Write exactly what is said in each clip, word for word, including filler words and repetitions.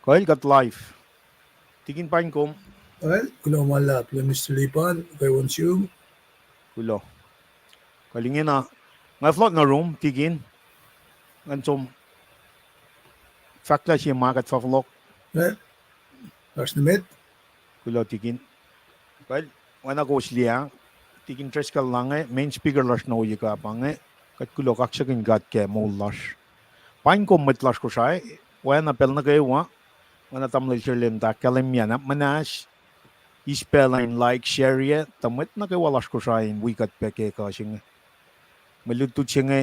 Kuh el kuht live. Tikin, paing kom. Well, kuloh ma luhlahp, Mister Lipan, kwewa nuh sum. Kuloh. Kuh el ingena, nga fohlohk nuh room, Tikin. Ngan som fahk lah sie ma kuht fahk fohlohk. Well, oasr nuh met. Kuloh, Tikin. Well, oacna kowos liye, Tikin Driscoll lah inge, main speaker lasr nuh ohiyac kuh pa inge, kuht kuloh kaksakihn God ke moul lasr. Paing kom mwet lasr Kosrae, oacna pacl nuh kwewa, oacna tamuhlwel Sherlem tuh ahkkahlwemye, na muhnahs, eis pacl in like, share-ye, tuh mwet nuh kwewa lasr Kosrae in wi kuht pac ke ekuh se inge. Mwe lutlut se inge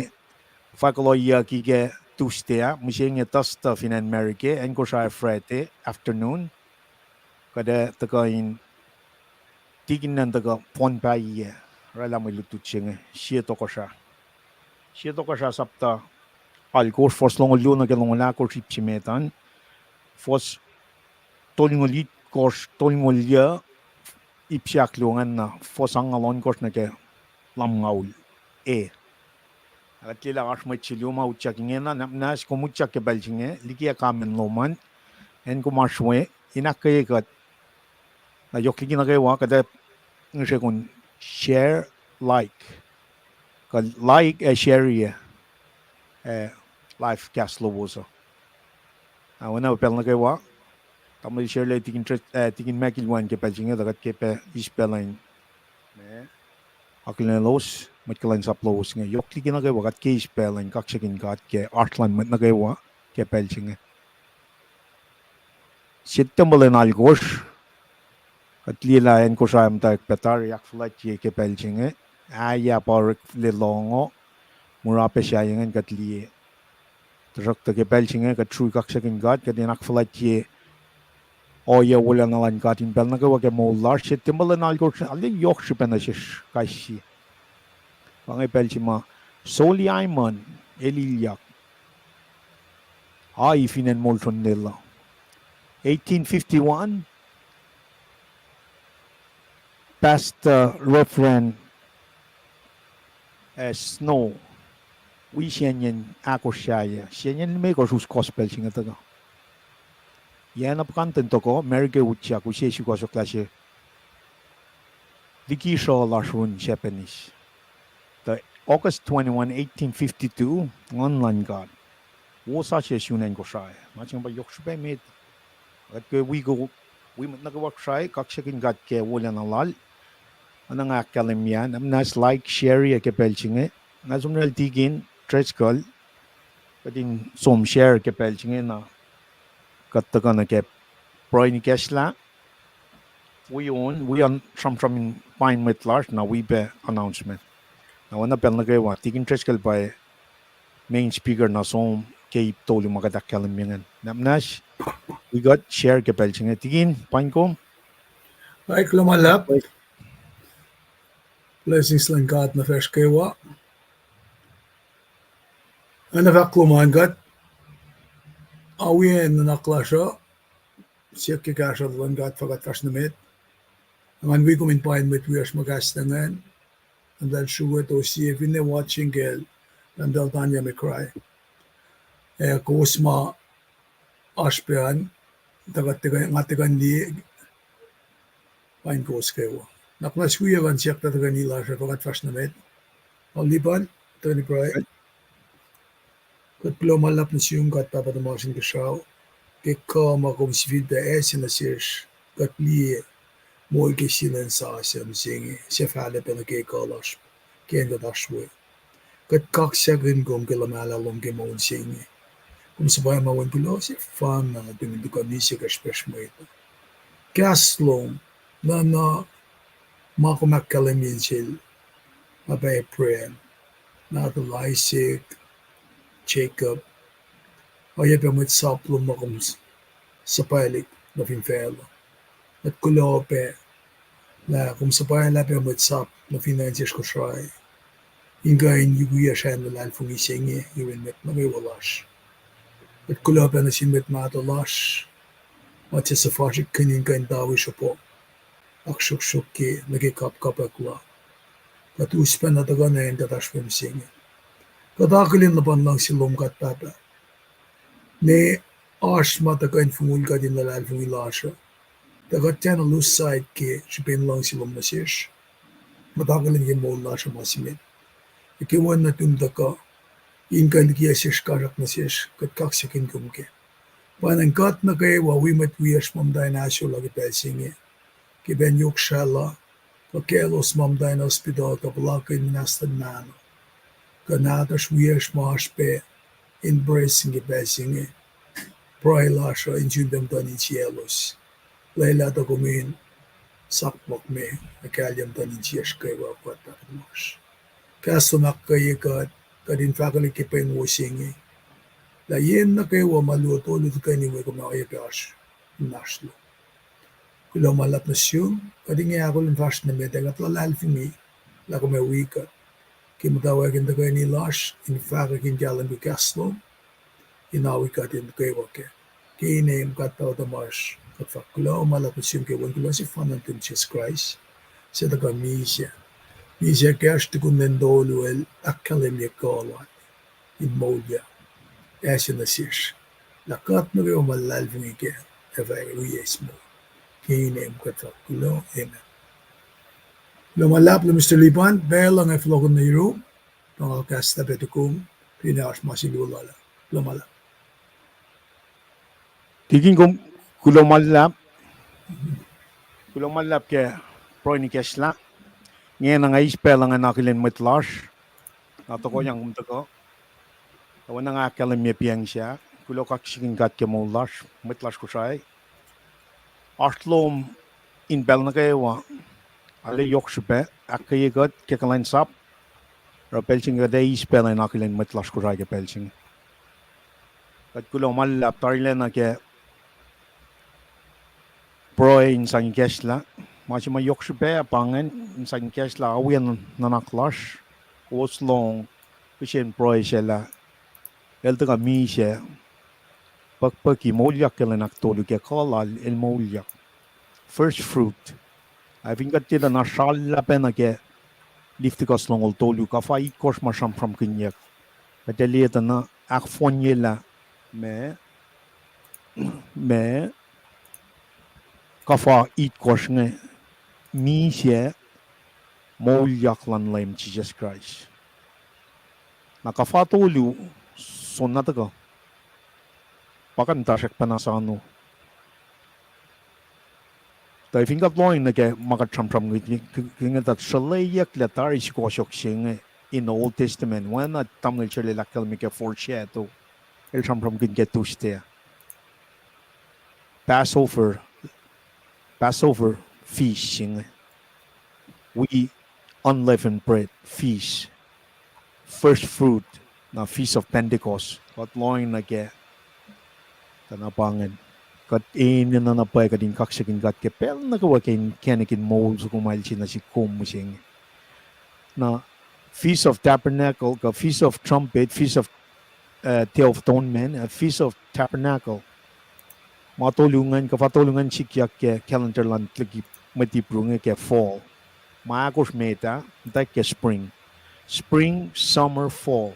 fahk ohiyac ke Tuesday ah, mihsenge Thursday fin acn America, acn Kosrae Friday afternoon. Kuht ac tuhkuh in Tikin an tuhkuh fohn pahiyac, oraclah mwe lutlut se inge, sie Tohkohsrah. Sie Tohkohsrah sapta alkosr, fuhs longoul luo nuh ke longoul ahkosr, ip se met an. Fuhs tolngoul itkohsr, tolngoul yuc, ip se ahkluo ingacn, na fuhs angngaul ohnkohsr nuh ke lumngaul e. Kuht liye lah oasr mwet se luo ma utyak ingena, na muhnahs kom utyak ke pacl se inge, liki ac comment lom an, acn kom oasr we, in ahkkweye kuht. Na yohk liki nuh kwewa, kuht ac ngihsre kom share, like. Kuh like ac share-ye, eh, live cast lowos uh. Na oacna pacl nuh kwewa, tamuhlwel Sherlem, Tikin Dris-, eh, Tikin Michael wen ke pacl se inge, tuh kuht ke pac eis pacl in, ma, akihlen lowos, mwet kuhlwacnsap lowos inge. Yohk liki nuh kwewa, kuht ke eis pacl in kaksakihn God ke oasr luhn mwet nuh kwewa ke pacl se inge. Sie tempuhl in alkosr, kuht liye lah acn Kosrae muhtwacwacack pac tari ahkfuhlwactye ke pacl se inge, ahya pa orek le lohngo, mura pac sahyac ingacn kuht liye. Tuhsruhktuh ke pacl se inge kuht srui kaksakihn God, kuht in ahkfuhlwactye ohiyac wolacna luhn God in pacl nuh kwewa ke moul lasr. Sie tempuhl in alkosr, arlac yohk srihpac nuh sesr kais sie. Pa inge pacl se ma Soli Aiman el ilyak. Ai fin acn Molson Lelu. Eighteen fifty-one, Pastor Reverend, eh, Snow, wi sacnyen ahkosr sahyac, sacnyen limekohsr us gospel se inge tuhkuh. Yac na puhkantwen tohkoh, America utyak, use sukohsohk lah se liki sruoh lasr un Japanese. Tuh August twenty-one, eighteen fifty-two, Nguhn luhn God wosasuc sun acn Kosrae. Ma se inge pa yohk srihpac met. Kuht ke wi ko, wi mwet nuh kwewa Kosrae, kaksakihn God ke wolacna lal. Oacna nga ahkkahlwemye, na muhnahs like, share-ye ke pacl se inge. Na som lal Tikin Driscoll, kuht in som share ke pacl se inge na kuht tuhkuh nuh ke pruhe in ikacslah. Wi on, wi on sramsram in pain mwet lasr, na wi pac announcement. Na oacna pacl nuh kwewa, Tikin Driscoll pa main speaker na som ke ip tolu ma kuht ahkkahlwemye ingacn. Na muhnahs, wi kuht share ke pacl se inge. Tikin, paing kom. Ai, kuloh ma luhlahp. Blessings luhn God nuh facsr kwewa. Oacna fahk lom an kuht, awi nuhnak lasr uh, siyuck ke kahsruh luhn God fah kuht fahsr nuh met. Ngan wi kom in pain mwet wiyacsr ma kahs na ingacn, tahmtahel Sruet, O C, finne watching kacl, tahmtahel Tanya McCry. Ac kowos ma oasr pac an, tuh kuht, nga tuhkuh in liye, pain kowos kwewa. Nuhnak muhnahs wi kuh in siyuck tuh tuhkweni lasr uh fah kuht fahsr nuh met. Pahpah Lipan, tuhkweni pruhe. Kuht kuloh ma luhlahp nuh sum God Pahpah tuhmasr Inkuhsrao, ke kuh ma kom sifilpac ase nuh sesr, kuht liye moul ke sie lwen sasuc mihsenge, suc fahlac pac nuh ke kuh lasr, ke acn kuht oasr we. Kuht kaksakihn kom ke luhmahlah lom ke moul se inge. Kom suhpwacma wen kuloh sefanna nuhtum in tuhkuh misac ke srihpacsr mwet. Kahs lom, nuhna ma kom ahkkahlwemye sel Pahpah Abraham, nahtuhl Isaac, Jacob, oacyacpac mwet sap lom ma kom suhpwaclihk nuh fin facluh. Kuht kuloh pac lah kom suhpwaclah pac mwet sap nuh fin acn sesr Kosrae in kuh in yukwiyac sracn luhlahlfongi se inge yurin mwet nuh kwewa lasr. Kuht kuloh pac nuh sin mwet mahtuh lasr, ma tiac suhfasrihkkihn in kuh in tawi sruhpuh, ahksruhksruhk ke nuh ke kapkapwack la. Kuht us pacna tuhkuh nuh acn kuht oasr we mihsenge. Kuht akihlen luhpan luhngse lom God Pahpah, ne Oasr ma tuhkuh in fongul kuht in luhlahlfongi lasr uh, tuh kuht tiacna lose sight ke srihpen luhngse lom nuh sesr, muhta akihlen ke moul lasr uh ma se met. Ac ke wacngihn nuhtum tuhkuh, in kuh in likiyac sesr kasrak nuh sesr, kuht kaksakihn kom kac. Pwacnwacng kuht nuh kwewa wi mwet wiyacsr ma muhta in ahsor la ke pacl se inge, ke pacl yohk srah la, kuh kaclos ma muhta in hospital kuh puhlakihn muhnahs luhn mahno, kuh nahtuhsr wiyacsr ma oasr pac in pruhe sin ke pacl se inge, pruhe lasr uh in sun pac muhtuhn insiyaclos. Lwelah tuh kom in sapkihn me, ac kahlye muhtuhn insiyacsr kwewa kuht pahpah lasr. Kahs lom ahkkweye kuht, kuht in fahkwelihk ke pweng wo se inge, lah yen nuh kwewa ma luo tolu tuhkweni we kom oacyacpac oasr inmahsrlon. Kuloh ma luhlahp nuh sum, kuht inge ahkolah in fahsr nuh met ac kuht luhlahlfongi lah kom ac wi kuht ke muhtwacwacack in tuhkweni lasr in fahkwack in kahlwem ke kahs lom, in awi kuht in kwewa kac. Ke inem kuht pahpah tuhmasr, kuht fahk kuloh ma luhlahp nuh sum ke wen kuloh sefanna nuhtum Jisus Kraist, suc tuhkuh misac, misac kacsr tukun lwen tolu el ahkkahlwemye kuh lal in moulyak, ase nuh sesr, lah kuht nuh kwewa ma luhlahlfongi kac ac fah wi eis moul. Ke inem kuht fahk kuloh, amen. Kuloh ma luhlahp lah Mister Lipan, pacl uh nga fohlohkihn nuh yurum, pa nga kahs lah pac tukum, finne oasr ma se luo lal ah. Kuloh ma luhlahp. Kikin kom, kuloh ma luhlahp. Kuloh ma luhlahp ke pruhe in ikacslah. Inge na nga eis pacl uh ngan akihlen mwet lasr, na tohkohyang kom tuhkuh. Oacna nga ahkkahlwemye piacng sac, kuloh kaksakihn God ke moul lasr, mwet lasr Kosrae. Oasr lom in pacl nuh kwewa, arlac yohk srihpac ahkkweye kuht ke kuhlwacnsap, oruh pacl se inge kuht ac eis pacl in akihlen mwet lasr Kosrae ke pacl se inge. Kuht kuloh ma luhlahp tarilacna ke pruhe in sang ikacslah. Ma se ma yohk srihpac pa ingacn, in sang ikacslah awi nuhnak lasr, kowos lohng kihsen pruhe sac lah el tuhkuh misac, puhkpuhki moulyak ke lwen ahktolu ke kuh lal el moulyak. First fruit. Ac fin kuht liye tuh na srallah pacna ke Leviticus longoul tolu, kuhfa itkohsr ma sramsramkihnyuck, kuht ac liye tuh na ahkfohnyelah ma, ma kuhfa itkohsr inge, misac moulyak luhn Leum Jisus Kraist. Na kuhfa tolu, soenna tuhkuh, pa kuht muhta srack pacna sano. Tuh fin kuht lohacng nuh ke ma kuht sramsramkihn, ke, ke, ke nga tuh sruhlweyucklac tari sukohsohk se inge in Old Testament, oacna tamuhlwel Srelel ahkkahlwemye ke foreshadow, el sramsramkihn ke Tuesday, Passover, Passover feast se inge, wi unleavened bread feast, first fruit, na Feast of Pentecost, kuht lohacng nuh kac. Tuh na pa ingacn, kuht enenuh na pwacye kuht in kaksakihn God ke pacl nuh kwewa ke inkacnek in moul soko ma el se nuh sihk kom mihsenge. Na Feast of Tabernacle, kuh Feast of Trumpet, Feast of, uh, Day of Atonement, uh, Feast of Tabernacle. Ma tolu ingacn, kuhfa tolu ingacn sikyak ke calendar luhn liki mwet Hebrew inge ke fall. Ma ahkosr met ah, muhtwacwacack ke spring. Spring, summer, fall.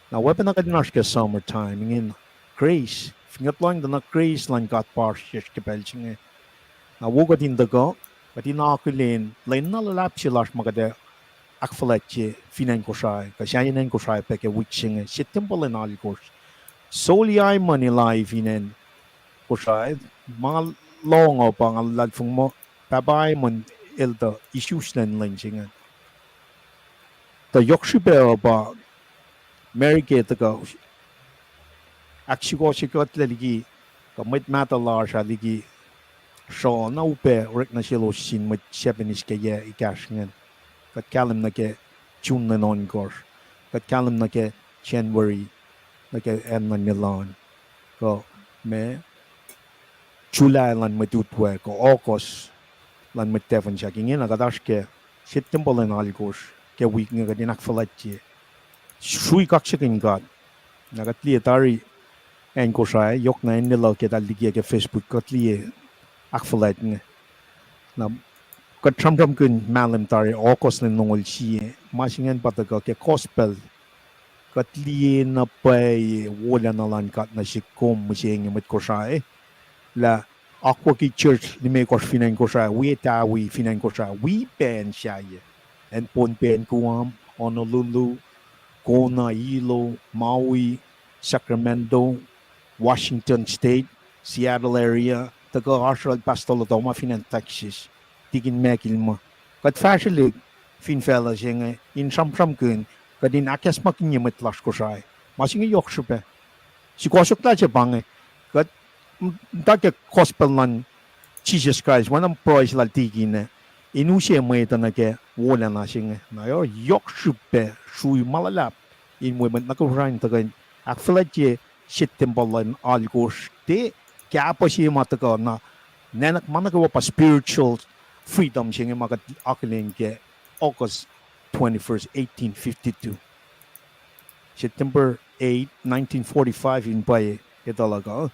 Na weacng pacna kuht in oasr ke summer time ingena, grace. Fin kuht lohacng tuh na grace luhn God pa oasr sesr ke pacl se inge. Na wo kuht in tuhkuh, kuht in akihlen lwen na luhlahp se lasr ma kuht ac ahkfuhlwactye fin acn Kosrae, kuh sahyacn acn Kosrae pac ke wik se inge, Septempuh lwen alkosr. Soli Aiman el oa fin acn Kosrae, ma nga lohng uh pa nga luhlahlfongi muh Pahpah Aiman el tuh isuslac lwen se ingacn. Tuh yohk srihpac uh pa Mary ke tuhkuh ahksukohsohk kuhtlac liki, kuh mwet mahtuh lasr ah liki, sruh na upac orek nuh selos sin mwet Japanese ke yac ekahsr ingacn. Kuht kahlwem nuh ke June lwen ohnkohsr. Kuht kahlwem nuh ke January, nuh ke acn luhn Milan. Kuh ma July luhn mwet utwac, kuh August luhn mwet tafun sahk. Ingena kuht oasr ke Septempuh lwen alkosr, ke wik inge kuht in ahkfuhlwactye. Srui kaksakihn God. Na kuht liye tari acn Kosrae, yohk na acn Lelu ke tahl likiyac ke Facebook, kuht liye ahkfuhlwact inge. Na kuht sramsramkihn mahlwem tari August lwen longoul sie, ma se ingacn pa tuhkuh ke gospel Kuht liye na pwacye wolacna luhn God nuh sihk kom mihsenge mwet Kosrae, lah akwucki church limekohsr fin acn Kosrae, wi etawi fin acn Kosrae, wi pac acn sahyac, acn Pohnpei, acn Guam, Honolulu, Kona, Hilo, Maui, Sacramento, Washington State, Seattle area, tuhkuh oasr el Pastor Lotoma fin acn Texas, Tikin Michael ma. Kuht fahsrwelihk fin facluh se inge in sramsramkihn, kuht in ahkacsmakihnye mwet lasr Kosrae. Ma se inge yohk srihpac. Sukohsohklah se pa inge, kuht muhta ke gospel luhn Jisus Kraist, oacna pruhe se lal Tikin ah, in use mwet uh nuh ke wolacna se inge. Na yohk srihpac srui ma luhlahp in wi mwet nuh Kosrae in tuhkuh in ahkfuhlwactye set tempuhl luhn alkosr, tiac kahpuh se ma tuhkuh na, nacnwack ma nuh kwewa pa spiritual freedom se inge ma kuht akihlen ke August twenty-first, eighteen fifty-two. September eight, nineteen forty-five in pwacye etuh luhk uh,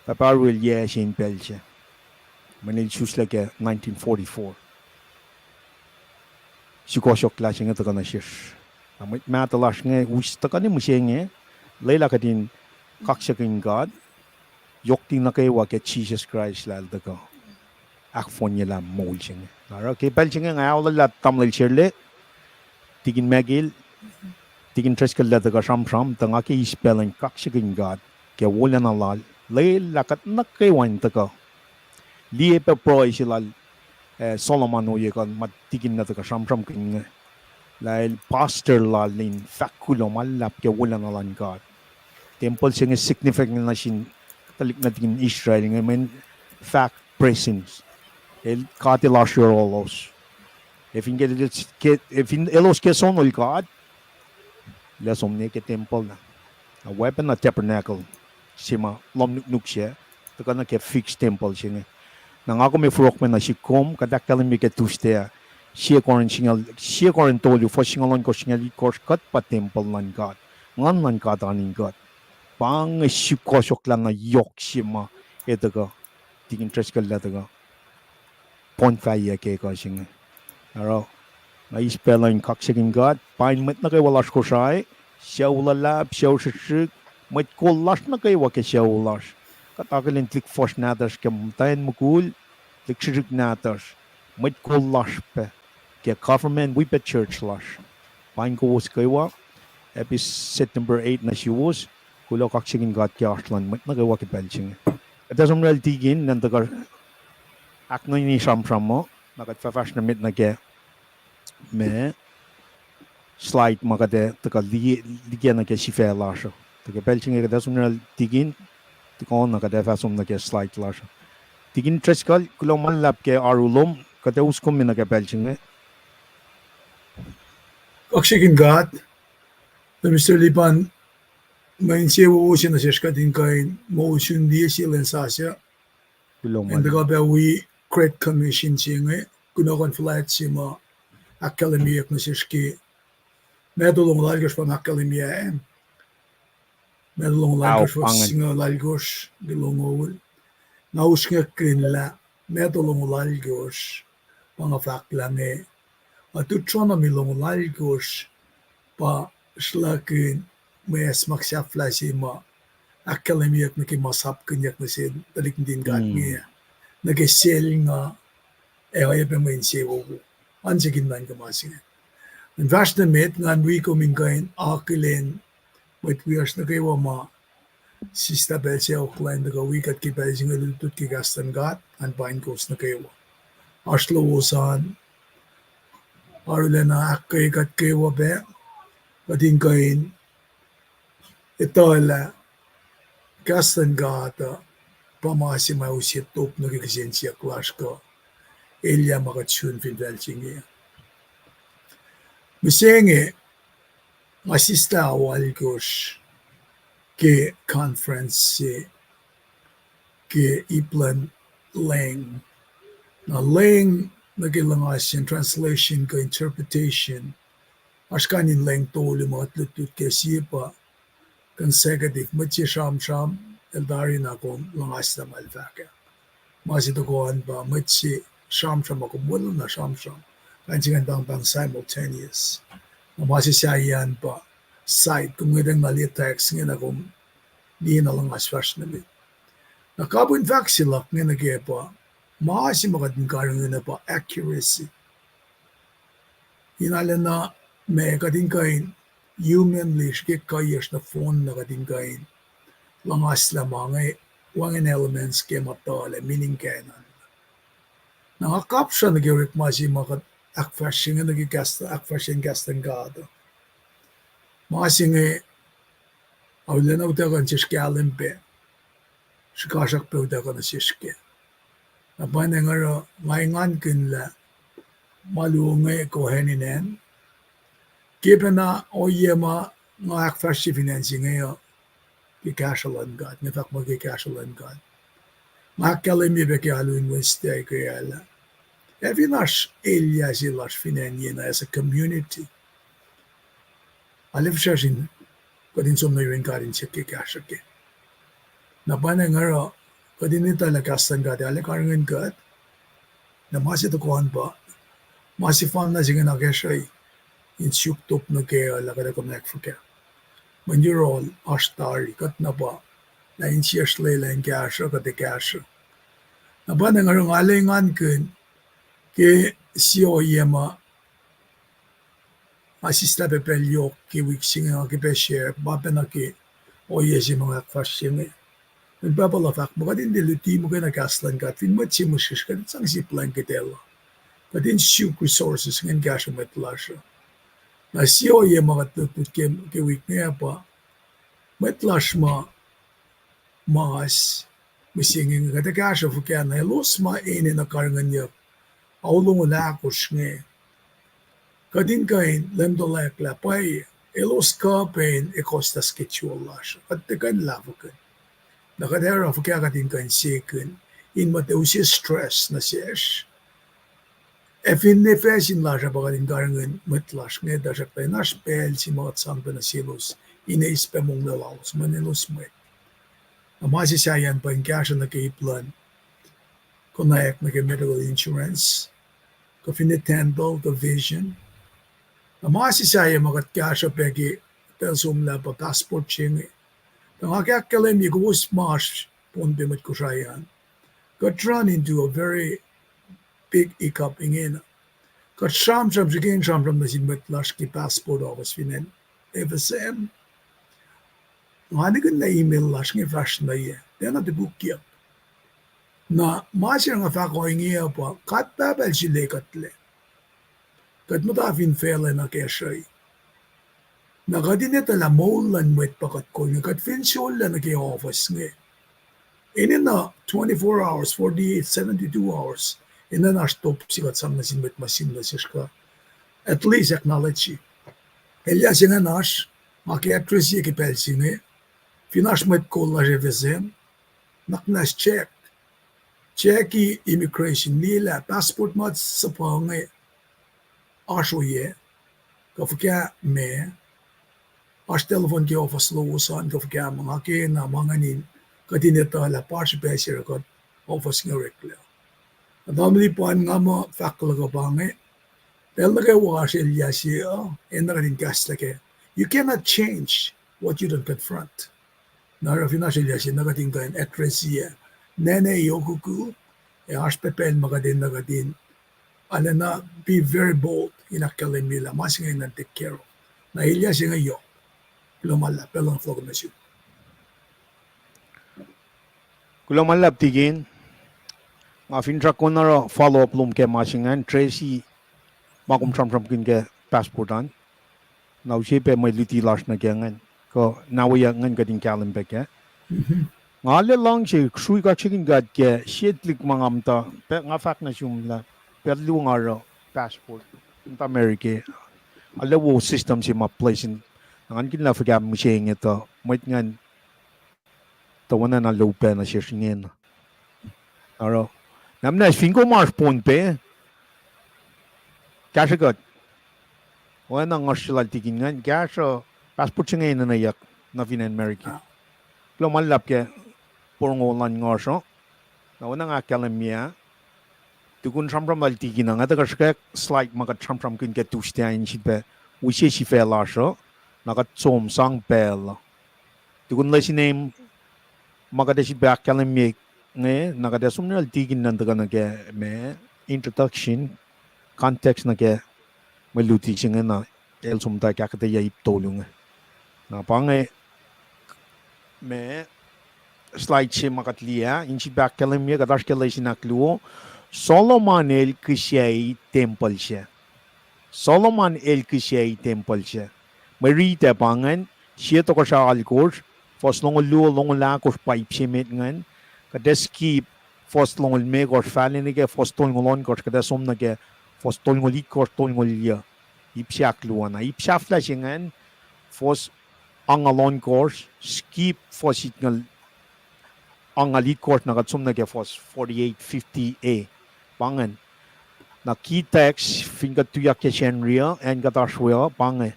pahpah Aruel yac se in pacl se. Mweyen el isuslac ke nineteen forty-four. Sukohsohklah se inge tuhkuh nuh sesr. Na mwet mahtuh lasr inge us tuhkuh nuh mihsenge, lwelah kuht in kaksakihn God, yohk nuh kwewa ke Jisus Kraist lah el tuhkuh ahkfohnyelah moul se inge. Na oruh ke pacl se inge nga aolwelah tamuhlwel Serle, Tikin Michael, Tikin Driscoll lah tuhkuh sramsram, tuh nga ke eis pacl in kaksakihn God ke wolacna lal, lwelah kuht nuh kwewa in tuhkuh liye pac pruhe se lal, eh, Solomon ohiyac kuh ma Tikin ah tuhkuh sramsramkihn inge, lah el pastor lal in fahk kuloh ma luhlahp ke wolacna luhn God. Tempuhl se inge significant nuh sin tuhlihk nuhtin Israel inge, mweyen fahk presence. El God El oasr yohrohlos. Ac fin ke, ke, fin elos ke sonol God, lah som nuh ke tempuhl na. Na weapon na tabernacle se ma lohm nuknuk se, tuhkuh nuh ke fixed tempuhl se inge. Na nga kom ac forokma nuh sihk kom, kuht ahkkahlwemye ke Tuesday ah, sie Korin singucul, sie Korin tolu, fuhs singucul ohnkohsr, singucul itkohsr, kuht pa tempuhl luhn God. Nguhn luhn God oan in kuht. Pa inge sukohsohklah na yohk se ma, e tuhkuh, Tikin Driscoll lah tuhkuh poun fahyac ke kuh se inge. Oruh, nga eis pacl uh in kaksakihn God, pain mwet nuh kwewa lasr Kosrae, sucu luhlahp, sucu srihsrihk, mwet kol lasr nuh kwewa ke sucu lasr. Kuht akihlen tuhlihk fuhsr nahtuhsr ke muhtwacn mukul, tuhlihk srihsrihk nahtuhsr, mwet kol lasr pac, ke government, wi pac church lasr. Pain kowos kwewa, happy September eight nuh suwos, kuloh kaksakihn God ke oasr luhn mwet nuh kwewa ke pacl se inge. Kuht ac som lal Tikin, ngan tuhkuh ahknwacsnwacs sramsram uh, na kuht fah fahsr nuh met nuh ke ma slide ma kuht ac tuhkuh liye, liye nuh ke sifac lasr uh. Tuh ke pacl se inge kuht ac som lal Tikin, tuhkuh na kuht ac fah som nuh ke slide lasr uh. Tikin Driscoll, kuloh ma luhlahp ke oaru lom, kuht ac us kom me nuh ke pacl se inge. Kaksakihn God, Mister Lipan, mwe insewowo se nuh sesr kuht in kuh in moul sun liye sie lwen sasuc. Kuloh ma luhlahp. Tuhkuh pac wi Great Commission se inge, kunohkohn fuhlwact se ma ahkkahlwemyeyuck nuh sesr ke Matthew longoul alkosr pa nga ahkkahlwemye, Matthew longoul alkosr, fuhs singucul alkosr ke longoul. Nga usrnguckihn lah Matthew longoul alkosr pa nga fahk lah inge, a Deuteronomy longoul alkosr pa sruhlahkihn mwe acsmak sahflah se ma ahkkahlwemyeyuck nuh ke ma sapkihnyuck nuh sin tuhlihk nuhtin God inge, nuh ke selnga ac oacyacpac mwe insewowo. An se kin nuhnkuh ma se inge. In fahsr nuh met, ngan wi kom in kuh in akihlen mwet wiyacsr nuh kwewa ma sislah pacl sacohk lun tuhkuh wi kuht ke pacl se inge lutlut ke kahs luhn God, ngan paing kowos nuh kwewa. Oasr lowos an, arulacna ahkkweye kuht kwewa pac, kuht in kuh in etuh lah kahs luhn God uh pa ma se ma use top nuh ke kihsen siyuck lasr kuh elyah ma kuht sun fin facl se inge. Mihsenge, nga sislah ao alkosr ke conference se ke ip luhn Leng. Na Leng nuh ke luhngasyen translation kuh interpretation, oasr kain in leng tolu ma kuht lutlut ke, sie pa consecutive, mwet se sramsram, el tari na kom luhngaslah ma el fahk ah. Ma se tohkoh an pa mwet se sramsram a kom wolacna sramsram. Kain se ingacn pahngpahng simultaneous. Na ma se sahyacn pa site, kom ngwetacng na liye text inge na kom liye na luhngas fahsr nuh met. Na kapihn fahk se luhk inge nuh ke pa, ma se ma kuht in karihngihn uh pa accuracy. In arulacna ma kuht in kuh in humanly srihke kuhiyacsr nohfohn na kuht in kuh in luhngaslah ma inge, wacngihn elements ke ma tuhlac, meaning kac na. Na nga kapsra nuh ke orekma se ma kuht ahkfahsrye inge nuh ke kahs, ahkfahsrye in kahs luhn God uh. Ma se inge arulacna utuckuh nuh sesr kahlwem pac, srihkasrak pac utuckuh nuh sesr kac. Na pwacnwacng oruh nga engankihn lah ma luo inge go hand in hand. Ke pacna ohiyac ma nga ahkfahsrye fin acn se inge uh, ke kahsruh luhn God, nga fahk muh ke kahsruh luhn God. Nga ahkkahlwemye pac ke alu in Wednesday ke alu ah, ac fin oasr elyah se lasr fin acn yen as a community, arlac fihsracsr in kuht in som nuh yurin God in siyuck ke kahsruh kac. Na pwacnwacng oruh kuht in etuh lah kahs luhn God arlac karihngihn kuht. Na ma se tuhkuh pa, ma sefanna se inge na akacsruhi in suk top nuh kac uh lah kuht ac konwacack fuhkah. Mweyen yohrohl oasr tari, kuht na pa, lah insiyacsr lwelah in kahsruh, kuht ac kahsruh. Na pwacnwacng oruh nga arlac engankihn ke sie ohiyac ma nga sislah pac pacl yohk ke wik se inge, nga ke pac share ma pacna ke ohiyac se ma nga ahkfahsrye inge. Mweyen Pahpah El fahk muh kuht in tiac luti muhkwena kahs luhn God fin mwet se mihsrihsr, kuht in sang sie blanket el uh. Kuht in suk resources ingacn kahsruh mwet lasr uh. Na sie ohiyac ma kuht lutlut ke, ke wik inge pa, mwet lasr ma mas mihsenge inge, kuht ac kahsruh fuhkah na elos ma enenuh karihngihnyuck ao longoul ahkosr inge. Kuht in kuh in leum tuhlac lah pwacye, elos kuh pac in ekuhslah schedule lasr uh, kuht tiac kuh in lahfwekihn. Na kuht ac oruh fuhkah kuht in kuh in sekihn, in mwet ac use stress nuh sesr. Ac finne facsin lasr uh pa kuht in karihngihn mwet lasr inge, tuhsruhktuh in oasr pacl se ma kuht sang pac nuh selos in eis pac monglac lalos, mweyen elos mwet. Na ma se sahyacn pa in kahsruh nuh ke ip luhn konwacack nuh ke medical insurance, kuh finne dental, kuh vision. Na ma se sahyac ma kuht kahsruh pac ke pacl somlah pa passport se inge. Tuh nga ke ahkkahlwemye kowos ma oasr Pohnpei mwet Kosrae an, kuht run into a very big hiccup ingena. Kuht sramsram, srihke in sramsram nuh sin mwet lasr ke passport office fin acn F S M. Nga nihkihn lah email lasr inge fahsr nuh yac, tiacna topukyuck. Na ma se nga fahk ohinge uh pa, God Pahpah El sulekuhtlac. Kuht muhta fin facluh in akacsruhi. Na kuht in etuh lah moul luhn mwet pa kuht kol inge, kuht fin sollac nuh ke office inge, enenuh twenty-four hours, forty-eight, seventy-two hours, enenuh oasr top se kuht sang nuh sin mwet ma sihmlac sesr kuh at least acknowledge. Elyah se ingacn oasr, nga ke address-ye ke pacl se inge, fin oasr mwet kol lasr F S M, nuhnak muhnahs check. Check-i immigration, liye lah passport ma suhpuh inge oasr oyac, kuh fuhkah ma, oasr telephone ke office lowos an kuh fuhkah ma, nga kena ma ingacn in kuht in etuh lah pa srihpac se oruh kuht office inge oreklac. Na tamuhlwel, pa nga muh fahk luhk uh pa inge, pacl nuh kwewa oasr elyah se uh, enenuh kuht in kahslah kac. You cannot change what you don't confront. Na oruh fin oasr elyah se, na kuht in kuh in address-i, nene yohkuku, ac oasr pac pacl ma kuht enenuh kuht in arulacna be very bold in ahkkahlwemye lah ma se inge enenuh take care of. Na elyah se inge yohk. Kuloh ma luhlahp, pacl luhn fohlohk nuh sum. Kuloh ma luhlahp, Tikin. Nga finsrak kona oruh follow up lom ke ma se ingacn, Tracy, ma kom sramsramkihn ke passport an. Na use pac mwe luti lasr nuh ke ingacn, kuh na weacng ingacn kuht in kahlwem pac kac. Nga arlac luhngse srui kaksakihn God ke sie tuhlihk ma nga muhta, pa nga fahk nuh sum lah pacl luo nga oruh passport muhta America. Arlac wo system se ma place in, na ngan kihn lah fuhkah mihsenge tuh mwet ingacn tuh oacna na luo pac nuh sesr ingena. Oruh, na muhnahs fin kom oasr Pohnpei, kahsruh kuht. Oacna nga srihke lal Tikin ingacn, kahsruh passport se inge enenweyuck nuh fin acn America. Kuloh ma luhlahp ke porongo lal ngasr uh. Na oacna nga ahkkahlwemye ah, tukun sramsram lal Tikin uh, nga tuh kuh srihkwack slide ma kuht sramsramkihn ke Tuesday in sifilpac use sifac lasr uh. Na kuht som sang pacl uh. Tukun lesin e ma kuht ac sifilpac ahkkahlwemye inge, na kuht ac som nuh tikin nuh tuhkuh nuh ke ma introduction, context nuh ke mwe luti se inge na el som tuh ahkuhtweyac ip tolu inge. Na pa inge ma slide se ma kuht liye ah, in sifilpac ahkkahlwemye, kuht oasr ke lesin ahkluo. Solomon el kihsac tempuhl sac. Solomon el kihsac tempuhl sac. Mwe riti pa ingacn, sie tohkohsrah alkosr, fuhs longoul luo, longoul ahkosr pa ip se met ingacn, kuht ac skip fuhs longoul limekohsr, fahlen ke fuhs tolngoul ohnkohsr, kuht ac som nuh ke fuhs tolngoul itkohsr, tolngoul yuh. Ip se ahkluo na. Ip sahflah se ingacn, fuhs angngaul ohnkohsr, skip fuhs itngoul angngaul itkohsr, na kuht som nuh ke fuhs forty-eight, fifty a. Pa ingacn. Na key text, fin kuht tuyak ke Sacnri uh, acn kuht oasr we uh, pa inge.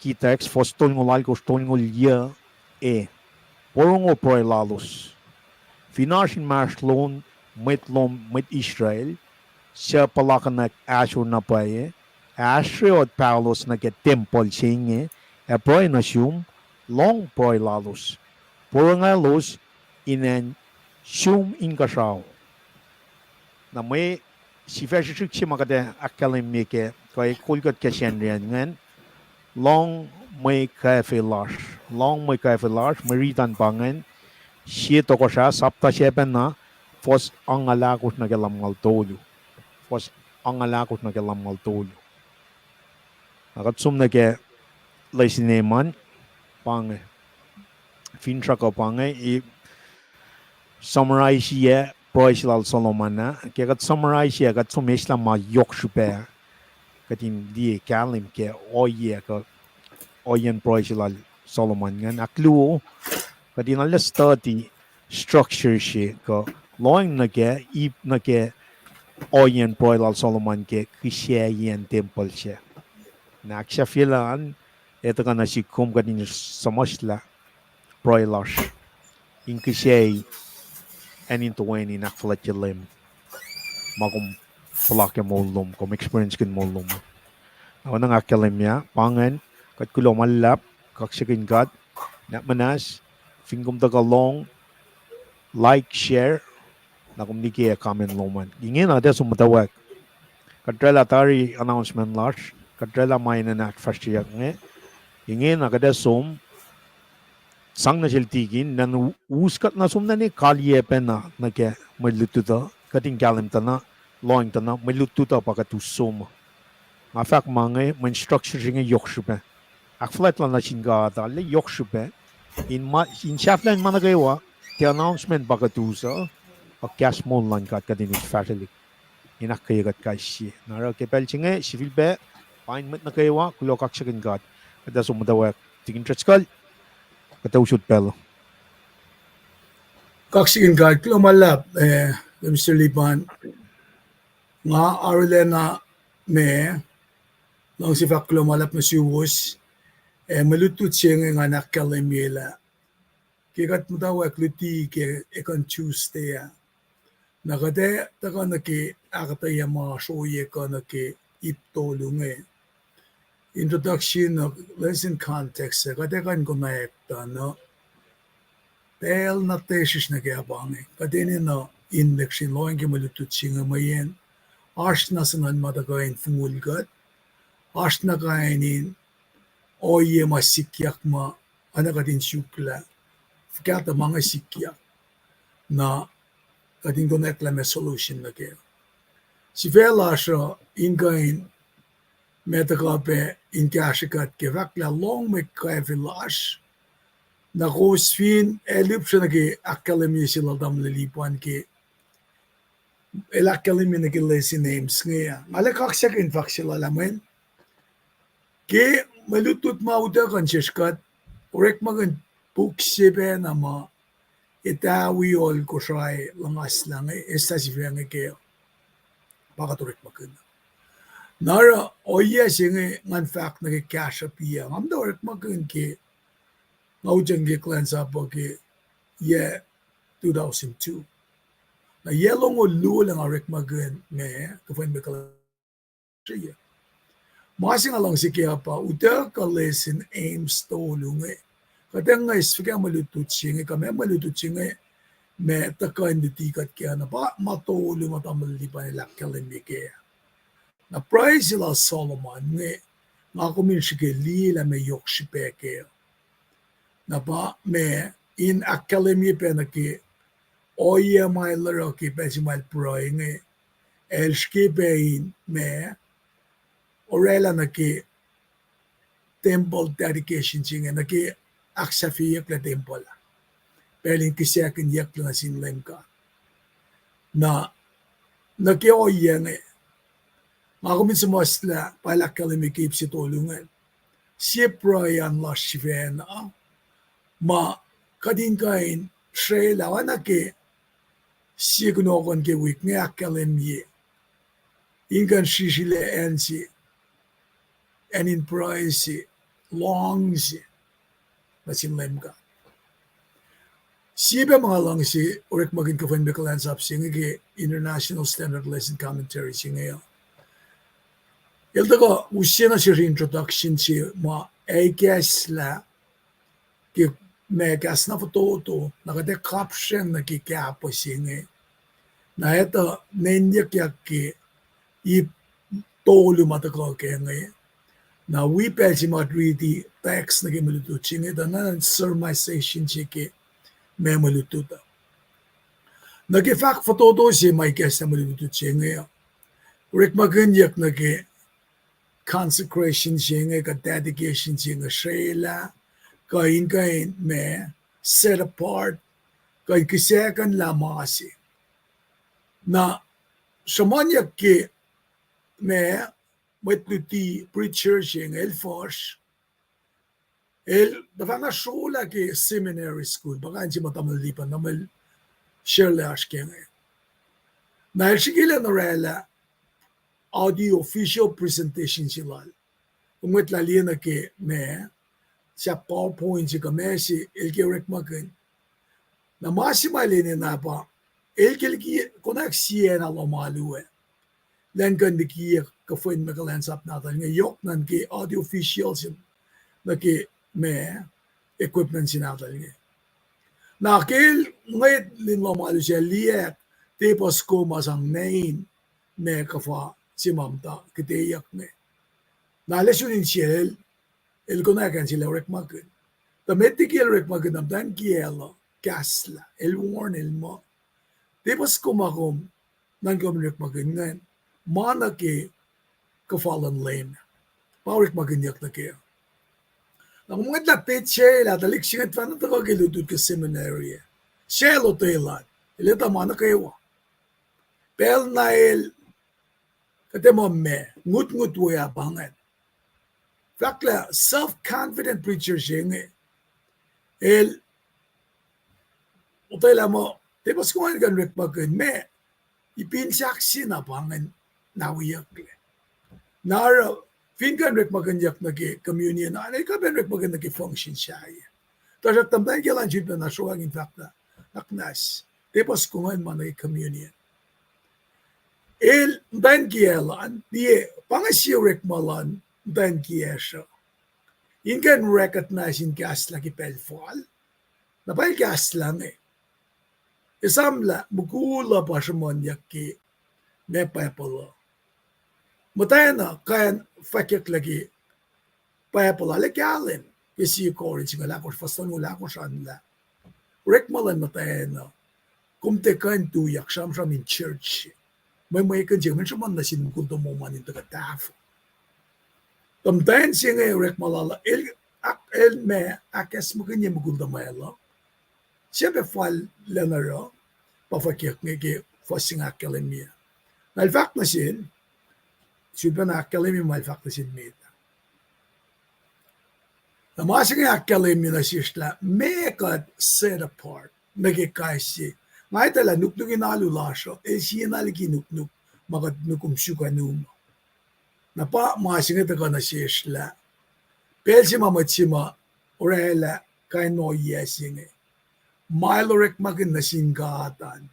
Key text, fuhs tolngoul alkosr, tolngoul yuh a. Porongo pruhe lalos. Fin oasr inmahsrlon mwet lom mwet Israel suc puhlakihnack ahsor na pwacye, ac ahsrweot paholos nuh ke tempuhl se inge, ac pruhe nuh sum, lohng pruhe lalos. Porongaclos in acn sum inkuhsrao. Na mwe sifac srihsrihk se ma kuht ac ahkkahlwemye ke, kuh e kol kuht ke Sacnri an ingacn, lohng mwe kwacfe lasr. Lohng mwe kwacfe lasr, mwe riti an pa ingacn, sie tohkohsrah, sapta se pacna, fuhs angngaul ahkosr nuh ke lumngaul tolu. Fuhs angngaul ahkosr nuh ke lumngaul tolu. Na kuht som nuh ke lesin e an, pa inge. Finsrak uh pa inge, i summarize-i pruhe se lal Solomon ah. Ke kuht summarize-i, kuht som eslah ma yohk srihpac. Kuht in liye kahlwem ke ohiyac kuh ohiyacn pruhe se lal Solomon ingacn. Ahkluo, kuht in arlac study structure se kuh lohacng nuh ke, ip nuh ke ohiyacn pruhe lal Solomon ke kihsaciyacn tempuhl sac. Na ahksahfyelah an, e tuhkuh nuh sihk kom kuht in suhmuhslah pruhe lasr in kihsac, acn in toeni in ahkfuhlwactye Leum ma kom puhla ke moul lom, kom experience ke moul lom. Na oacna nga ahkkahlwemye, pa ingacn, kuht kuloh ma luhlahp, kaksakihn God, nahk muhnahs, fin kom tuhkuh lohng, like, share, na kom liye comment lom an. Ingena kuht ac som muhtwacwacack. Kuht oraclah tari announcement lasr, kuht oraclah ma enenuh ahkfahsryeyuck inge. Ingena kuht ac som sang nuh sel tikin, na us kuht na som nuh in kaliyac pacna nuh ke mwe lutlut uh, kuht in kahlwem tuh na, lohacng tuh na, mwe lutlut uh pa kuht us som. Nga fahk ma inge, mwe instruction se inge yohk srihpac. Ahkfuhlwactlah nuh sin God, arlac yohk srihpac. In ma, in sahflah in ma nuh kwewa, tiac announcement pa kuht us uh, a kahs moul luhn God kuht in us fahsrwelihk in ahkkweye kuht kais sie. Na oruh ke pacl se inge, sifilpac, pain mwet nuh kwewa, kuloh kaksakihn God. Kuht ac som muhtwacwacack, tikin Driscoll, kuht ac usot pacl uh. Kaksakihn God, kuloh ma luhlahp, eh, Mister Lipan. Nga arulacna ma luhngse fahk kuloh ma luhlahp nuh suwos, eh, mwe lutlut se inge ngan ahkkahlwemye lah ke kuht muhtwacwacack luti ke ekuhn Tuesday ah, na kuht ac tuhkuh nuh ke ahkuhtweyac ma sroye kuh nuh ke ip tolu inge. Introduction, lesson context, kuht ac kuh in konwacack tuh na pacl na tiac srihsrihk nuh ke pa inge. Kuht enenuh in lecture lohacng ke mwe lutlut se inge mweyen oasr na suhnuhn ma tuhkuh in fongul kuht, oasr na kain in ohiyac ma sikyak ma oacna kuht in suk lah fuhkah tuh ma inge sikyak, na kuht in konwacack lah ma solution nuh kac. Sifac lasr uh in kuh in ma tuhkuh pac in kahsrwe kuht ke fahk lah lohng mwe kwacfe lasr. Na kowos fin ac lihpsre nuh ke ahkkahlwemye se lal tamuhlwel Lipan ke el ahkkahlwemye nuh ke lesson names inge ah, nga arlac kaksakihn fahk se lal ah mweyen ke mwe lutlut ma utuckuh nuh sesr kuht orekmakihn puk se pacna ma Etawi Ol Kosrae Luhngaslah inge, eslah sifac inge ke pa kuht orekmakihn. Na oruh ohiyac se inge ngan fahk nuh ke kahsruhp ah, nga muhta orekmakihn ke, nga utyak ke kuhlwacnsap uh ke yac two thousand two. Na yac longoul luo lah nga orekmakihn ma tuhfahna ma kuhlwacnsap uh. Ma se nga luhngse kac pa utuckuh lesin Ames tolu inge. Kuht ac ngwes fuhkah mwe lutlut se inge, kuh meac mwe lutlut se inge ma tuhkuh in luti kuht kac na pa ma tolu ma tamuhlwel Lipan el ahkkahlwemye kac. Na pruhe se lal Solomon inge, nga kom in srihke liye lah meac yohk srihpac kac. Na pa ma in ahkkahlwemye pac nuh ke ohiyac ma el oruh ke pacl se ma el pruhe inge, el srihke pac in ma oraclah nuh ke temple dedication se inge, nuh ke ahksahfyeyucklac tempuhl ah, pacl in kihsackihnyucklac nuh sin Leum God. Na nuh ke ohiyac inge, nga kom in suhmuhslah pa el ahkkahlwemye ke ip se tolu inge, sie pruhe an lasr sifacna, ma kuht in kuh in srwaclah oacna ke sie kunohkohn ke wik inge ahkkahlwemye, in kuh in srisrilac acn se, acn in pruhe se, lohng se nuh sin Leum God. Sie pac ma nga luhngse orekmakihn kuhfa in ma kuhlwacnsap se inge ke International Standard Lesson Commentary se inge uh, el tuhkuh use nuh sesr introduction se ma ikacslah ke ma kahs na fototo, na kuht ac kapsreng nuh ke kahpah se inge. Na etuh nenyuckyak ke ip tolu ma tuhkuh kac inge. Na wi pacl se ma riti text nuh ke mwe lutlut se inge, tuh na sermonization se ke ma mwe lutlut uh. Nuh ke fahk fototo se ma ikacslah mwe lutlut se inge, orekmakihnyuck nuh ke consecration se inge kuh dedication se inge srwaclah, kuh in kuh in ma set apart, kuh in kihsackuhnlah ma se. Na sruhmuhnyuck ke ma mwet luti preacher se inge el fuhsr, el tuhfahna srolah ke seminary school, pa kain se ma tamuhlwel Lipan na el share-lah oasr ke inge. Na el srihke lah in oraclah audio visual presentation se lal. Kom mwet lah liye nuh ke ma sahp PowerPoint se kuh ma se el ke orekmakihn. Na ma se ma el enenuh pa, el ke liki konwacack sie acn lohm alu ah, elan kuh in likiyac kuhfa in ma kuhlwacnsap nahtuhl inge yohk nuh ke audio visual se, nuh ke ma equipment se nahtuhl inge. Na ke el ngwet lin lohm alu se, liyacack tepuh soko ma sang nacin ma kuhfa se ma muhta kihteyuck inge. Na el sun insiyacl, el konwacack acn se el orekmakihn. Tuh met liki el orekmakihn, na muhtwacn kiyacl uh kahslah, el warn el muh, tepuh soko ma kom nuhnkuh kom in orekmakihn ingacn, ma nuh ke kuhfa luhn Leum, pa orekmakihnyuck nuh kac. Na kom ngwetlah petsac lah tuhlihk se inge tuhfahna tuhkuh ke lutlut ke seminary ah, se el otwelah, el etuh ma nuh kwewa. Pacl na el, kuht ac muh ma ngutngut we ah pa ingacn. Fahk lah self-confident preacher se inge, el otwelah muh, tepuh soko ingacn kuh in orekmakihn ma, ipin sahk se na pa ingacn na wiyucklac. Na oruh, fin kuh in orekmakihnyuck nuh ke communion an, el kuh pac in orekmakihn nuh ke function sahyac. Tuhsruhktuh muhtwacn kiyacl an sulpacna sroacng in fahk lah, nuhnak muhnahs, tepuh soko ingacn ma nuh ke communion. El muhtwacn kiyacl an, liye, pa inge sie orekma luhn muhtwacn kiyacsr uh, in kuh in recognize in kahslah ke pacl fal, na pa el kahslah inge. Esamlah mukul uh pa sruhmuhnyuck ke ma Bible uh. Muhtwacn uh kuh in fahkyucklah ke Bible ah, arlac kahlwem ke sie Corinth singucul ahkosr, fuhs tolngoul ahkosr an lah, orekma luhn muhtwacn uh, kom tiac kuh in tuyak sramsram in church, mwe mwekihn se kom in sruhmuhn nuh sin mukul tomom an in tuhkuh tahfuh. Tuh muhtwacn se inge orekma lal uh, el, el ma ahkacsmakihnye mukul tuhmwacl uh. Sacpac fal lacna oruh, pa fwackyuck inge ke fuhs se inge ahkkahlwemye. Na el fahk nuh sel, sulpacna ahkkahlwemye ma el fahk nuh sel met ah. Na ma se inge ahkkahlwemye nuh sesr lah meac kuht set apart nuh ke kais sie. Nga etuh lah nuknuk in alu lasr uh el siena liki nuknuk ma kuht nukum suk ah nuh ma. Na pa ma se inge tuhkuh nuh sesr lah pacl se ma mwet se ma oraclah kain ohiyac se inge, ma el orekmakihn nuh sin God an,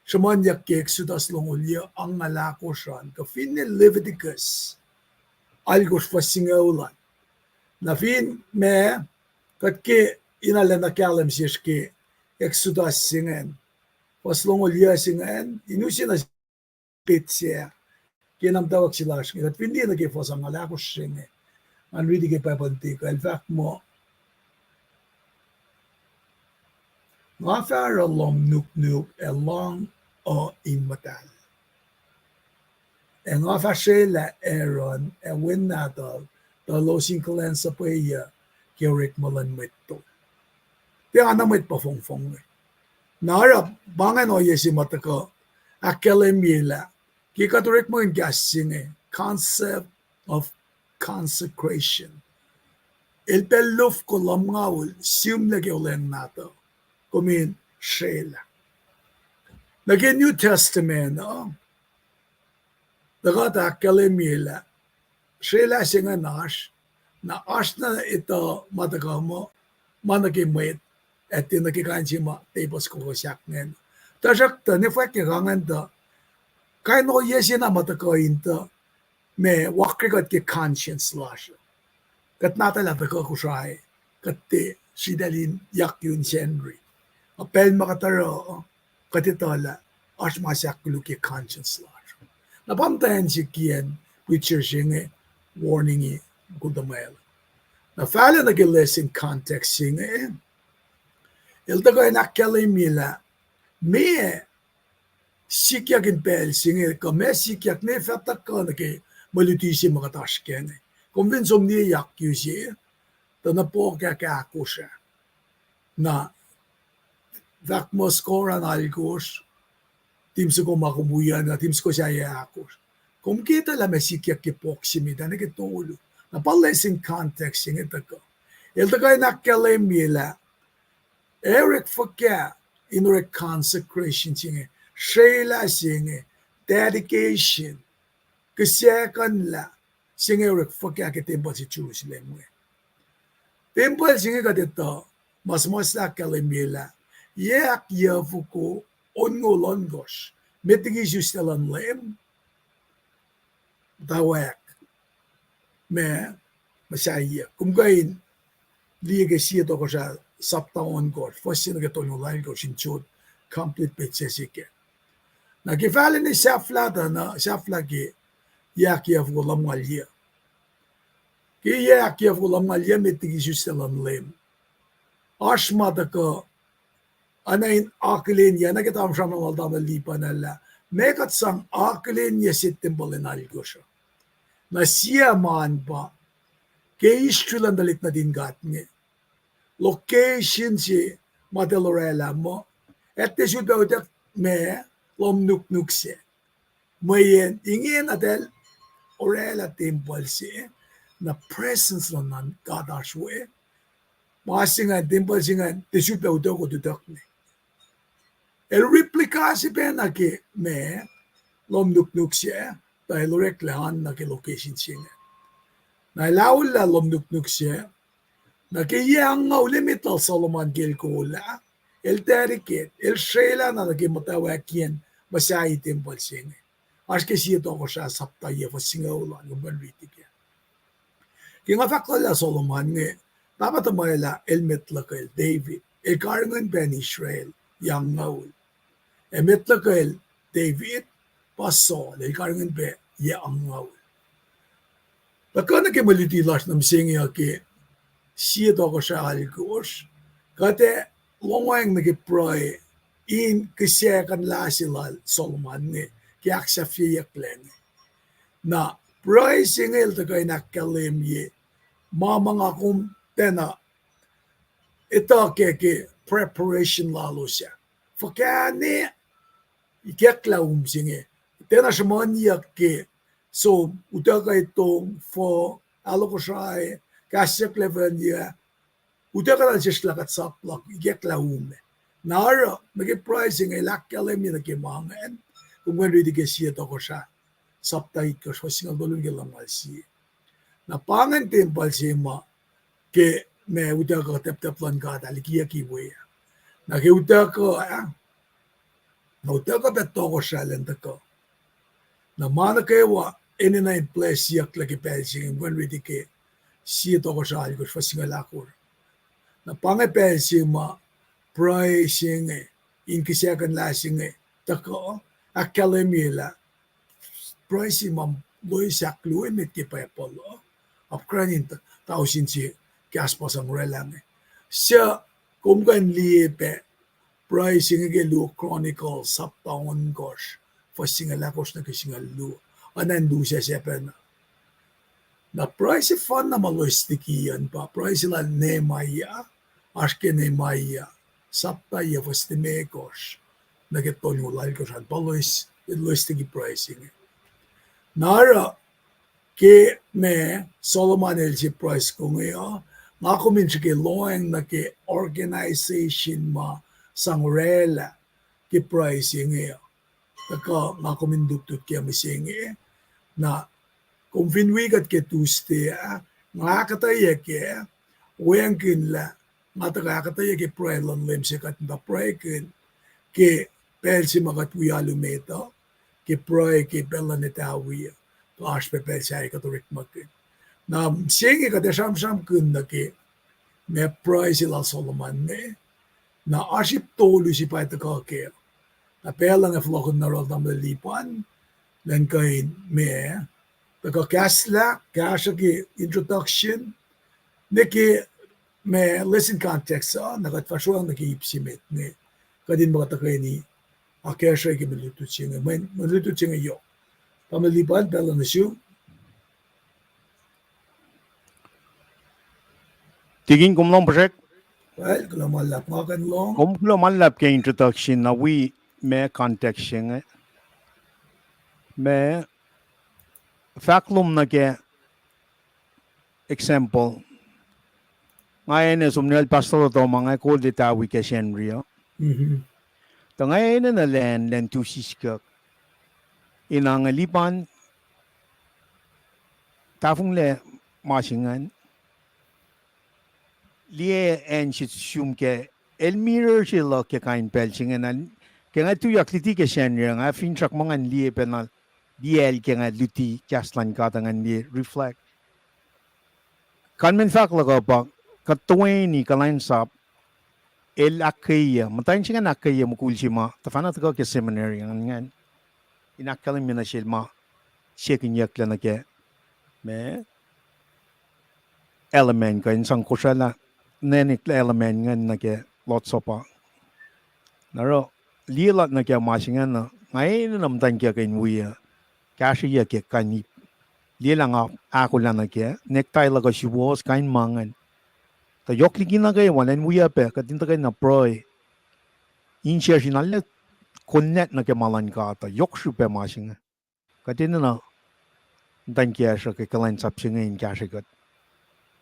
sruhmuhnyuck ke Exodus longoul yuh angngaul ahkosr an kuh finne Leviticus alkosr fuhs singucul an. Na fin ma, kuht ke, in arulacna kahlwem sesr ke Exodus se ingacn, fuhs longoul yuc se ingacn, in use na petsac ke na muhtwacwacack se lasr inge, kuht fin liye nuh ke fuhs angngaul ahkosr se inge, ngan riti ke Bible nuhtihk uh, el fahk muh, Nga fah oruh lohm nuknuk ac lohng uh in muhtahl, ac nga fah srwaclah Aaron ac wen nahtuhl tuh elos in kuhlwacnsuhpweyuc ke orekma luhn mwet tol. Tiac na mwet pa fongfong inge. Na oruh pa ingacn ohiyac se ma tuhkuh ahkkahlwemyelah ke kuht orekmakihn kahs se inge, concept of consecration. El pacl lofko lumngaul sihmlac ke olweacng nahtuhl, kom in srwaclah. Nuh ke New Testament uh, tuh kuht ahkkahlwemyelah srwaclah se ingacn oasr, na oasr na etuh ma tuhkuh muh, ma nuh ke mwet, ac tiac nuh ke kain se ma tepuh soko sahk ingacn. Tuhsruhktuh ne fwackyak ingacn tuh, kain ohiyac se na ma tuhkuh in tuh, ma wakre kuht ke conscience lasr. Kuht nahtuhl ah tuhkuh Kosrae, kuht tiac sritacl in yakyu in Sacnri. A pacl ma kuht oruh, kuht etuh lah oasr ma se ahkkoluk ke conscience lasr. Na pa muhtwacn se kiyacn preacher se inge, warning-i, mukul tuhmwacl. Na fahla nuh ke lesson context se inge, el tuhkuh in ahkkahlwemyelah, meac sikyak in pacl se inge, kuh meac sikyak ne fah tuhkuh nuh ke mwe luti se ma kuht oasr kac inge. Kom fin som liye yakyu se, tuh na pouk ahkosr ah. Na fahk muh soko oran alkosr, tim soko ma kom wi an, na tim soko sahyac ahkosr. Kom ke etuh lah meac sikyak ke pouk se met ah nuh ke tolu. Na pa lesson context se inge tuhkuh. El tuhkuh in ahkkahlwemyelah, ac orek fuhkah in orek consecration se inge, srwaclah se inge, dedication, kihsackuhnlah se inge orek fuhkah ke tempuhl se Jerusalem inge. Tempuhl se inge kuht etuh, ma suhmuhslah ahkkahlwemyelah, yac ahkyucfoko onngoul ohnkohsr, met liki isuslac luhn Leum, muhtwacwacack, ma, muhsaheack. Kom kuh in liye ke Sie Tohkohsrah sapta ohnkohsr, fuhs se nuh ke tolngoul alkohsr in sot complete petsac se kac. Na ke fahlen sahflah tuh na sahflah ke yac ahkyucfoko lumngaul yuc. Ke yac ahkyucfoko lumngaul yuc met liki isuslac luhn Leum, oasr ma tuhkuh, oacna in akihlenyuc, na ke tamuhlwel sramsram lal tamuhlwel Lipan ah lah, meac kuht sang akihlenyuc se tempuhl in alkohsr uh. Na sie ma pa, ke history luhn tuhlihk nuhtin God inge, location se ma eltahl orwaclah muh, eltahl tiac sulpac utuck ma, lohm nuknuk sac. Mweyen ingena eltahl orwaclah tempuhl se, na presence luhn God oasr we. Ma se ingacn, tempuhl se ingacn tiac sulpac utuckoht utuckme. El replica se pacna ke ma, lohm nuknuk sac, tuh el oreklac an nuh ke location se inge. Na el aullah lohm nuknuk sac, na ke yac angngaul emet lal Solomon ke el kolah, el dedicate, el srwaclah na nuh ke muhtwacwacackiyacn muhsahi tempuhl se inge. Oasr ke Sie Tohkohsrah sapta yuc fuhs singucul an, kom kuh in riti kac. Ke nga fahk lal Solomon inge, pahpah tuhmwacl ah el met luhkwel David, el karihngihn pac acn Israel yac angngaul. Ac met luhkwel David pa Saul, el karihngihn pac yac angngaul. Tuhkuh nuh ke mwe luti lasr nuh mihsenge uh ke Sie Tohkohsrah alkosr, kuht ac lohngwacng nuh ke pruhe in kihsackuhnlah se lal Solomon inge ke ahksahfyeyucklac inge. Na pruhe se inge el tuhkuh in ahkkahlwemye ma ma nga kom tiacna etuh kac ke preparation lalos ah. Fuhkah ne ikacklah um se inge. Tiacna sruhmuhnyuck ke som utuckuh etong, fuh, ahluhkosrahi, kahsyucklac fuhn yuc, utuckuh nuh sesr lah kuht sap luhk ikacklah um. Na oruh nuh ke pruhe se inge el ahkkahlwemye nuh ke ma ingacn, kom kuh in riti ke Sie Tohkohsrah sapta itkohsr fuhs singucul tolu nuh ke lumngaul sie. Na pa ingacn tempuhl se ma ke ma utuckuh teptep luhn God ah likiyucki we ah. Na ke utuckuh ah, na utuckuh pac tohkohsrahl in tuhkuh. Na ma nuh kwewa enenuh in bless-iyucklah ke pacl se inge, kom riti ke Sie Tohkohsrah alkosr fuhs singucul ahkosr. Na pa inge pacl se ma pruhe se inge, in kihsackuhnlah se inge, tuhkuh ahkkahlwemye lah pruhe se ma loes ahkluo emet ke Bible uh, apkuhran in tausin se kahs pa sang oraclah inge. Suc kom kuh in liye pac pruhe se inge ke luo Chronicles sapta ohnkohsr, fuhs singucul ahkosr nuh ke singucul luo, oacna in lusac sacpacna. Na pruhe sefanna ma loes liki an pa pruhe se lal Nehemiah, oasr ke Nehemiah sapta yac fuhs limekohsr nuh ke tolngoul alkohsr an pa loes, loes liki pruhe se inge. Na oruh ke ma Solomon el se pruhe se inge uh, nga kom in srihke lohacng nuh ke organization ma sang oraclah ke pruhe se inge uh. Tuhkuh nga kom in lutlut ke mihsenge. Na kom fin wi kuht ke Tuesday ah, nga ahkuhtweyac ke, weacng kihn lah nga tuhkuh ahkuhtweyac ke pruhe luhn Leum se kuht muhta pruhekihn ke pacl se ma kuht wi alu met uh, ke pruhe ke pacl luhn etawi uh, kuh oasr pac pacl sahyac kuht orekmakihn. Na mihsenge kuht ac sramsramkihn nuh ke ma pruhe se lal Solomon inge. Na oasr ip tolu se pa tuhkuh kac. Na pacl inge fohlohkihn nuh yohrohl tamuhlwel Lipan, elan kuh in ma, tuhkuh kahslah, kahsruh ke introduction, nuh ke ma lesson context uh, na kuht fahsr nuh ke ip se met inge, kuht in muh tuhkweni akacsruhi ke mwe lutlut se inge, mwe, mwe lutlut se inge yohk. Tamuhlwel Lipan, pacl uh nuh sum. Tikin, kom lohng puhsrek? Well, kuloh ma luhlahp, nga kuh in lohng. Kom kuloh ma luhlahp ke introduction, na wi ma context se inge. Ma fahk lom nuh ke example. Nga enenuh som nuh yohrohl Pastor Loto ma nga kol etawi ke Sacnri uh. Tuh nga enenuh lwen, lwen tu siskuk. Ina nga Lipan tahfonglac ma se ingacn. Liye acn se sum kac, el mirror se luhk ke kain pacl se inge na, ke nga tuyak luti ke Sacnri, nga finsrak ma ngan liye pacna, liyacl ke nga luti kahs luhn God, ngan liye reflect. Kalmacn fahk luhk uh pa, kuht toeni kuhlwacnsap, el ahkkweye, muhtwacn se ingacn ahkkweye mukul se ma tuhfahna tuhkuh ke seminary ingacn, in ahkkahlwemye nuh sel ma sekinyucklac nuh ke ma element kuh in sang kosraclah, nwe element ingacn nuh ke Lord's Supper. Na oruh, liye luhk nuh ke ma se ingacn uh, nga enenuh muhtwacn kiyuhk in wi uh, kahsrweyuc ke kain ip. Liye lah nga ahkolah nuh ke necktie luhk uh suwohs, kain ma ingacn. Tuh yohk liki nuh kwewa, elan wi uh pac, kuht in tuhkweni pruhe. Insiyacsr in arlac konwacack nuh ke ma luhn God uh, yohk srihpac ma se inge. Kuht enenuh muhtwacn kiyacsr uh ke kuhlwacnsap se inge in kahsrwe kuht.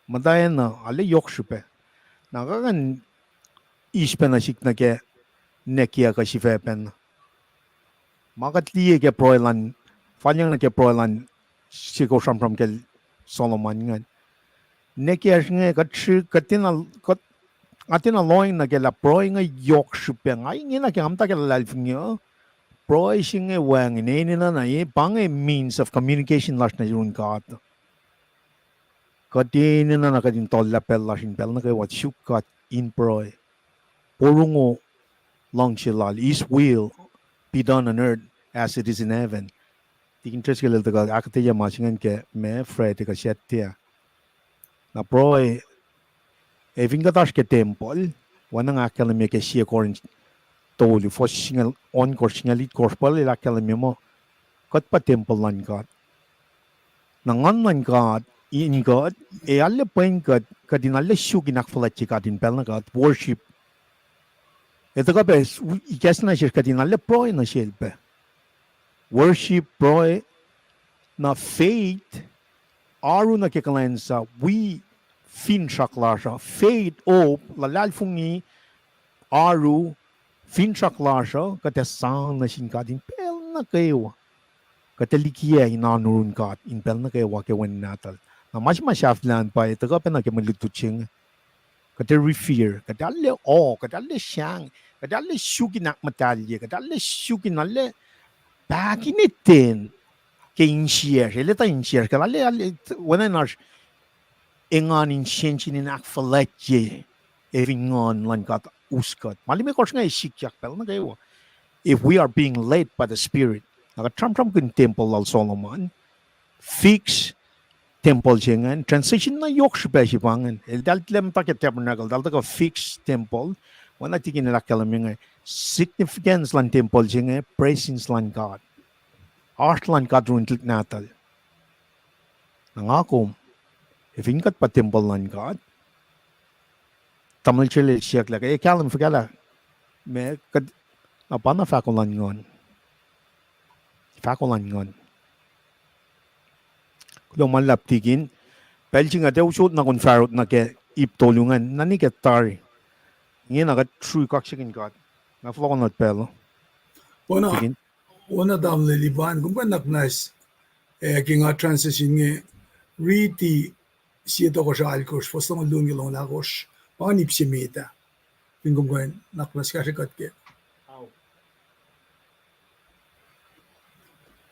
Muhtwacn uh arlac yohk srihpac. Na kuht kuh in eis pacna sik nuh ke necktie kuh sifacpacna. Ma kuht liye ke pruhe luhn, falyang nuh ke pruhe luhn, siko sramsram kacl Solomon ingacn. Necktie se inge kuht sri-, kuht tiacna, kuht, nga tiacna lohacng nuh ke lah pruhe inge yohk srihpac. Nga ingena ke nga muhta ke luhlahlfongi uh, pruhe se inge wacngihn, enenuh na, pa inge means of communication lasr nuh yurin God. Kuht enenuh na kuht in tuhllah pacl lasr in pacl nuh kwewa suk God in pruhe. Porongo luhngse lal, His will be done on earth as it is in heaven. Tikin Driscoll el tuhkuh ahkuhtweyac ma se ingacn ke ma Friday kuh Saturday. Na pruhe, ac fin kuht oasr ke tempuhl, oacna nga ahkkahlwemye ke Sie Korin tolu, fuhs singucul ohnkohsr, singucul itkohsr, Paul el ahkkahlwemye muh kuht pa tempuhl luhn God. Na Nguhn luhn God in kuht, ac arlac pwen kuht, kuht in arlac suk in ahkfuhlwactye God in pacl nuh God, worship. Ac tuhkuh pac, ikacslah nuh sesr kuht in arlac pruhe nuh sel pac. Worship, pruhe, na faith, oaru nuh ke kuhlwacnsap, wi finsrak lasr uh, faith, hope, luhlahlfongi, oaru, finsrak lasr uh, kuht ac sang nuh sin God in pacl nuh kwewa. Kuht ac likiyac in oanurun God in pacl nuh kwewa ke Wen Nahtuhl. Na ma se ma sahflah an pa ac tuhkuh pacna ke mwe lutlut se inge. Kuht ac revere, kuht arlac awe, kuht arlac sang, kuht arlac suk in ahkmuhtahlye, kuht arlac suk in arlac pahkiniten ke insiyacsr, el etuh insiyacsr, ke lal, lal, oacna in oasr engan in sensen in ahkfuhlwactye, efin Nguhn luhn God us kuht. Ma limekohsr inge sikyak pacl nuh kwewa. If we are being led by the Spirit. Na kuht sramsramkihn tempuhl lal Solomon, fix tempuhl se ingacn, transition na yohk srihpac se pa ingacn. Eltahl tilac muhta ke tabernacle, eltahl tuhkuh fix tempuhl. Oacna Tikin el ahkkahlwemye inge, significance luhn tempuhl se inge, presence luhn God. Oasr luhn God yurin tuhlihk nahtuhl. Na nga kom, efin kuht pa tempuhl luhn God, tamuhlwel se el siyucklah, e kahlwem fuhkah lah, ma kuht, na pa na fahko luhn Nguhn. Fahko luhn Nguhn. Kuloh ma luhlahp Tikin. Pacl se inge tiac usot na kom fahsrot nuh ke ip tolu ingacn, na nwe ke tari. Inge na kuht sru kaksakihn God. Nga fohlohkohnot pacl uh. Oacna, Tikin, oacna tamuhlwel Lipan, kom kuh in nuhnak, eh, ke nga transition inge, riti sie tohkohsrah alkosr, fuhs longoul luo nuh ke longoul ahkosr, pa ngan ip se met ah. Fin kom kuh in nuhnak kahsre kuht ke.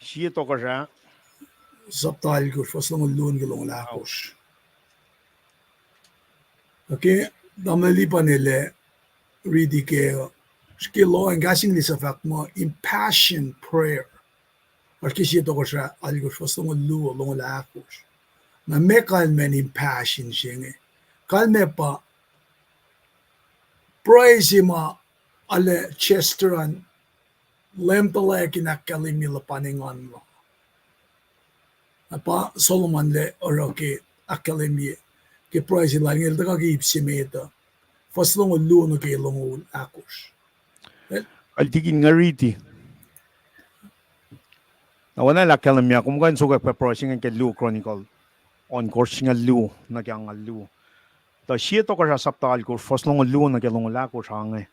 Sie tohkohsrah sapta alkosr, fuhs longoul luo nuh ke longoul ahkosr. Okay, tamuhlwel Lipan el ac riti ke, srihke lohacng kahs English uh fahk muh impassioned prayer. Oasr ke sie tohkohsrah alkosr, fuhs longoul luo, longoul ahkosr. Na meac kalmacn impassion se inge? Kalmac pa pruhe se ma arlac Chester an Leum tuhlac in ahkkahlwemye luhpan engan la. Na pa Solomon el oruh ke ahkkahlwemye ke pruhe se lal inge el tuhkuh ke ip se met uh, fuhs longoul luo nuh ke longoul ahkosr. Kal Tikin nga riti. Na oacna el ahkkahlwemye, kom kuh in sokwack pac pruhe se inge ke Luo Chronicle ohnkohsr, singucul luo nuh ke angngaul luo. Tuh sie tohkohsrah sapta alkosr, fuhs longoul luo nuh ke longoul ahkosr inge.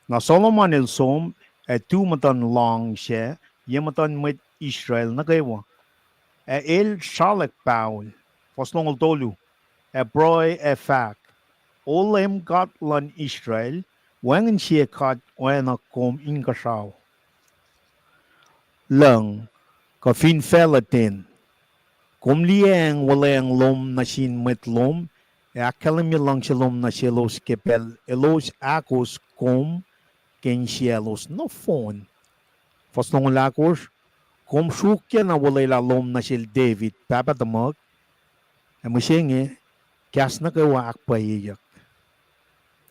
Na Solomon el som ac tu muhtuhn luhngse ye muhtuhn mwet Israel nuh kwewa. Ac el sralwack pahol, fuhs longoul tolu, ac pruhe ac fahk, O Leum God luhn Israel, wacngihn sie God oacna kom inkuhsrao lucng, kuh fin facluh ten. Kom liyacacng wuhlweacng lom nuh sin mwet lom, ac ahkkahlwemye luhngse lom nuh selos ke pacl elos ahkos kom ke insiyaclos nohfohn. Fuhs longoul ahkosr, kom sruokyac na olwelah lom nuh sel David pahpah tuhmuhk, ac mihsenge kahs nuh kwewa ahkpwacyeyuck.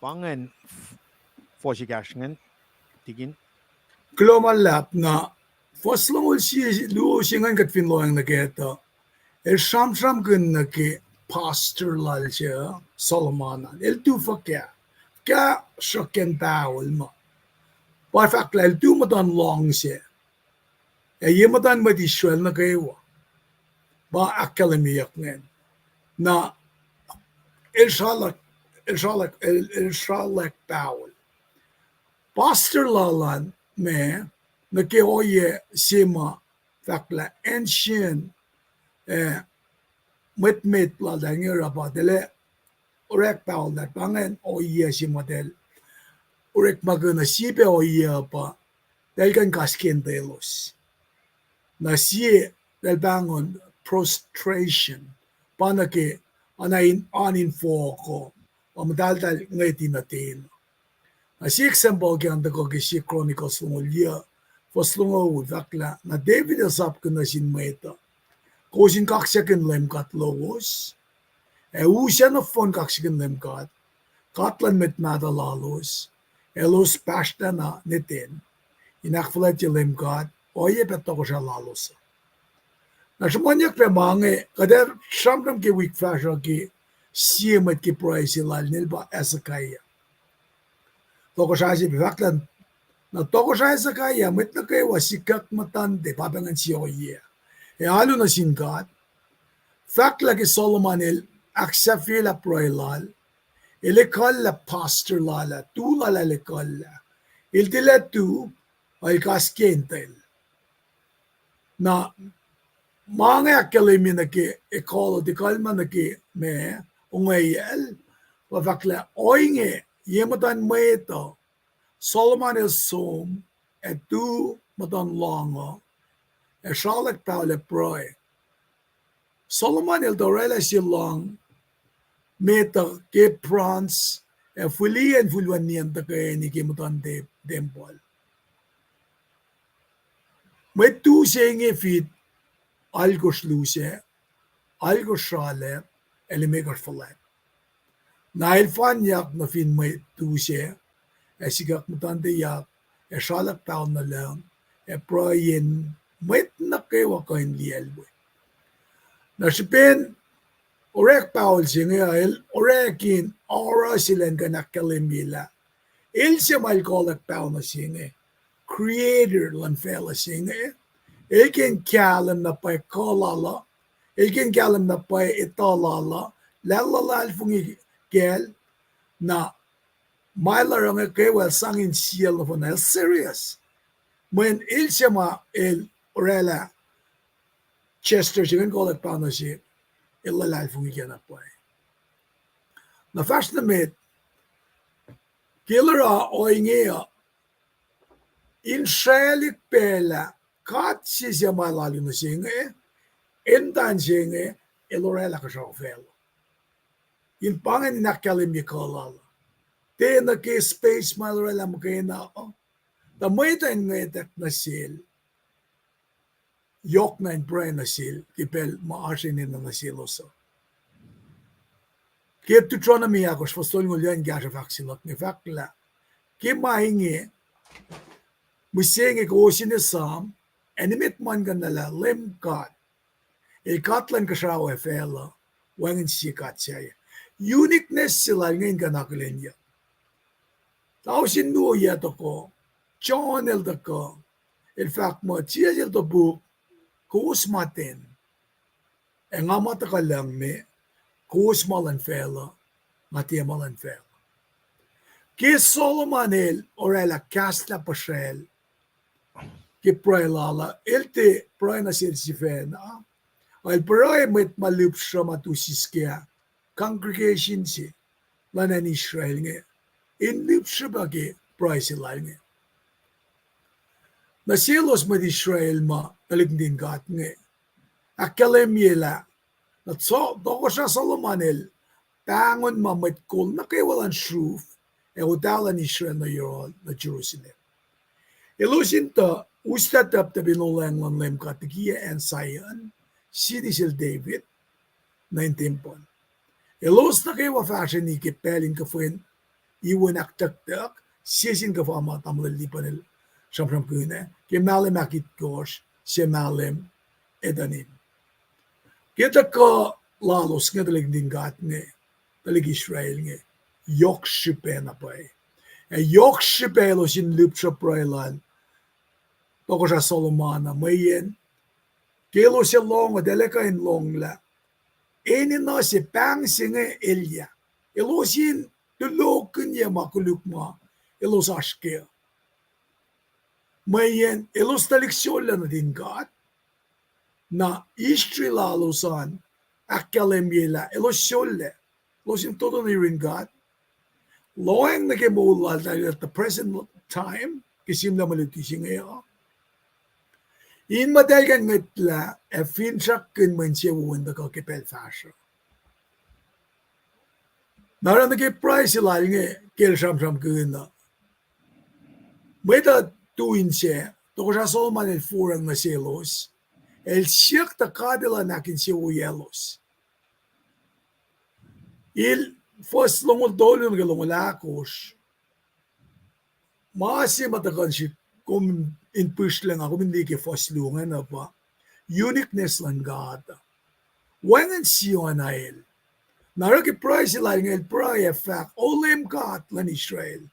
Pa ingacn, f-, fohs ekahsr ingacn, Tikin. Kuloh ma luhlahp. Na fuhs longoul sie, luo se ingacn kuht fin lohacng nuh kac tuh, el sramsramkihn nuh ke pastor lal se, Solomon an. El tu fuhkah? Fuhkah sruhkacn pahol ma? Pa fahk lah el tu muhtuhn luhngse, ac ye muhtuhn mwet Israel nuh kwewa. Pa ahkkahlwemyeyuck ingacn. Na el sralwack, el sralwack, el, el sralwack pahol. Pastor lal an me, nuh ke ohiyac se ma fahk lah ancient, eh, mwet met lal ah inge oruh pa eltahl orek pahol lah pa ingacn ohiyac se ma eltahl orekmakihn, na sie pac ohiyac pa eltahl kuh in kaskentwelos. Na sie, eltahl pahngon prostration, pa nuh ke oan in, oan in fohko, a muhtahltahl ngweti nuh ten. Na sie example ke an tuhkuh ke sie Chronicles longoul yuc, fuhs longoul, fahk lah na David el sapkihn nuh sin mwet uh, kowos in kaksakihn Leum God lowos, ac usacna nohfohn kaksakihn Leum God, God luhn mwet mahtuh lalos, elos pahsrtacna nuh ten, in ahkfuhlwactye Leum God oacyacpac tohkohsrah lalos uh. Na sruhmuhnyuck pac ma inge, kuht ac sramsram ke wik fahsruh ke sie mwet ke pruhe se lal inel pa Hezekiah. Tohkohsrah se pa fahk lah, na tohkohsrah Hezekiah, mwet nuh kwewa sikyak muhtuhnte pa pacngihn sie ohiyac. Ac alu nuh sin God, fahk lah ke Solomon el ahksahfyelah pruhe lal, el ekuhllah pastor lal ah, tu lal ah el ekuhllah, el tilac tu, el kaskentwel. Na ma inge ahkkahlwemye nuh ke ekuhl, ekuhlma nuh ke ma ongweyacl, pa fahk lah ohinge, ye muhtuhn mwet uh, Solomon el som, ac tu muhtuhn lohng uh, ac sralack pahol ac pruhe. Solomon el tuh orwaclah sie lohng met uh ke bronze, ac fihliyac infulwen nien tuhkweni ke muhtuhnte tempuhl. Mwet tu se inge fit alkosr lusac, alkosr sralack, ac limekohsr fuhlwact. Na el fanyak nuh fin mwet tu sac, ac sikyak muhtuhnteyak, ac sralack pahol nuh lucng, ac pruhe yen mwet nuh kwewa kuh in liyacl we. Na srihpen orek pahol se inge uh, el orek in oruh sel in kuh in ahkkahlwemye lah el se ma el kolwack pahol nuh se inge, creator luhn facluh se inge, el ke in kahlwem na pwacye kuh lal uh, el ke in kahlwem na pwacye etuh lal uh, lah el luhlahlfongi kacl, na ma el oruh inge kwewa el sang insiyacl nohfohn, el serious. Mweyen el se ma el orwaclah Chester se inge in kolwack pahol nuh se, el luhlahlfongi kac na pwacye. Na fahsr nuh met, ke el oruh ohinge uh, in sraclihk pacl ah, God se se ma el alu nuh se inge, el muhtwacn se inge, el orwaclah kuhsrao facluh in pa ingacn in ahkkahlwemye kuh lal uh. Tiac nuh ke space ma el orwaclah muhkwena uh, tuh mwet uh in ngwetack nuh sel, yohkna in pruhe nuh sel ke pacl ma oasr enenuh nuh selos uh. Ke Deuteronomy ahkosr fuhs tolngoul yuh in kahsruh fahk se luhk inge, fahk lah ke ma inge, mihsenge kowos in esam, ac nimet muhlkuhnlah lah Leum God, El God luhn kuhsrao ac facluh, wacngihn sie God sahyac. Uniqueness se lal inge in kuh in akihlenyuck. Tausin luo yac tohkoh, John el tuhkuh, el fahk muh Jisus el topuk, kowos ma ten, ac nga ma tuhkuh lucng me, kowos ma luhn facluh, nga tiac ma luhn facluh. Ke Solomon el orwaclah kahs lah puhsracl ke pruhe lal uh, el tiac pruhe nuh sel sifacna, el pruhe mwet ma lihpsruh ma tu siskacl, congregation se luhn acn Israel inge, in lihpsruh pac ke pruhe se lal inge. Nuh selos mwet Israel ma tuhlihk nuhtin God inge, ahkkahlwemye lah, na so-, Tohkohsrah Solomon el pahngon ma mwet kol nuh kwewa luhn sruf ac otah luhn Israel nuh yohrohl nuh Jerusalem. Elos in tuh uslah tuptup in olweacng luhn Leum God likiyac acn Zion, siti sel David, nuh in tempuhl. Elos nuh kwewa fahsrweni ke pacl in kuhfwen iwin ahktucktuck, sie sin kuhfa ma tamuhlwel Lipan el sramsramkihn ah, ke mahlwem ahkitkohsr, sie mahlwem Etanim. Ke tuhkuh lalos inge tuhlihk nuhtin God inge, tuhlihk Israel inge, yohk srihpac na pwacye. Ac yohk srihpac elos in lihpsruh pruhe lal Tohkohsrah Solomon uh, mweyen ke elos ac lohng uh, eltahl kuh in lohnglah enenuh se, pahng se inge elyah. Elos in tulohkihnyac ma koluk ma elos oasr kac. Mweyen elos tuhlihk sollac nuhtin God, na history lalos an ahkkahlwemye lah elos sollac, elos in fototo nuh yurin God. Lohacng nuh ke moul laltahl at the present time, ke sihmlac mwe luti se inge uh, in muhtahl kuh in ngwetlah ac finsrakkihn mwe insewowo in tuhkuh ke pacl fahsruh. Na oruh nuh ke pruhe se lal inge ke el sramsramkihn uh, mwet uh tu inse, Tohkohsrah Solomon el foracng nuh selos, el siyuck tuh God Elan ahkinsewowoyaclos. El fuhs longoul tolu nuh ke longoul ahkosr. Ma se ma tuhkuh srihk kom in pihsrlac nga, kom in liye ke fuhs luo ingacn uh pa uniqueness luhn God. Wacngihn sie oacna El. Na oruh ke pruhe se lal inge el pruhe ac fahk, O Leum God luhn Israel,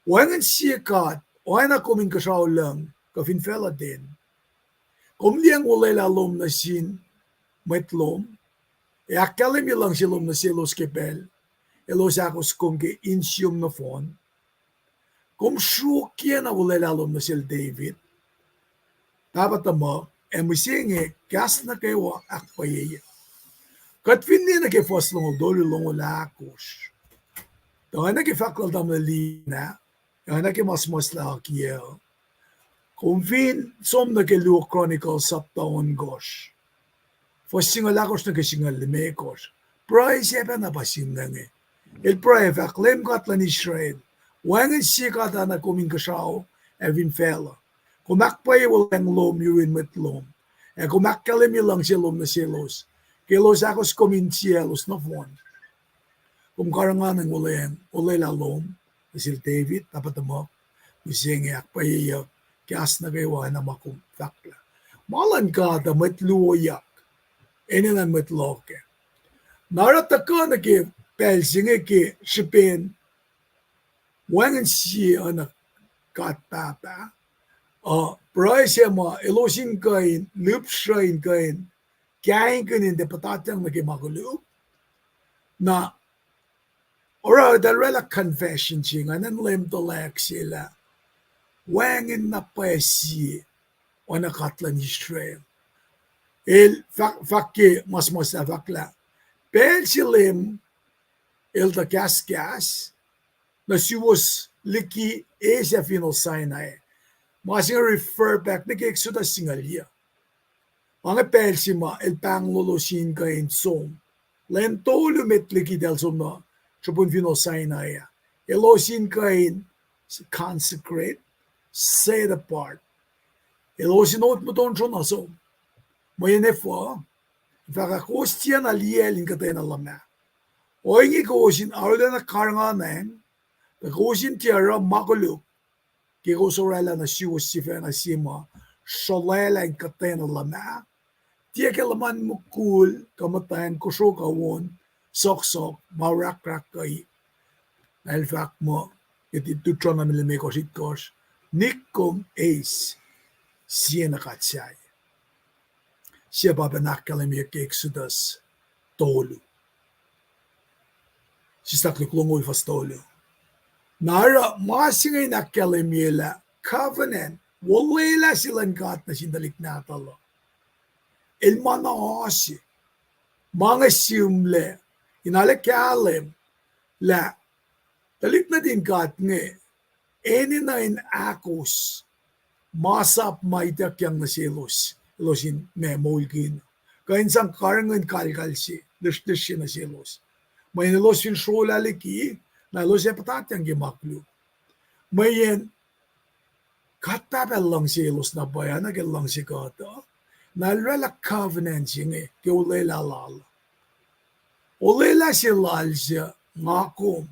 wacngihn sie God oacna kom in kuhsrao lucng kuh fin facluh ten. Kom liyacacng olwelah lom nuh sin mwet lom, ac ahkkahlwemye luhngse lom nuh selos ke pacl elos ahkos kom ke insiyom nohfohn. Kom sruokyacna olwelah lom nuh sel David pahpah tuhmuhk, ac mihsenge kahs nuh kwewa ahkpwacyeyuc. Kuht fin liye nuh ke fuhs longoul tolu, longoul ahkosr, tuh oacna ke fahk lal tamuhlwel Lina, oacna ke ma suhmuhslah akiyac uh, Kom fin som nuh ke Luo Chronicles sapta ohnkohsr, fuhs singucul ahkosr nuh ke singucul limekohsr, pruhe se pacna pa sihmlac inge. El pruhe fahk, Leum God luhn Israel, wacngihn sie God ah nuh kom inkuhsrao ac fin facluh. Kom ahkpwacye wuhlweacng lom yurin mwet lom, ac kom ahkkahlwemye luhngse lom nuh selos, ke elos ahkos kom in siyaclos nohfohn. Kom karihngihnacng wuhlweacng olwelah lom nuh sel David, pahpah tuhmuhk, mihsenge ahkpwacyeyuck kahs nuh kwewa na ma kom fahklah. Ma luhn God uh mwet luoyak, enenuh in mwet loh kac. Na oruh tuhkuh nuh ke pacl se inge ke srihpen wacngihn sie oacna God Pahpah, uh, pruhe se ma elos in kuh in lihpsruh in kuh in kaingkihn in tiac puhtatyang nuh ke ma koluk. Na oruh eltahl orwaclah confession se ingacn, Leum tuhlac se lah wacngihn na pwacye sie oacna God luhn Israel. El fahk, fahk ke ma suhmuhslah, fahk lah pacl se Leum el tuh kahskahs nuh suwos liki eis ac finohl Sinai. Ma se inge refer back nuh ke Exodus singucul yuh. Pa inge pacl se ma el pahnglolosin kuh in som. Leum tolu met liki eltahl som nuh srihpen finohl Sinai ah. Elos in kuh in consecrate, set apart. Elos in ot muhtuhn sron nuh som. Mweyen efuh, fahk ah kowos tiacna liyacl in kuhtwena luhmah. Ohinge kowos in arulacna karihngihnacng, tuh kowos in tiac oruh ma koluk, ke kowos orwaclah nuh suwos sifacna sie ma srolwaclah in kuhtwena luhmah, tiac ke luhman mukul kuh muhtwacn, kosro kuh on, sohksohk, ma orahkrahk kuh ip. Na el fahk muh, ke Deuteronomy limekohsr itkohsr, nik kom eis siena god sahyac. Sie pa pacna ahkkahlwemyeyuck ke Exodus tolu. Sislah luhk longoul fuhs tolu. Na oruh ma se inge in ahkkahlwemye lah covenant, olwelah se luhn God nuh sin tuhlihk nahtuhl uh, el ma na oasr. Ma inge sihmlac in arlac kahlwem lah tuhlihk nuhtin God inge enenuh in ahkos masap ma ituckyang nuh selos, elos in ma moulkihn, kuh in sang karihngihn kalkal se, lihsrlihsr se nuh selos. Mweyen elos fin srolah liki, na elos ac puhtatyang ke ma koluk. Mweyen God Pahpah luhngse elos na pwacye, na ke luhngse kuht uh, na el orwaclah covenant se inge ke olwelah lal uh. Olwelah se lal suc nga kom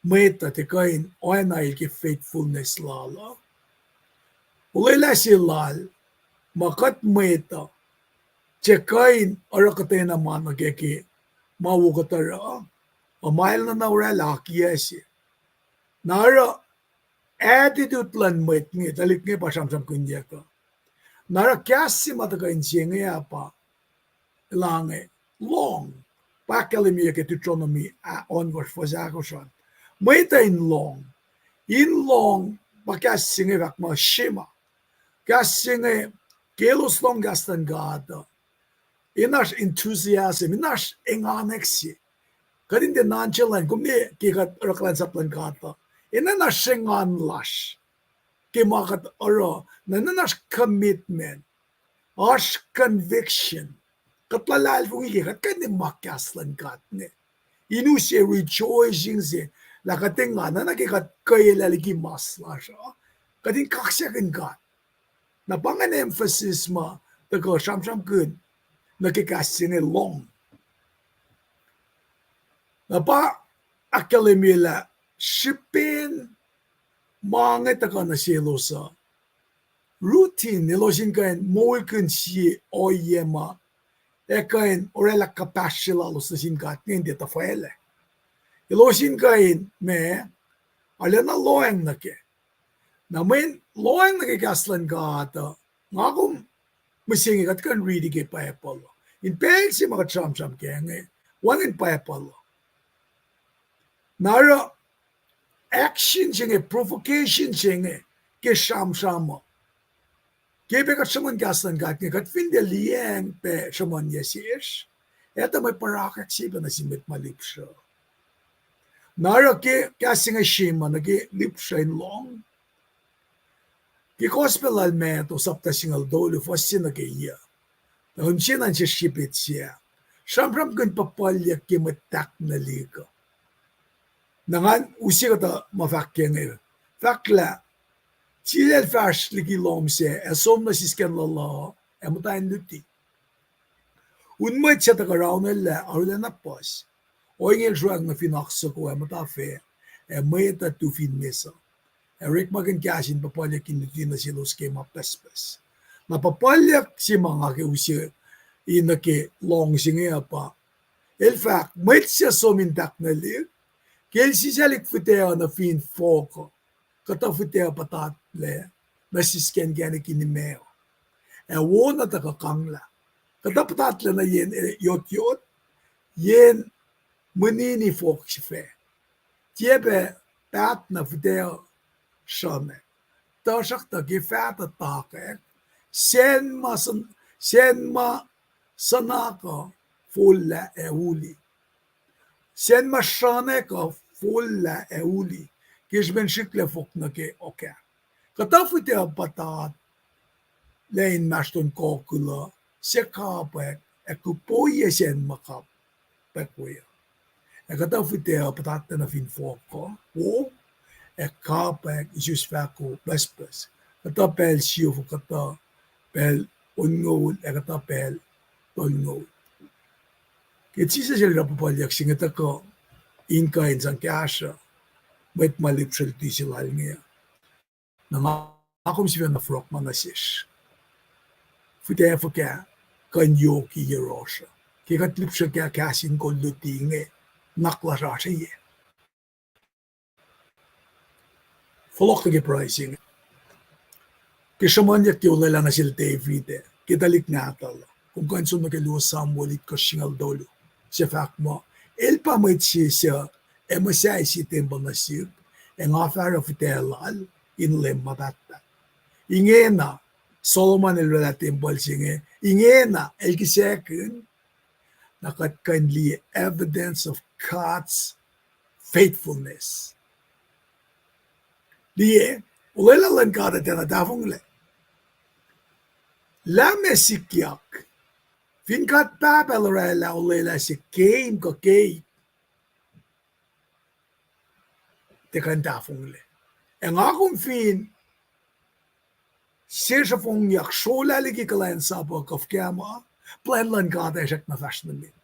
mwet uh tiac kuh in oacna el ke faithfulness lal uh. Olwelah se lal ma kuht mwet uh tiac kuh in oruh kuhtwena ma nuh kac ke ma wo kuht oruh uh, ma el nuhna orwaclah akiyac se. Na oruh attitude luhn mwet inge, tuhlihk inge pa sramsramkihnyuck uh. Na oruh kahs se ma tuhkuh inse inge ah pa, elange, lohng. Pa ahkkahlwemyeyuck ke Deuteronomy ah ohnkohsr fuhs ahkosr an. Mwet uh in lohng. In lohng, pa kahs se inge fahk muh shema. Kahs se inge, ke elos lohng kahs luhn God uh, in oasr enthusiasm, in oasr enganwack se. Kuht in tiac nonchalant, kom ne ke kuht oruh kuhlwacnsap luhn God uh, enenuh na srengan lasr ke ma kuht oruh, na enenuh na oasr commitment, oasr conviction. Kuht luhlahlfongi ke kuht kuh in ma kahs luhn God inge. In use rejoicing se lah kuht engan, na nuh ke kuht kweyelah liki mas lasr uh, kuht in kaksakihn God. Na pa ingacn emphasis ma tuhkuh sramsramkihn nuh ke kahs se inge lohng. Na pa ahkkahlwemye lah srihpen ma inge tuhkuh nuh selos uh, routine, elos in kuh in moulkihn sie ohiyac ma ac kuh in orwaclah kuhpahsr se lalos nuh sin God inge in tiac tuhfwaclac. Elos in kuh in ma, arulacna lohacng nuh kac. Na mweyen lohacng nuh ke kahs luhn God uh, nga kom mihsenge kuht kuh in riti ke Bible uh. In pacl se ma kuht sramsram kac inge, wacngihn Bible uh. Na oruh action se inge, provocation se inge, ke sramsram uh, ke pac kuht sruhmuhn kahs luhn God inge, kuht fin tiac liyacacng pac sruhmuhnyuck sesr, etuh mwe pwarak se pac nuh sin mwet ma lihpsruh. Na oruh ke kahs se inge shema nuh ke lihpsruh in lohng, Ke Gospel lal Matthew, sapta singucul tolu, fuhs se nuh ke yuc. Na kom sie na sesr srihpac se ah. Sramsramkihn puhpuhlyuck ke mwet tahknwelihk uh. Na ngan use kuhtuh ma fahk ke inge. Fahk lah, Jisus el fahsr liki lohm sac, ac som nuh sisken luhluh, ac muhta in luti. Un mwet suc tuhkuh raunwelah arulacna puhs. Ohinge el sruhacng nuh fin oak soko ac muhta fac, ac mwet uh tu fin mes uh. Ac orekmakihn kahs in puhpuhlyuck in luti nuh selos ke ma pucspucs. Na puhpuhlyuck se ma nga ke use in nuh ke lohng se inge uh pa, el fahk, mwet suc som in tahknwelihk, ke el sisaclihk fihtac uh nuh fin fohk uh, kuhtuh fihtac uh puhtatlac nuh sisken inkacnek in imac uh, ac wo na tuhkuh kanglah. Kuhtuh puhtatlac nuh yen, eh, yotyot, yen mwnini fohk sifac. Tiac pac paht na fihtac uh sruhnack. Tuhsruhktuh ke faht uh takwack, sacn ma suhn-, sacn ma suhnak uh follah ac uli. Sacn ma sruhnack uh follah ac uli, ke srihpen srihklac fohk nuh ke okah. Kuhtuh fihtac uh puhtatlac inmahsrlon kokuhl uh, suc kapwack, ac kupoiyac sacn ma kapwack we uh. Ac kuhtuh fihtac uh puhtatlac nuh fin fohk uh, wo, ac kapwack, isus fahko, pucspucs. Kuhtuh pacl siofok, kuhtuh pacl onngoul, ac kuhtuh pacl tolngoul. Ke Jisus el oruh puhpuhlyuck se inge tuhkuh in kuh in sang kahsruh mwet ma lihpsrwel luti se lal inge. Na nga kom sifacna fohlohk ma nuh sesr. Fihtac fuhkah kuh in yohk yohrohsr uh ke kuht lihpsrwekah kahs in kol luti inge, nuhnak lasr oasr ye. Fohlohk nuh ke pruhe se inge. Ke sruhmuhnyuck ke olwelah nuh sel David ah, ke tuhlihk nahtuhl uh, kom kuh in som nuh ke luo Samuel itkohsr singucul tolu, suc fahk muh, el pa mwet se suc ac muhsahi sie tempuhl nuh sihk, ac nga fah oruh fihtac lal in leum ma pahtpaht. Ingena, Solomon el oraclah tempuhl se inge, ingena, el kihsackuhn, na kuht kuh in liye evidence of God's faithfulness. Liye, olwelah luhn God uh tiacna tahfonglac. Lah meac sikyak? Fin God Pahpah el oraclah olwelah se keim kuh keik, tiac kuh in tahfonglac. Ac nga kom fin sesr uh fongyak srolah liki kuhlwacnsap uh kuh fuhkah ma, plwacn luhn God ac srackna fahsr nuh met.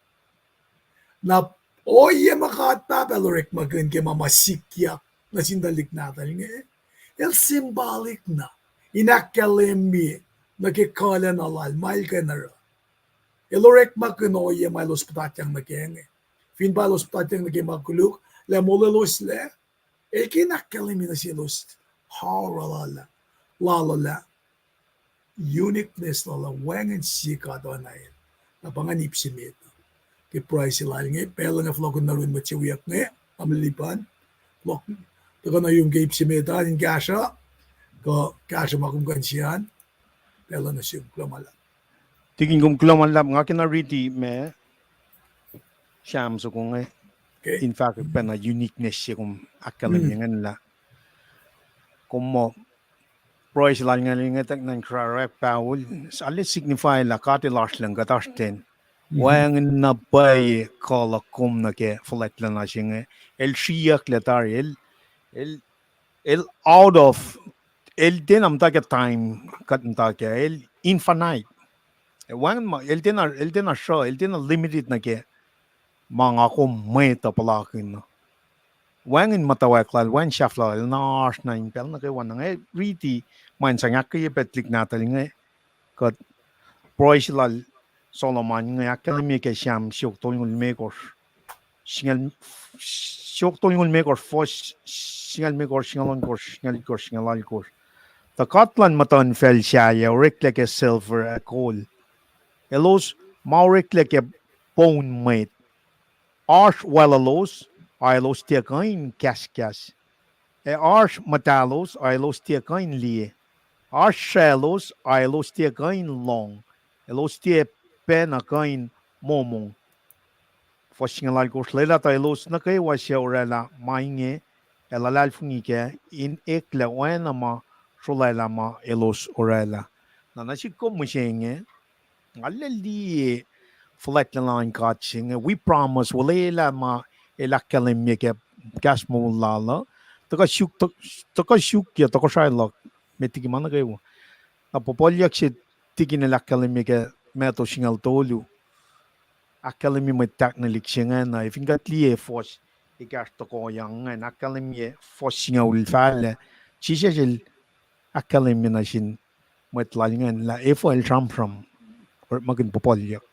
Na ohiyac ma God Pahpah el orekmakihn ke ma ma sikyak nuh sin tuhlihk nahtuhl inge, el symbolic na in ahkkahlwemye nuh ke kuhlacna lal ma el kuh in oruh. El orekmakihn ohiyac ma elos puhtatyang nuh kac inge. Fin pa elos puhtatyang nuh ke ma koluk, lah molweloslac, el ke in ahkkahlwemye nuh selos horror lal uh, lal uh lah uniqueness lal uh, wacngihn sie God oacna el. Na pa ngan ip se met ke pruhe se lal inge, pacl inge fohlohkihn nuh yurin mwet se wiyuck inge, am lilipan, fohlohk, tuhkuh nuh yurum ke ip se met an in kahsruh, kuh kahsruh ma kom kuh in sie an, pacl uh nuh sum, kuloh ma luhlahp. Tikin, kom kuloh ma luhlahp, nga kena riti ma Sam soko inge, in fahkwack pacna uniqueness se kom ahkkahlwemye ingacn lah, kom muh, pruhe se lal inge, inge tak nuh in kra-, krak paol, arlac signify lah God el oasr lucng kuht oasr ten. Wacngihn na pwacye kuh luhk kom nuh ke fuhlwactlacna se inge. El sriyucklac tari, el, el, el out of, el tiacna muhta ke time kuht muhta ke, el infinite. Wacngihn ma, el tiacna, el tiacna sruh, el tiacna limited nuh ke ma nga kom mwet uh puhlakihn uh. Wacngihn muhtwacwacack lal, wacngihn sahflah lal, na oasr na in pacl nuh kwewa. Na nga riti ma in sang ahkkweye pac tuhlihk nahtuhl inge, kuht pruhe se lal Solomon inge ahkkahlwemye ke Sam siofok tolngoul limekohsr, singucul, siofok tolngoul limekohsr, fuhs singucul limekohsr, singucul ohnkohsr, singucul itkohsr, singucul alkohsr. Tuh god luhn muhtuhnfacl sahyac oreklac ke silver ac kol, elos ma oreklac ke poun mwet. Oasr waclulos, ac elos tiac kuh in kahskahs. Ac oasr muhtahlos, ac elos tiac kuh in liye. Oasr sraclos, ac elos tiac kuh in lohng. Elos tiac pacna kuh in momong. Fuhs singucul alkohsr, lwelah tuh elos nuh kwewa suc oraclah ma inge ac luhlahlfongi kac in eklac oacna ma srolwaclah ma elos orwaclah. Na nuh sihk kom mihsenge, nga liye fuhlwactlacna in God se inge, wi promise, olwelah ma el ahkkahlwemye ke kahs moul lal uh, tuhkuh suk, tuhkuh suk ke tohkohsrahi luhk, met liki ma nuh kwewa. Na puhpuhlyuck se tikin el ahkkahlwemye ke Matthew singucul tolu. Ahkkahlwemye mwet tahknwelihk se ingacn, na efin kuht liye fuhs ekahsr tohkohyang ingacn, ahkkahlwemye fuhs singucul fahlac, Jisus el ahkkahlwemye nuh sin mwet lal ingacn lah efuh el sramsram orekmakihn puhpuhlyuck.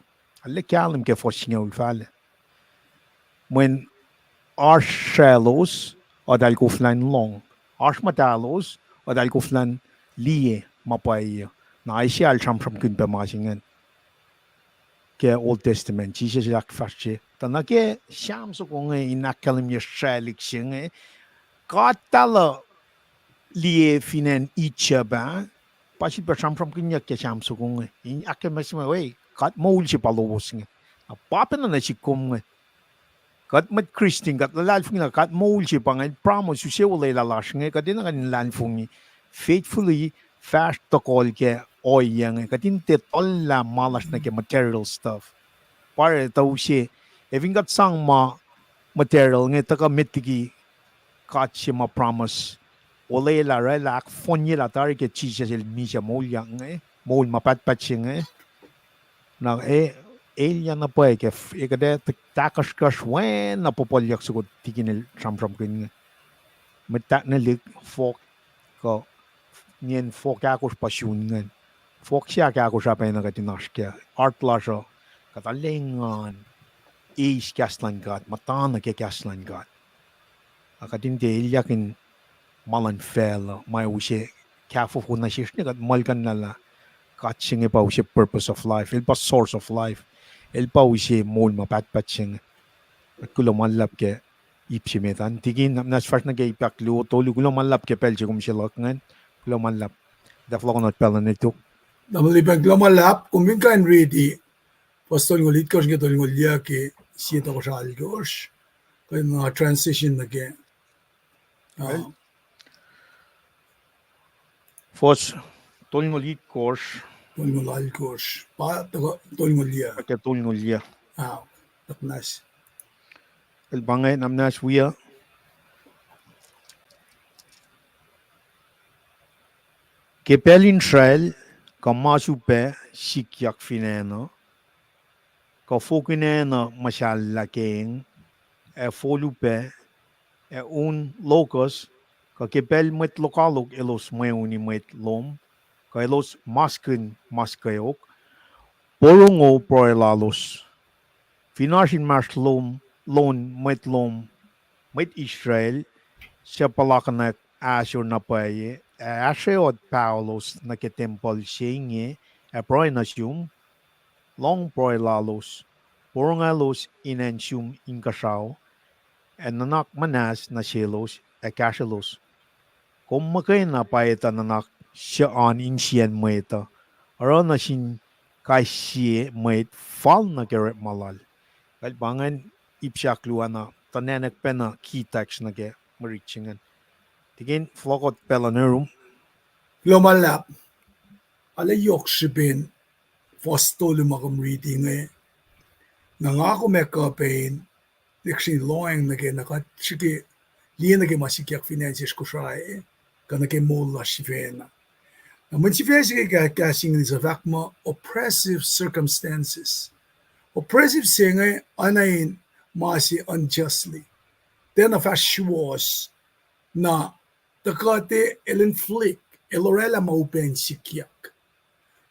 Arlac kahlwem ke fuhs singucul fahlac. Mweyen oasr sraclos, eltahl koflah in lohng. Oasr muhtahlos, eltahl koflah in liye ma pwacye. Na Isaiah el sramsramkihn pac ma se ingacn ke Old Testament, Jisus el ahkfahsrye. Tuh nuh ke Sam soko inge in ahkkahlwemye sraclihk se inge, God tahl liye fin acn Egypt ah, pa sifilpac sramsramkihnyuck ke Sam soko inge. In ahkkahlwemye se ma, we, God moul se pa lowos inge. Na pa pacna nuh sihk kom inge. Kuht mwet Christian, kuht luhlahlfongi lah God moul se pa inge, promise use olwelah lasr inge, kuht enenuh kuht in luhlahlfongi. Faithfully fahsr tohkohl ke ohiyac inge, kuht in tiac tuhllah ma lasr nuh ke material stuff. Pa oruh tuh use, efin kuht sang ma material inge, tuhkuh met liki God se ma promise olwelah, orwaclah, ahkfohnyelah tari ke Jisus el misac moulyak inge, moul ma pahtpaht se inge. Na e, elyah na pwacye ke, e kuht ac tahkuhsrkuhsr oacna puhpuhlyuck soko tikin el sramsramkihn inge. Mwet tahknwelihk, fohk, kuh nien fohk ahkosr pa sun ingacn. Fohk se ahkosr ah pacna kuht in oasr kac. Heart lasr uh, kuht arlac engan eis kahs luhn God, muhta nuh ke kahs luhn God. Na kuht in tiac elyahkihn ma luhn facluh, ma use kahfofo nuh sesr inge, kuht muhlkuhnlah lah God se inge pa use purpose of life, el pa source of life, el pa use moul ma pahtpaht se inge. Kuht kuloh ma luhlahp ke ip se met an. Tikin, na muhnahs fahsr nuh ke ip ahkluo, tolu, kuloh ma luhlahp ke pacl se kom se luhk ingacn. Kuloh ma luhlahp. Tuh fohlohkohnot pacl uh nuh tok. Tamuhlwel Lipan, kuloh ma luhlahp, kom fin kuh in riti fuhs tolngoul itkohsr nuh ke tolngoul yuc ke sie tohkohsrah alkohsr, kuh in, uh, transition nuh ke, uh, fuhs tolngoul itkohsr, tolngoul alkohsr, pa tolngoul yuc, ke tolngoul yuc. Ah, na muhnahs. El pa inge, na muhnahs wiyuc. Ke pacl in sracl, kuh ma srihpac sikyak fin acn uh, kuh fokihn acn uh muhsahllah keng, ac folupac, ac un locusts, kuh ke pacl mwet lokoalok elos mweuni mwet lom, kuh elos maskihn mas kweok, porongo pruhe lalos. Fin oasr inmahsrlon mwet lom, mwet Israel, suc puhlakihnyuck ahsor na pwacye, ac ahsrweot paholos nuh ke tempuhl se inge, ac pruhe nuh sum, lohng pruhe lalos, porongaclos in acn sum inkuhsrao, ac nuhnak muhnahs nuh selos, ac kahsrwelos. Kom muhkwena pa etuh nuhnak suc oan insiyacn mwet uh, oruh nuh sin kais sie mwet fal nuh ke orekma lal. Kuht pa ingacn ip se ahkluo na, tuh nacnwack pacna key text nuh ke mwe rit se ingacn. Tikin, fohlohkoht pacl uh nuh yurum. Kuloh ma luhlahp. Arlac yohk srihpen fuhs tolu ma kom riti inge. Na nga kom ac kuh pac in lihksreni lohacng nuh ke na kuht srihke liye nuh ke ma sikyak fin acn sesr Kosrae, kuh nuh ke moul lasr sifacna. Na mweyen sifac se ke kahs English uh fahk muh oppressive circumstances. Oppressive se inge oacna in ma se unjustly. Tiacna fahsr suwohs, na tuhkuh tiac el inflict, el orwaclah ma upac in sikyak.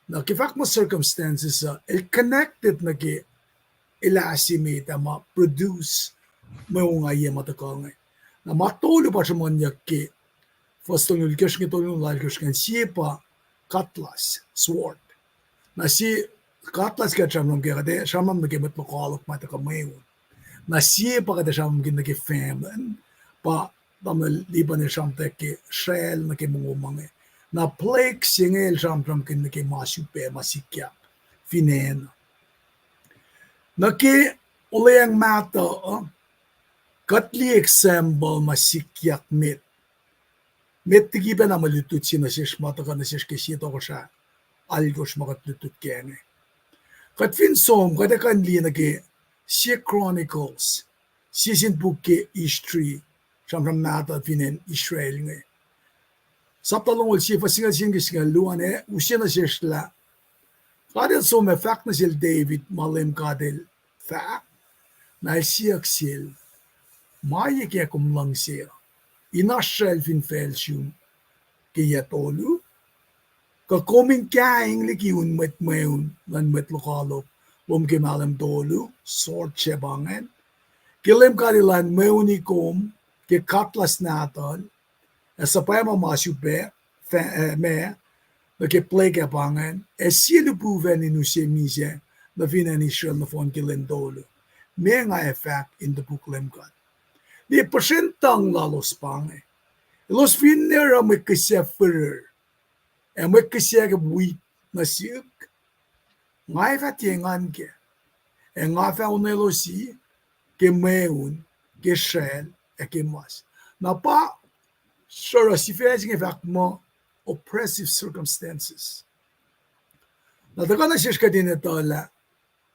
Na ke fahk muh circumstances uh, el connected nuh ke elah se met ah ma produce mwe ongaiyac ma tuhkuh inge. Na ma tolu pa sruhmuhnyuck ke fuhs tolngoul itkohsr nuh ke tolngoul alkohsr ingacn, sie pa cutlass, sword. Na sie cutlass kuht sramsram ke, kuht ac sramsram nuh ke mwet lokoalok ma tuhkuh mweun. Na sie pa kuht ac sramsramkihn nuh ke famine, pa tamuhlwel Lipan el sramtweack ke sracl nuh ke mongo ma inge. Na plague se inge el sramsramkihn nuh ke ma srihpac ma sikyak fin acn uh. Nuh ke olweacng mahtuh uh, kuht liye example ma sikyak met. met liki pacna mwe lutlut se nuh sesr ma tuhkuh nuh sesr ke sie tohkohsrah alkosr ma kuht lutlut kac inge. Kuht fin som, kuht ac kuh in liye nuh ke sie Chronicles, sie sin puk ke history, sramsram mahtuh fin acn Israel inge. Sapta longoul sie, fuhs singucul sie nuh ke singucul luo an, ac use nuh sesr lah God el som ac fahk nuh sel David ma Leum God el fahk, na el siyuck sel, ma ye ke kom luhngse uh, in oasr sracl fin facl sum ke yac tolu? Kuh kom in kaing liki un mwet mweun luhn mwet lokoalok lom ke mahlwem tolu, sword se pa ingacn, ke Leum God elan mweuni kom ke katlas nahtuhl, ac suhpwacma ma sifilpac, ma, nuh ke plweke pa ingacn, ac sie lipufacn in use misac nuh fin acn Israel nohfohn ke lwen tolu, ma nga ac fahk in topuk Leum God. Liye puhsren tuhng lalos pa inge. Elos finne oruh mwe kihsac fihrihr ac mwe kihsac ke wheat nuh sihk, nga ac fah tiac engan kac, ac nga fah onwelosi ke mweun, ke sracl, ac ke mas. Na pa sruhruh sifac se inge fahk muh oppressive circumstances. Na tuhkuh nuh sesr kuht in etuh lah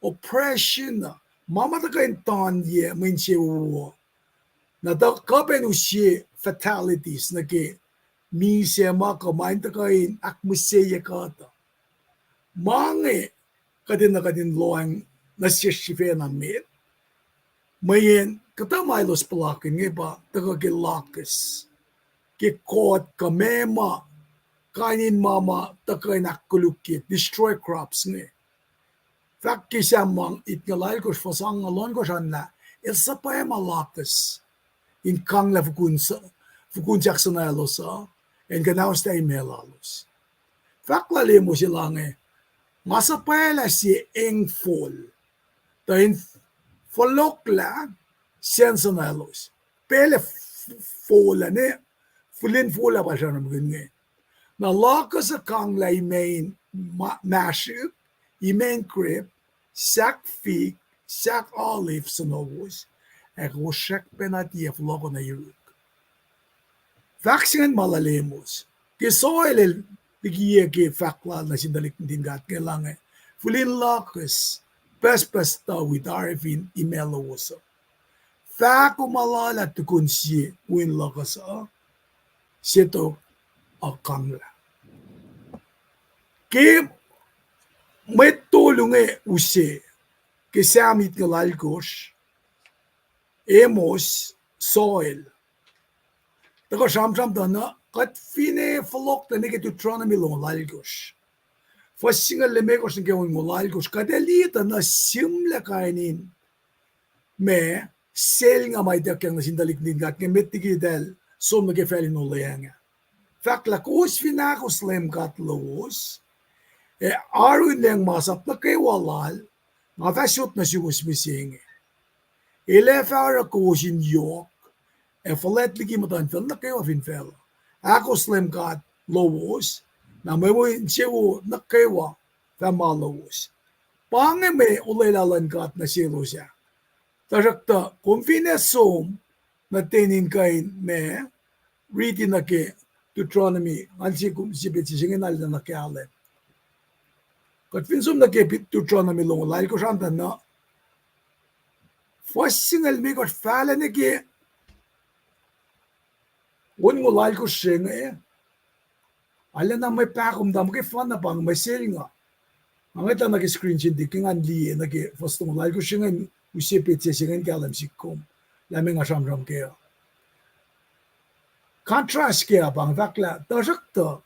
oppression uh, ma ma tuhkuh in tanyac mwe insewowo, na tuh kuh pacna use fatalities nuh ke misac ma kuh ma in tuhkuh in ahkmihsye kuht uh. Ma inge kuht enenuh kuht in lohacng nuh sesr sifacna met, mweyen kuhtuh ma elos puhlakihn inge pa tuhkuh ke locusts, ke kot kuh meac ma, kain in ma ma tuhkuh in ahkkolukye, destroy crops inge. Fahk ke Sam itngucul alkosr, fuhs angngaul ohnkohsr an lah el suhpwacma locusts in kanglah fukun sahk suhnaelos uh, in kuhnauslah imac lalos. Fahk lal Amos el inge, nga suhpwaclah sie eng fol, tuh in fohlohklah sacn suhnaelos. Pacl ac fol ah ne, fihl in fol ah pa sramsramkihn inge. Na locusts uh kanglah imac in masrihk, imac in grape, sahk fig, sahk olive suhnowos, ac kowos srackpacna tiac fohlohkoh nuh yuruk. Fahk se ingacn ma lal Amos. Ke Joel el likiyac ke fahk lal nuh sin tuhlihk nuhtin God inge, el inge, fihl in locusts pucspucs tuh wi tari fin imac lowos uh. Fahko ma lal ah tukun sie win locusts uh, se tok uh kanglah. Ke mwet tolu inge use, ke Sam itngucul alkosr, Amos, Joel, tuhkuh sramsram tuh na kuht finne fohlohk tuh nuh ke Deuteronomy longoul alkosr, fuhs singucul limekohsr nuh ke onngoul alkosr, kuht ac liye tuh na sihmlac kain in ma selnga ma ituckyang nuh sin tuhlihk nuhtin God inge met liki eltahl som nuh ke facl in olweacng ah. Fahk lah kowos fin ahkos Leum God lowos, ac arulacna masap nuh kwewa lal, nga fah sot nuh suwos mihsenge. El ac fah oruh kowos in yohk ac fuhlwact liki muhtuhnfacl nuh kwewa fin facluh. Ahkos Leum God lowos, na mwe insewowo nuh kwewa fah ma lowos. Pa inge mwe olwelah luhn God nuh selos ah. Tuhsruhktuh kom finne som nuh ten in kuh in ma, riti nuh ke Deuteronomy, ngan sie kom sie petsac se inge na lwelah nuh kahlwem. Kuht fin som nuh ke Deuteronomy longoul alkosr an tuh na, fuhs singucul limekohsr fahlac nuh ke onngoul alkosr se inge, arulacna mwe pahkomuhta muhkwena pa inge mwe selnga. Nga ngwetlah nuh ke screen se inge ke ngan liye nuh ke fuhs longoul alkosr se inge, use petsac se inge in kahlwem sihk kom lah meac nga sramsram kac uh. Contrast kac uh pa inge fahk lah, tuhsruhktuh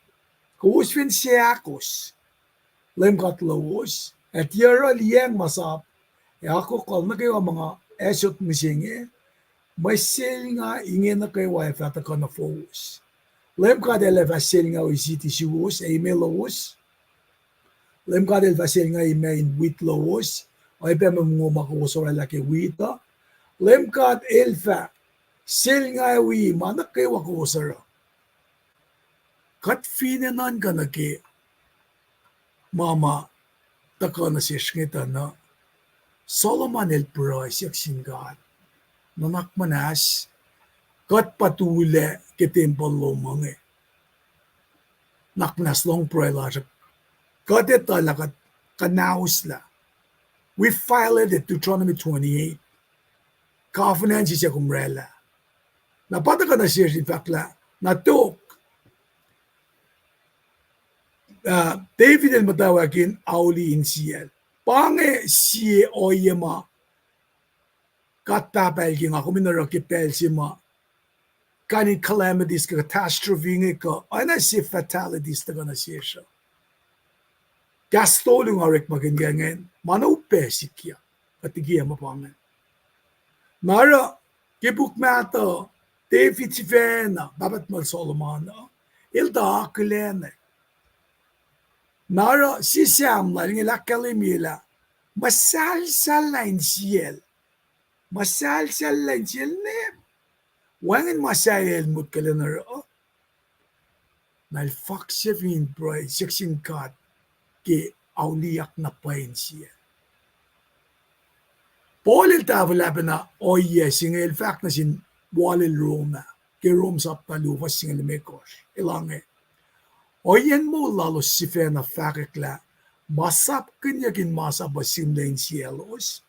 kowos fin seahkos Leum God lowos, ac tiac oruh liyacacng masap ac akwuck lal nuh kwewa ma nga ac sot mihsenge, mwe selnga inge nuh kwewa ac fah tuhkuh nuh fowos. Leum God El ac fah selnga wi siti suwos ac imac lowos. Leum God El fah selnga imac in wheat lowos, oacyacpac mwe mongo ma kowos oraclah ke wheat uh. Leum God El fah selnga wi ma nuh kwewa kowos oruh. Kuht finne nuhnkuh nuh ke ma ma tuhkuh nuh sesr inge tuh na, Solomon el pruhe siyuck sin God, nuhnak muhnahs, kuht pa tulac ke tempuhl lom inge. nuhnak muhnahs lohng pruhe lasr uh. Kuht etuh lah kuht kuhnahoslah. We violated Deuteronomy twenty-eight. Covenant se suc kom oraclah. Na pa tuhkuh nuh sesr in fahk lah, na tok, uh, David el muhtwacwacack in auli insiyacl. Pa inge sie ohiyac ma God Pahpah el ke nga kom in oruh ke pacl se ma kain in calamities kuh catastrophe inge kuh oacna se fatalities tuhkuh nuh sesr uh. Kahs tolu nga orekmakihn ke ingacn, ma na upac sikyak, kuht likiyac ma pa ingacn. Na oruh, ke puk mahtuh, David sifacna, pahpah tuhmwacl Solomon uh, el tuh akihlen Na oruh sie Sam lal inge el ahkkahlwemye lah muhsahlsahllah insiyacl, muhsahlsahllah insiyacl ne, wacngihn ma sahyac el motkwacl in oruh, na el fakse fin pruhe siyuck sin God ke auliyak na pwacye insiyacl. Paul el tahfwelah pacna ohiyac se inge el fahk nuh sin walil Rom ah, ke Rom sapta luo fuhs singucul limekohsr, el ange, ohiyacn moul lalos sifacna fahkwack lah masap kihnyuck in masap uh sihmlac insiyaclos.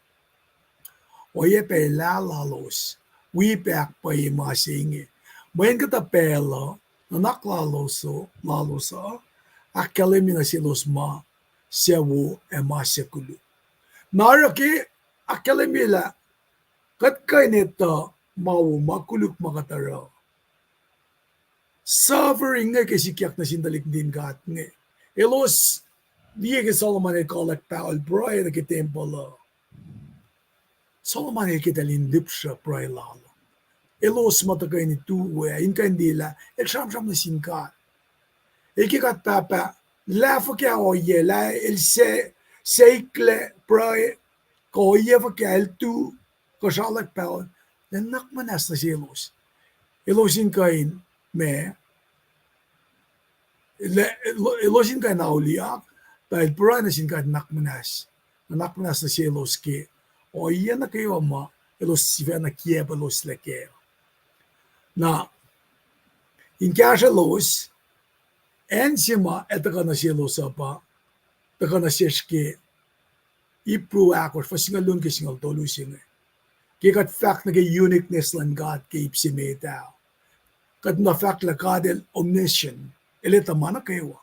Oacyacpac elah lalos wi pac ahkpwacye ma se inge. Mweyen kuhtuh pacl uh, nuhnak lalos, lalos uh ahkkahlwemye nuh selos ma suc wo ac ma suc koluk. Na oruh ke ahkkahlwemye lah kuht kuh in etuh ma wo ma koluk ma kuht oruh. Suffering inge ke sikyak nuh sin tuhlihk nuhtin God inge. Elos liye ke Solomon el kolwack pahol pruhe nuh ke tempuhl uh. Solomon el ke tahl in lihpsruh pruhe lal. Elos ma tuhkuh in tu we, in kuh in liye lah el sramsram nuh sin God. El ke God Pahpah, lah fuhkah ohiyac, lah el se, se eklac pruhe, kuh ohiyac fuhkah el tu, kuh sralak pahol, lah nuhnak muhnahs nuh selos. Elos in kuh in, ma, elos in kuh in auliyak, tuh el pruhe nuh sin God nuhnak muhnahs. Nuhnak muhnahs nuh selos ke ohiyac nuh kwewa ma elos sifacna kiacpweloslac kac. Na in kahsrwelos, acn se ma ac tuhkuh nuh selos uh pa, tuhkuh nuh sesr ke Ipru ahkosr fuhs singucul luo ke singucul tolu se inge. Ke kuht fahk nuh ke uniqueness luhn God ke ip se met ah, kuht na fahk lah God el omniscient, el etuh ma nuh kwewa.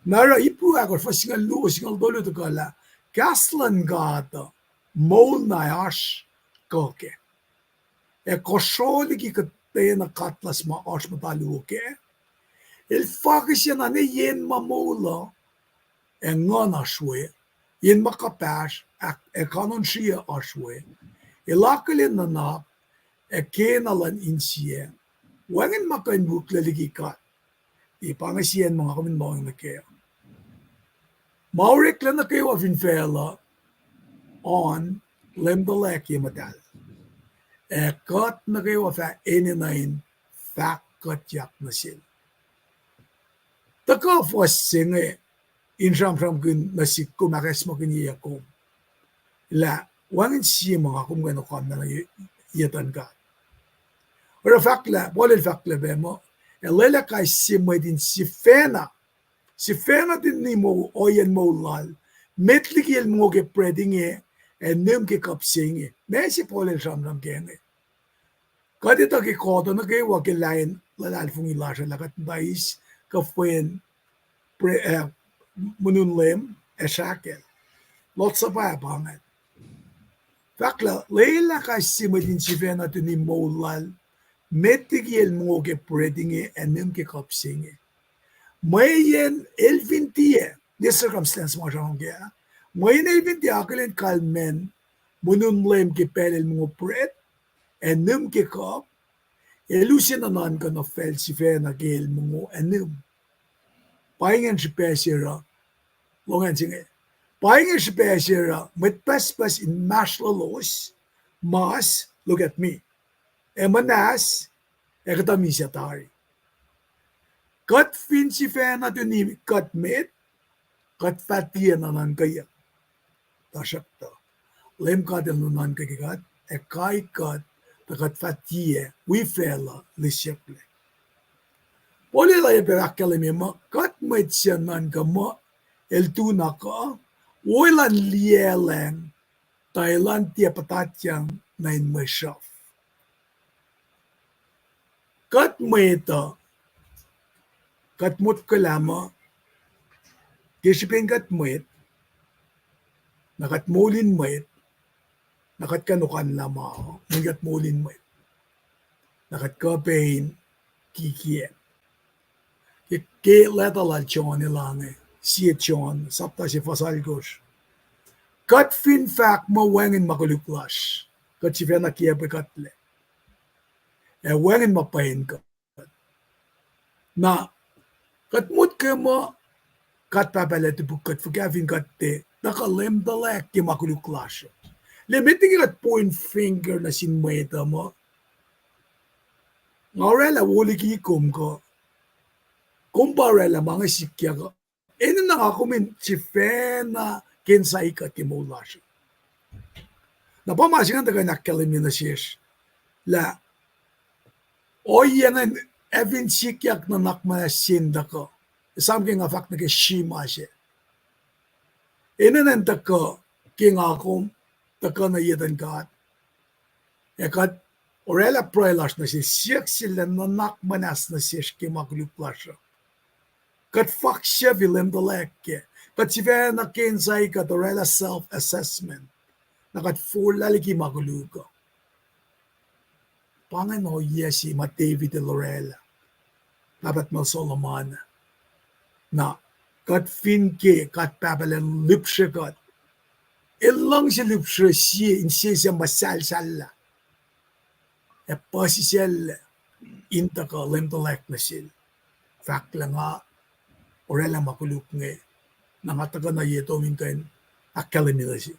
Na oruh Ipru ahkosr fuhs singucul luo, singucul tolu tuhkuh lah kahs luhn God uh moul na oasr kuh kac, ac kosro liki kuhtwena katlas ma oasr muhta luo kac. El fakihsye na ne yen ma moul uh, ac nguhn oasr we, yen ma kuhpahsr ac kanon sriyac oasr we. El akihlen nuhnak ac kena luhn insiyac. Wacngihn ma kuh in wihklac liki God. Ac pa inge sie acn ma nga kom in lohng nuh kac. Ma oreklac nuh kwewa fin facluh, on Leum tuhlac ke muhtahl, ac kuht nuh kwewa fah enenuh in fahk kuhtyak nuh sel. Tuhkuh fuhs se inge in sramsramkihn nuh sihk kom, ahkacsmakihnye kom lah wacngihn sie ma nga kom kuh in okanlah nuh ye, ye tuhn God. Oruh fahk lah, Paul el fahk lah pac muh, ac lwelah kais sie mwet in sifacna, sifacna tuhni moul, ohiyacn moul lal, met liki el mongo ke bread inge, ac nihm ke kuhp se inge. Ma se Paul el sramsram kac inge. Kuht etuh ke kuhtuh nuh kwewa ke lain luhlahlfongi lasr uh lah kuht muhta eis kuhfwen, eh, monun Leum ac srahkel. Lord's Supper pa ingacn. Fahk lah lwelah kais sie mwet in sifacna tuhni moul lal, met liki el mongo ke bread inge ac nihm ke kuhp se inge. Mweyen el fin tiac, ne circumstance ma sramsram kac, mweyen el fin tiac akihlen kalmacn monun Leum ke pacl el mongo bread ac nihm ke kuhp, el use nuhnuhnkuh nuh facl sifacna ke el mongo ac nihm. Pa ingacn srihpac se oruh, lohng acn se inge, pa ingacn srihpac se oruh mwet pucspucs inmahsrlolos, mas, look at me, ac muhnahs, ac kuhtuh misac tari. Kuht fin sifacna tuhni kuht met, kuht fah tiac nuhnuhnkweyuck. Tuhsruhktuh Leum God El nuhnuhnkuh ke kuht ac kai kuht, tuh kuht fah tiac wi facluh lisyucklac. Paul el oacyacpac ahkkahlwemye muh kuht mwet se nuhnkuh muh el tu na kuh, wo elan liyaclacng, tuh elan tiac puhtatyang nuh in mwe sruhf. Kuht mwet uh, kuht motkwaclah muh ke srihpen kuht mwet, na kuht moul in mwet, na kuht kuh in okanlah ma, mweyen kuht moul in mwet, na kuht kuh pac in kikiacp. Ke, ke leta lal John el ange, sie John, sapta se fuhs alkosr. Kuht fin fahk muh wacngihn ma koluk lasr, kuht sifacna kiacpwe kuhtlac, ac wacngihn ma pwacye kuht. Na kuht motkwaclah muh God Pahpah El ac topuk kuht fuhkah fin kuht tiac tuhkuh lemtuhlac ke ma koluk lasr uh. Liye, met liki kuht point finger nuh sin mwet uh muh, nga oraclah wo liki kom kuh, kom pa oraclah ma inge sikyak uh. Enenuh nga kom in sifacna ke insaik kuht ke moul lasr uh. Na pa ma se ingacn tuhkuh in ahkkahlwemye nuh sesr lah ohiyac ingacn ac fin sikyak nuhnak muhnahs se in tuhkuh, esam ke nga fahk nuh ke Shema se, enenuh in tuhkuh ke nga kom tuhkuh nuh ye etuhn God, ac kuht oraclah pruhe lasr nuh sel, siyuck sel lah nuhnak muhnahs nuh sesr ke ma koluk lasr uh. Kuht faksufi lemtuhlac kac. Kuht sifacna ke insaik kuht oraclah self-assessment, na kuht forlah liki ma koluk uh. Pa ingacn ohiyac se ma David el oraclah, pahpah tuhmwacl Solomon. Na kuht fin ke God Pahpah El lihpsre kuht, El luhngse lihpsre sie insese muhsahlsahllah ac puhsisacl in tuhkuh lemtuhlac nuh sel, fahk lah nga oraclah ma koluk inge, na nga tuhkuh nuh ye tom in kuh in ahkkahlwemye nuh sum.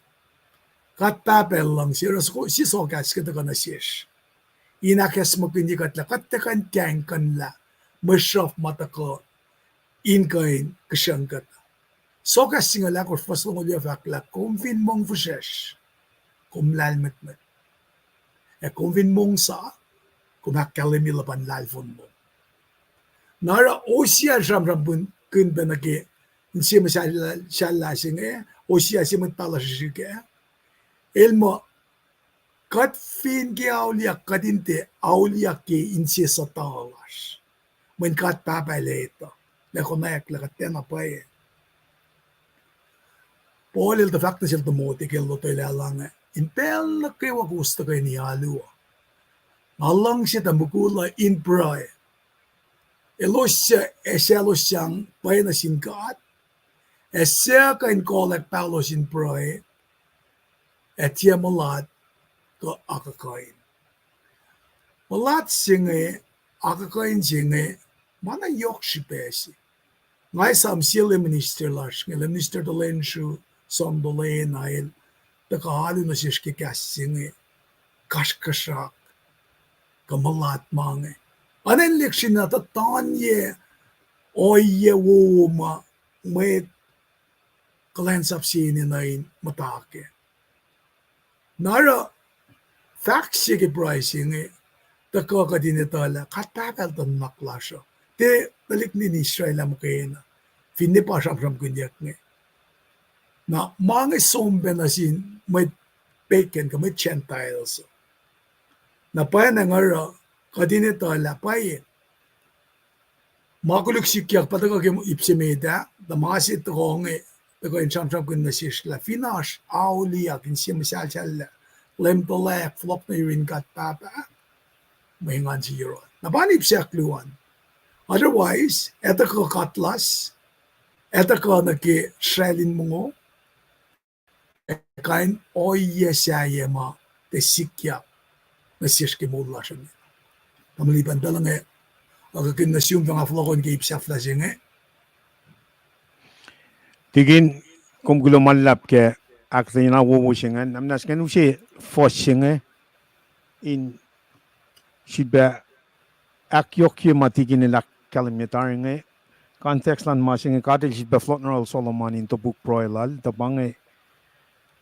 God Pahpah El luhngse, oruh sie sohkahs ke tuhkuh nuh sesr in ahkacsmakihnye kuht lah kuht tiac kuh in kahingkuhnlah mwe sruhf ma tuhkuh in kuh in kihsruhng kuht. Sohkahs singucul ahkosr fuhs longoul yuh fahk lah kom fin mongfihsrwacsr, kom lahlmwetmwet. Ac kom fin mongsa, kom ahkkahlwemye luhpan lahlfon lom. Na oruh Hosea el sramsramkihn pac nuh ke inse muhsahllah se inge, Hosea se mwet pahluh srihsrihk ah. El muh, kuht fin ke auliyak, kuht in tiac auliyak ke inse suhtuh lasr, mweyen God Pahpah El etuh, lah konwacack lah kuht tiacna pwacye. Paul el tuh fahk nuh sel Timothy ke el lotwelah lah inge, in pacl nuh kwewa kowos tuhkweni alu uh, nga luhngse tuh mukul uh in pruhe, elos suc, ac suc elos sang pwacye nuh sin God, ac suc kuh in kohlack paholos in pruhe, ac tiac mulat kuh akuhkuhin. Mulat se inge, akuhkuhin se inge, ma na yohk srihpac se. Nga esam sie lay minister lasr inge, lay minister Tulensru Sontolena, el tuhkuh alu nuh sesr ke kahs se inge, kasrkuhsrak, kuh mulat ma inge. Oacna in lihksreni na tuh tanye ohiyac wowo ma mwet kuhlwacnsap se enenuh in muhta kac. Na oruh fahk se ke pruhe se inge, tuhkuh kuht in etuh lah God Pahpah El tuh nuhnak lasr uh, tiac tuhlihk nuhtin Israel ah muhkwena, finne pa sramsramkihnyuck inge. Na ma inge som pac nuh sin mwet pagan kuh mwet Gentiles. Na pwacnwacng oruh kuht in etuh lah pwacye ma koluk sikyak pa tuhkuh ke ip se met ah, tuh ma se tuhkuh inge, tuhkuh in sramsramkihn nuh sesr lah fin oasr auliyak, inse muhsahlsahllah, lemtuhlac, fohlohk nuh yurin God Pahpah, mwe engan se yohrohl. Na pa ip se ahkluo an. Otherwise, etuh kuh katlas, etuh kuh nuh ke sracl in mongo, ac kain ohiyac sahyac ma tiac sikyak nuh sesr ke moul lasr uh. Tamuhlwel Ipan, pacl inge akuhkuhin nuh sum, fah nga fohlohkihn ke ip sahflah se inge. Tikin, kom kuloh ma luhlahp ke ahkuhtweyac na wowo se ingacn. Na muhnahs ngan use fuhs se inge in sifilpac ahkyohkye ma tikin el ahkkahlwemye tari inge. Context luhn ma se inge, God El sifilpac fohlohk nuh yohrohl Solomon in topuk pruhe lal, tuh pa inge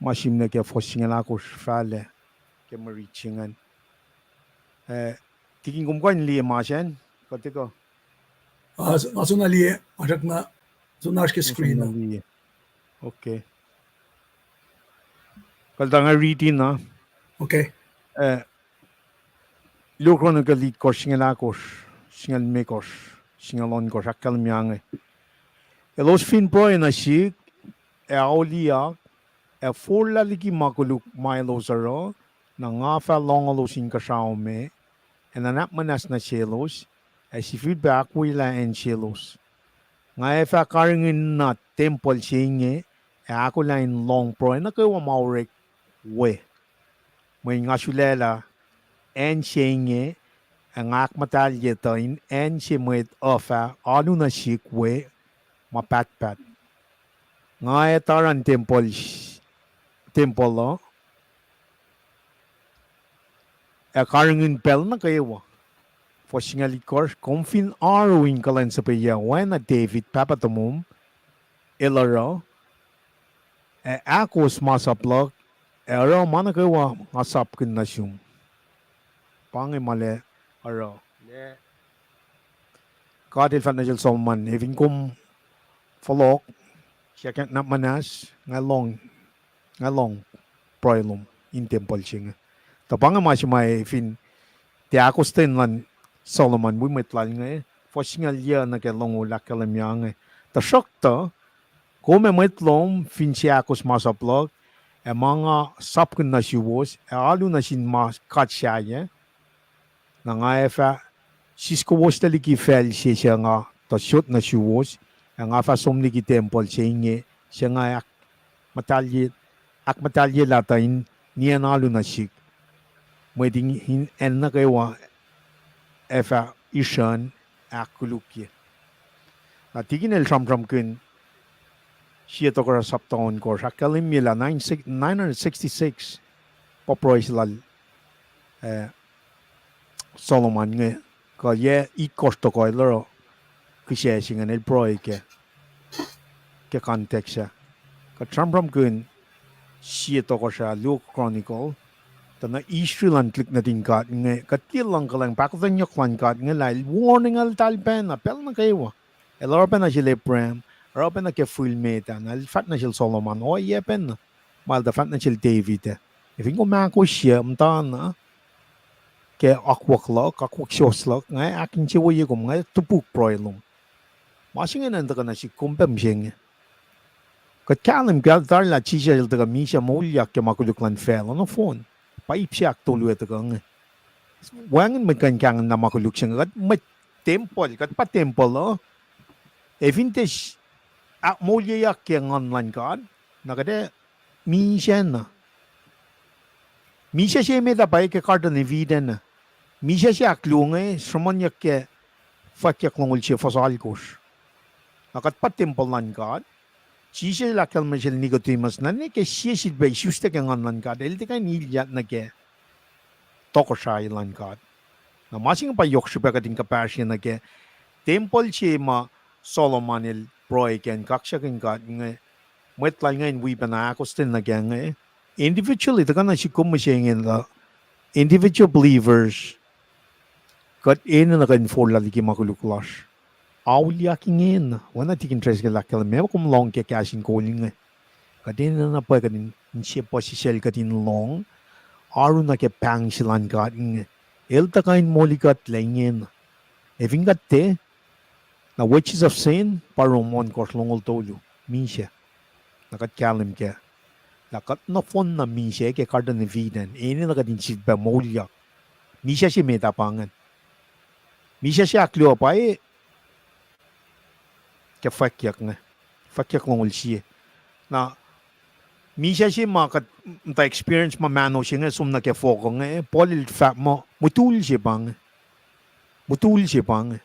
ma sihmlac ke fuhs singucul ahkosr fahlac ke mwe rit se ingacn. Eh, tikin, kom kuh in liye ma sacn, kuht tiac kuh. Ah, s-, nga soenna liye, ma srackna Sun oasr ke screen uh. Okay. Kuht tuh nga riti na. Okay. Eh, Luo Chronicle itkohsr, singucul ahkosr, singucul limekohsr, singucul ohnkohsr, ahkkahlwemye inge. Elos fin pruhe nuh sihk, ac auliyak, ac forlah liki ma koluk ma elos oruh, na nga fah lohngolos inkuhsrao me, ac nuhnak muhnahs nuh selos, ac sifilpac ahkwoyelah acn selos. Nga ac fah karihngihn na tempuhl se inge, ac ahkolah in lohng pruhe nuh kwewa ma orek we. Mweyen nga sulaclah acn se inge, ac nga ahkmuhtahlye tuh in acn se mwet uh fah alu nuh sihk we ma pahtpaht. Nga ac taran tempuhl, tempuhl uh, ac karihngihn pacl nuh kwewa. Fuhs singucul itkohsr, kom fin oaru in kuhlwacnsapuh oacna David pahpah tomom el oruh, ac ahkos masap luhk, ac oruh ma nuh kwewa nga sapkihn nuh sum. Pa inge ma el oruh. God El fahk nuh sel Solomon, e fin kom fohlohk, siyuck nuhnak muhnahs, nga lohng, nga lohng pruhe lom in tempuhl se inge. Tuh pa inge ma se ma e fin tiac ahkostwen luhn Solomon wi mwet lal inge, fuhs singucul yuc nuh ke longoul ahkkahlwemye inge. Tuhsruhktuh, kom ac mwet lom fin sie ahkos masap luhk, ac ma nga sapkihn nuh suwos, ac alu nuh sin ma god sahyac, na nga ac fah siskowoslah liki facl se suc nga tuh sot nuh suwos, ac nga fah som liki tempuhl se inge, suc nga ahk-, ahkmuhtahlye lah tuh in nien alu nuh sihk. Mwet in, in acn nuh kwewa ac fah isrucn ahkkolukye. Na tikin el sramsramkihn sie Tohkohsrah sapta ohnkohsr, ahkkahlwemye lah nine six, nine hundred sixty-six pa pruhe se lal, eh, Solomon inge, kuh yac itkohsr tohkoh el oruh kihsac se ingacn el pruhe ke, ke context ah. Kuht sramsramkihn sie Tohkohsrah, Luo Chronicle, tuh na Israel an tuhlihk nuhtin God inge, kuht liye luhngkuhlwacng pahkotwen yohk luhn God inge lah el warning eltahl pacna pacl nuh kwewa. El oruh pacna sel Abraham, oruh pacna ke fihl met ah, na el fahk nuh sel Solomon, ohiyac pacna ma el tuh fahk nuh sel David ah. Ac fin kom ahkosye muhtana ke akwuck luhk, akwuck suwohs luhk, nga ahkinsewowoye kom, nga topuk pruhe lom. Ma se inge na tuhkuh nuh sihk kom pac mihsenge. Kuht kahlwem ke tari lah Jisus el tuhkuh misac moulyak ke ma koluk luhn facluh nohfohn. Pa ip se ahktolu ac tuhkuh inge. Wacngihn mwet kuh in kahngelah ma koluk se inge. Kuht mwet tempuhl, kuht pa tempuhl uh. Ac fin tiac ahkmoulyeyak ke Nguhn luhn God, na kuht ac misac na. Misac se met ah pa ke Garden of Eden ah. Misac se ahkluo inge sruhmuhnyuck ke Fwackyuck longoul sie fuhs alkosr. Na kuht pa tempuhl luhn God. Jisus el ahkkahlwemye sel Nicodemus, na ne ke sie sifilpac isuslac ke Nguhn luhn God, el tiac kuh in ilyak nuh ke tohkohsrahi luhn God. Na ma se inge pa yohk srihpac kuht in kuhpahsrye nuh ke tempuhl se ma Solomon el pruhe ke in kaksakihn God inge, mwet lal inge in wi pacna ahkostwen nuh ke inge. Individually, tuhkuh nuh sihk kom mihsenge lah individual believers, kuht enenuh kuh in forlah liki ma koluk lasr. Auliyak ingena, oacna tikin Driscoll el ahkkahlwemye, ma kom lohng ke kahs in kol inge. Kuht enenuh na pwacye kuht in, in sie puhsisacl kuht in lohng, oaru nuh ke pahng se luhn God inge. El tuh kuh in moli kuhtlac ingena. Ac fin kuht tiac, na wages of sin pa Rom ohnkohsr longoul tolu, misac. Na kuht kahlwem kac lah kuht nohfohn na misac ke Garden of Eden, enenuh kuht in sifilpac moulyak. Misac se met ah pa ingacn. Misac se ahkluo pa e ke Fwackyuck inge, Fwackyuck longoul sie. Na misac se ma kuht muhta experience ma mahno se inge som nuh ke fohk inge, Paul el fahk muh mutul se pa inge. Mutul se pa inge.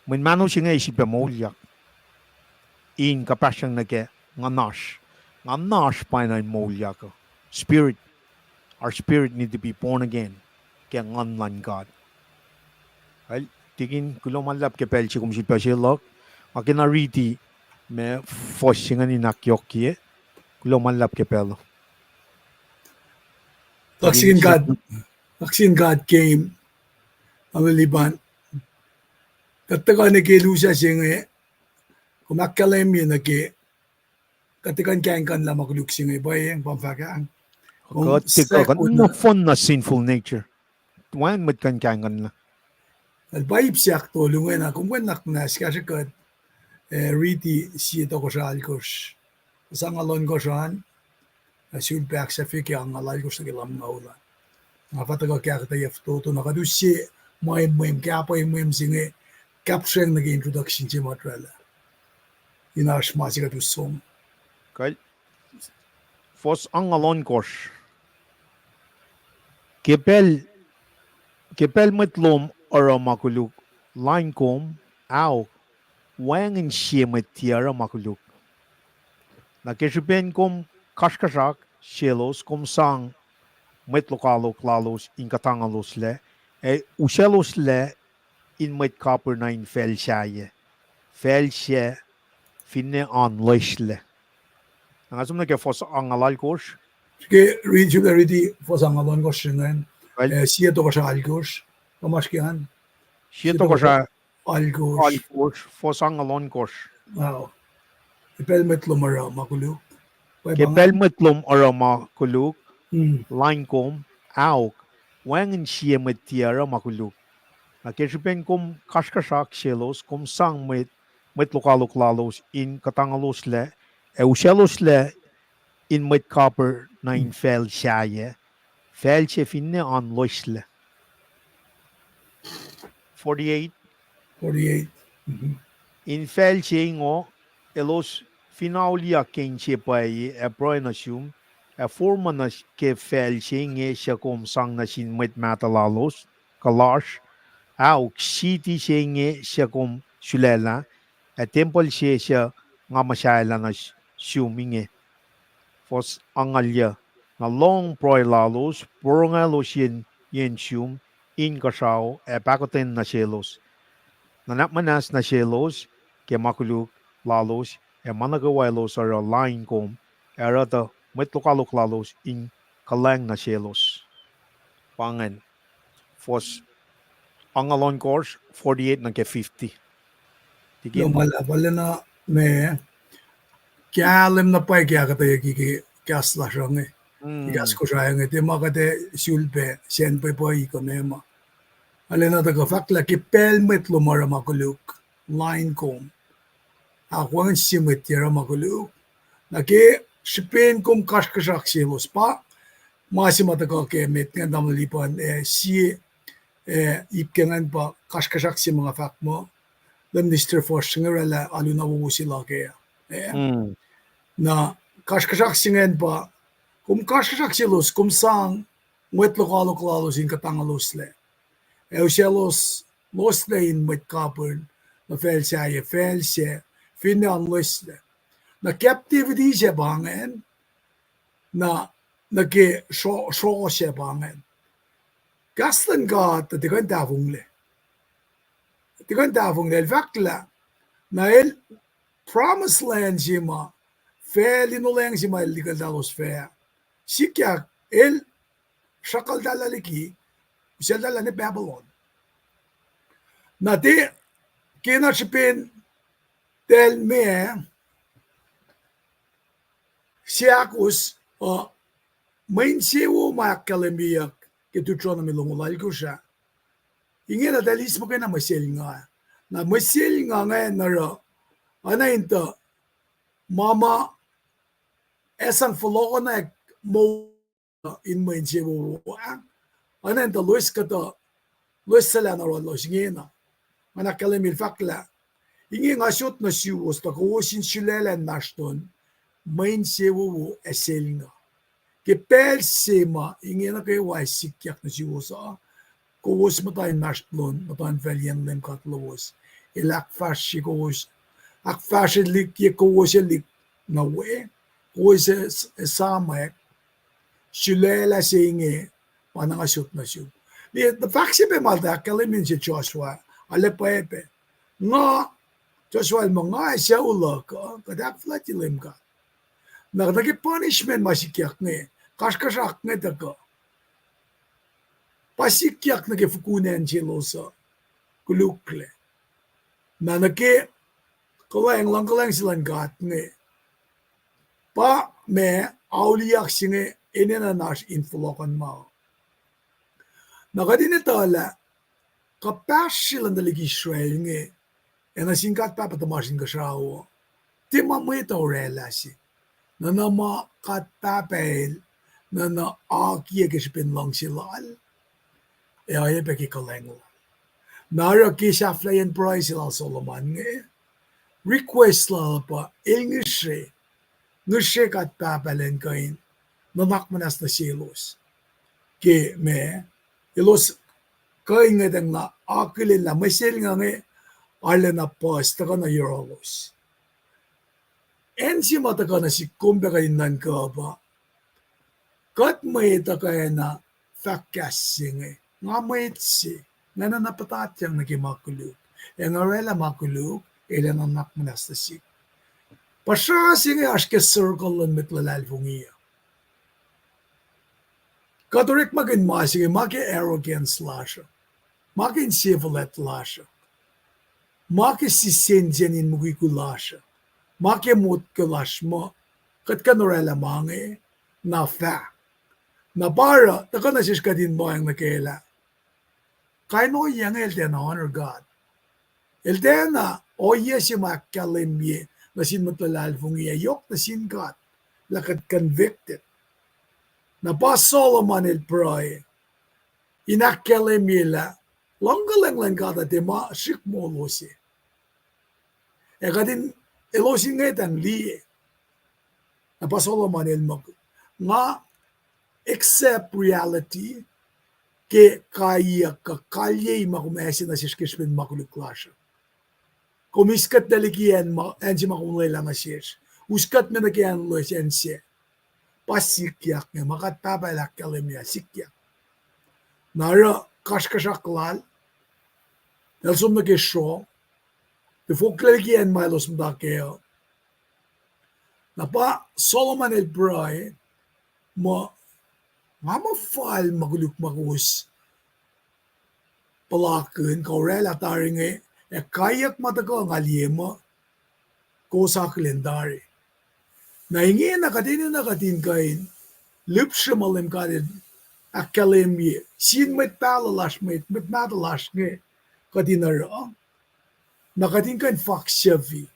Mweyen mahno se inge sifilpac moulyak in kuhpahsryang nuh ke nguhnasr. Nguhnasr pa enenuh in moulyak uh. Spirit, our spirit need to be born again ke Nguhn luhn God. Well, tikin, kuloh ma luhlahp ke pacl se kom sifilpac se luhk. Nga kena riti ma fuhs se ingacn in ahkyohkye. Kuloh ma luhlahp ke pacl uh. Kaksakihn God, kaksakihn God ke, Alu Lipan. Kuht tuhkuh nuh ke lusa se inge, Kom ahkkahlwemye nuh ke kuht tiac kuh in kahingkuhnlah ma koluk se inge pwacye, pa fahk ah. Kuht tiac kuh in nohfohn na sinful nature. Wacngihn mwet kuh in kahingkuhnlah. El pa ip se ahktolu ingena, kom kuh in nuhnak muhnahs kahsre kuht, eh, riti sie tohkohsrah alkosr. Fuhs angngaul ohnkohsr an, ac sulpac ahksahfye ke angngaul alkosr nuh ke lumngaul an. Nga fah tuhkuh ke ahkuhtweyac fototo, na kuht use mwe mweyen kahpwacye mweyen se inge, kapsreng nuh ke introduction se ma oraclah. In oasr ma se kuht us som. Kal, fuhs angngaul ohnkohsr. Ke pacl, ke pacl mwet lom oruh ma koluk, lain kom, aok, wacngihn sie mwet tiac oruh ma koluk. Na ke srihpen kom kasrkuhsrak selos, kom sang mwet lokoalok lalos in kuhtangoloslac, ac usacloslac in mwet kapihr nuh in facl sahyac, facl sac, finne oan loeslac. Na nga som nuh ke fuhs angngaul alkosr. Ke riti, riti fuhs angngaul ohnkohsr ingacn, eh, sie tohkohsrah alkosr, kom oasr ke an? Sie tohkohsrah alkosr, fuhs angngaul ohnkohsr. Ke pacl mwet lom oruh ma koluk. Ke pacl mwet lom oruh ma koluk, lain kom, aok, wacngihn sie mwet tiac oruh ma koluk. Na ke srihpen kom kasrkuhsrak selos, kom sang mwet, mwet lokoalok lalos in kuhtangoloslac, ac usacloslac in mwet kapihr nuh in facl sahyac, facl se finne oan loeslac. Forty-eight. In facl se ingoh, elos fin auliyak ke inse pwacye ac pruhe nuh sum, ac forma nuh ke facl se inge suc kom sang nuh sin mwet mahtuh lalos, kuh lasr, aok, siti se inge suc kom sulaclah, ac tempuhl se suc nga muhsahelah nuh sum inge. Fuhs angngaul yuc. Na lohng pruhe lalos, porongaclos yen, yen sum, inkuhsrao, ac pahkotwen nuh selos. Nuhnak muhnahs nuh selos ke ma koluk lalos, ac ma nuh kwewa elos oruh lain kom, ac oruh tuh mwet lokoalok lalos in kuhlwacng nuh selos. Pa ingacn. Fuhs angngaul ohnkohsr, forty-eight nuh ke fifty. Lom ma lah pwaclacna me kahlwem na pwacye ke ahkuhtweyucki ke kahs lasr uh inge, ke kahs Kosrae inge, tiac ma kuht ac sulpac sacn pwacpwacye kuh meac ma. Arulacna tuhkuh fahk lah ke pacl mwet lom oruh ma koluk, lain kom, aok, wacngihn sie mwet tiac oruh ma koluk. Na ke srihpen kom kasrkuhsrak selos, pa ma se ma tuhkuh ke met ingacn tamuhlwel Lipan, eh, sie, eh, ip ke ingacn pa kasrkuhsrak se ma nga fahk muh, Leum Mister Foster inge oraclah alu na wowo se luhk ah. Na kasrkuhsrak se ingacn pa, kom kasrkuhsrak selos, kom sang mwet lokoalok lalos in kuhtangoloslac, ac usaclos, loslac in mwet kapihr nuh facl sahyac, facl sac, finne oan loeslac. Na captivity sac pa ingacn, na, nuh ke sro-, sroh sac pa ingacn. Kahs luhn God tuh tiac kuh in tahfonglac. Tiac kuh in tahfonglac, el fahk lah, na el promised land se ma, facl in olweacng se ma el likuhltahlos fac, sikyak, el sruhkuhltahlah liki, usacltahlah nuh Babylon. Na tiac, ke na srihpen, tahl meac, seahkos, uh, mwe insewowo ma ahkkahlwemyeyuck ke Deuteronomy longoul alkosr ah. Ingena tahl eis muhkwena mwe selnga. Na mwe selnga ingacn oruh, oacna in tuh, ma ma, ac sang fohlohkohnwack moul in mwe insewowo ah, oacna in tuh loes kuhtuh, loes suclah na oruh lalos ingena. Nga na ahkkahlwemye el fahk lah, inge nga sot nuh suwos tuh kowos in sulaclah inmahsrlon mwe insewowo ac selnga. Ke pacl se ma inge nuh kwewa ac sikyak nuh suwos uh, kowos muhta inmahsrlon muhtuhnfacl yen Leum God lowos. El ahkfahsrye kowos, ahkfahsrye liki kowos ac liki nuh we, kowos ac s-, ac samwack, sulaclah se inge pa nga sot nuh sum. Liye, tuh fahk se pac ma el tuh ahkkahlwemye nuh sel Joshua, arlac pwacpac. Nga, Joshua el muh nga ac sucu luhk uh, kuht ahkfuhlwactye Leum God. Na nuh ke punishment ma sikyak inge, kasrkuhsrak inge tuhkuh, pa sikyak nuh ke fukun acn selos uh koluklac. Na nuh ke kuhlwacng, luhng kuhlwacng se luhn God inge pa ma auliyak se inge enenuh in oasr in fohlohkohnma. Na kuht in etuh lah kuhpahsr se luhn tuhlihk Israel inge, ac nuh sin God Pahpah tuhmasr Inkuhsrao uh, tiac ma mwet uh oraclah se. Nuhna ma God Pahpah El nuhna akiyac ke srihpen luhngse Lal, ac oacyacpac ke kuhlwacng Lal. Na oruh ke sahflahiyacn pruhe se lal Solomon inge, request lal pa el ngihsre, ngihsre God Pahpah Elan kuh in nuhnak muhnahs nuh selos. Ke ma, elos kuh in ngwetacng na akihlen lah mwe selnga inge arulacna puhs tuhkuh nuh yohrohlos. Acn se ma tuhkuh nuh sihk kom pac kuht in nuhnkuh pa, kuht mwet uh kwacna fahk kahs se inge, nga mwet se, nga enenuh puhtatyang nuh ke ma koluk, ac nga oraclah ma koluk, ac nuhnak muhnahs nuh sihk. Puhsra se inge oasr ke circle luhn mwet luhlahlfongi uh. Kuht orekmakihn ma se inge ma ke arrogance lasr uh, ma ke insefuhlwact lasr uh, ma ke sissensen in mukwikwi lasr uh, ma ke motko lasr muh kuht kuh in oraclah ma inge, na fahk. Na pa oruh tuhkuh nuh sesr kuht in lohacng nuh ke lah kain ohiyac inge el tiacna honor God. El tiacna ohiyac se ma ahkkahlwemye nuh sin mwet luhlahlfongi ac yohk nuh sin God lah kuht convicted. Na pa Solomon el pruhe in ahkkahlwemye lah luhng kuhlwacng luhn God uh tiac ma srihk moul se. Ac kuht in, elos in ngwetacng liye. Na pa Solomon el muh, nga accept reality ke kaiyuck kuh kalyei ma kom ase nuh sesr ke srihpen ma koluk lasr uh. Kom iskuhtlac liki acn ma, acn se ma kom lwelah nuh sesr. Uskuhtme nuh ke acn loes acn se. Pa sikyak inge, ma God Pahpah El ahkkahlwemye sikyak. Na oruh kasrkuhsrak lal, el som nuh ke sruoh, tiac fohlohklac liki acn ma elos muhta kac uh. Na pa Solomon el pruhe muh, nga muh fal ma koluk ma kowos puhlakihn kuh oraclah tari inge, ac kaiyuck ma tuhkuh nga liye muh kowos akihlen tari. Na ingena kuht enenuh kuht in kuh in lihpsre ma Leum God El ahkkahlwemye sin mwet pahluh lasr, mwet, mwet mahtuh lasr inge kuht in oruh, na kuht in kuh in faksufi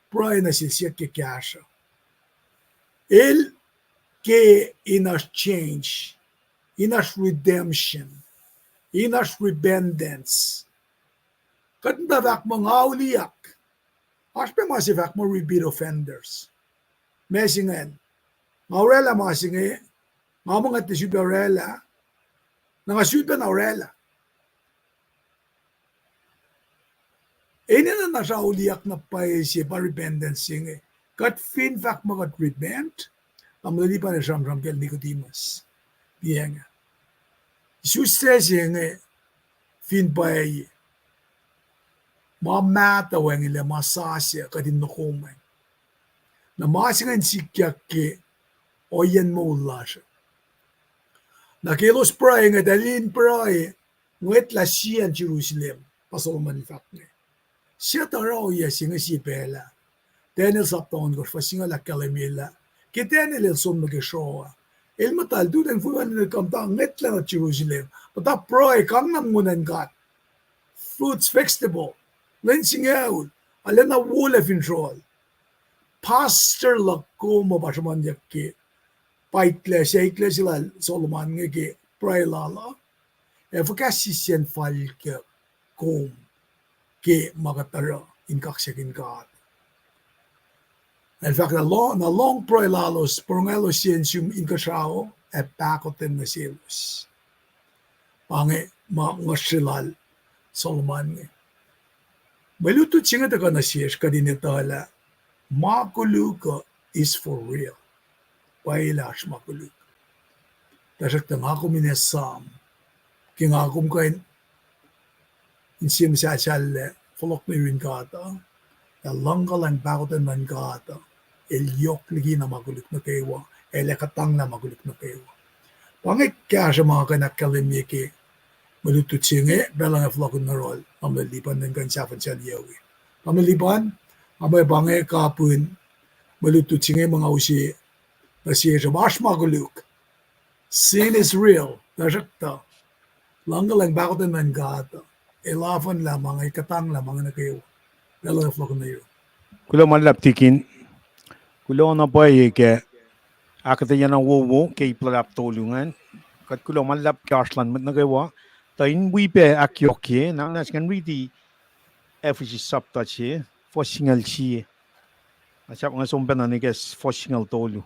pruhe nuh sel siyuck ke kahsruh. El ke in oasr change, in oasr redemption, in oasr repentance. Kuht muhta fahk muh nga auliyak. Oasr pac ma se fahk muh repeat offenders. Ma se ingacn, nga oraclah ma se inge, nga muh nga tiac sifilpac oraclah, na nga sifilpac na oraclah. Enenuh na srauliyak na pwacye se pa repentance se inge. Kuht fin fahk muh kuht repent, Tamuhlwel Lipan el sramsram kacl Nicodemus, liye nga, isuslac se inge fin pwacye, ma mahtuh wacngihnlac, ma sasuc kuht in nokomwacng. Na ma se ingacn sikyak ke ohiyacn moul lasr. Na ke elos pruhe inge, eltahl in pruhe, ngwetlah siyacn Jerusalem, pa Solomon el fahk inge. Suc tuh oruh ohiyac se inge sie pacl ah? Daniel sapta ohnkohsr fuhs singucul ahkkahlwemye lah ke Daniel el som nuh ke sruoh ah, el muhta el tutan fuhn an el kuh muhta ngwetlah nuh Jerusalem, muhta pruhe, kangnam nguhn luhn God, fruits, vegetable, lwen singucul, arulacna wolac fin sroal. Pastor luhk kom uh pa sruhmuhnyuck ke paiklac, saiklac se lal Solomon inge ke pruhe lal uh, ac fuhkah sisacn fal ke kom ke ma kuht oruh in kaksakihn God? El fahk lah, na lohng pruhe lalos, porongoaclos sie nuh sum inkuhsrao, ac pahkotwen nuh selos. Pa inge ma nguhsre lal Solomon inge. Mwe lutlut se inge tuhkuh nuh sesr kuht in etuh lah ma koluk uh is for real. Pwacye lah oasr ma koluk. Tuhsruhktuh nga kom in esam ke nga kom kuh in inse muhsahlsahlac fohlohk nuh yurin God uh, ac luhngkuhlwacng pahkotwen luhn God uh, el yohk liki na ma koluk nuh kwewa, ac el ac kuhtanglah ma koluk nuh kwewa. Pa inge kahsruh ma kuh in ahkkahlwemye ke mwe lutlut se inge, pacl inge fohlohkihn nuh yohrohl Tamuhlwel Lipan in kuh in sahfahsryelah we. Tamuhlwel Lipan, Amwe pa inge kapihn mwe lutlut se inge ma nga use nuh sesr, oasr ma koluk. Sin is real, tuhsruhktuh luhngkuhlwacng pahkotwen luhn God el afuhnlah ma inge, kuhtanglah ma inge nuh kwewa. Pacl uh fohlohk nuh yurum. Kuloh ma luhlahp, Tikin. Kuloh na pwacye ke ahkuhtweyac na wowo ke ip luhlahp tolu ingacn. Kuht kuloh ma luhlahp ke oasr luhn mwet nuh kwewa. Tuh in wi pac ahkyohkye, na nga ngan riti Ephesus sapta se, fuhs singucul sie. Na sahp nga som pacna nuh ke fuhs singucul tolu.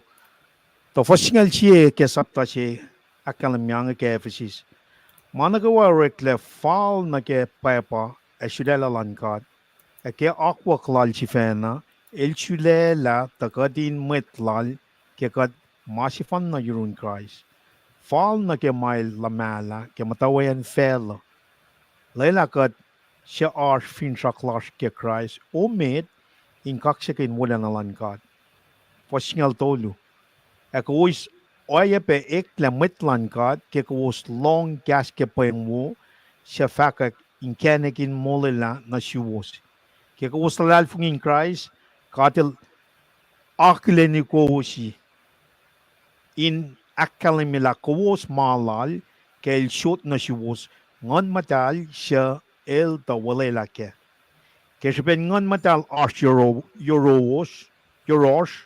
Tuh fuhs singucul sie ke sapta se ahkkahlwemye inge ke Ephesus: Ma nuh kwewa oreklac fal nuh ke pwacpa ac sulaclah luhn God, ac ke akwuck lal sifacna, el sulaclah tuh kuht in mwet lal ke kuht ma sefanna yurun Kraist. Fal nuh ke ma el luhmahlah ke muhtwacwacackiyacn facluh. Lwelah kuht suc oasr finsrak lasr ke Kraist omet in kaksakihn wolacna luhn God. Fuhs singucul tolu: Ac kowos oacyacpac eklac mwet luhn God ke kowos lohng kahs ke pweng wo suc fahkwack inkacnek in molwelah nuh suwos. Ke kowos luhlahlfongi in Kraist, God el akihlen kowos in ahkkahlwemye lah kowos ma lal, ke el sot nuh suwos Nguhn Muhtahl suc el tuh olwelah kac. Ke srihpen Nguhn Muhtahl oasr yohrohsr,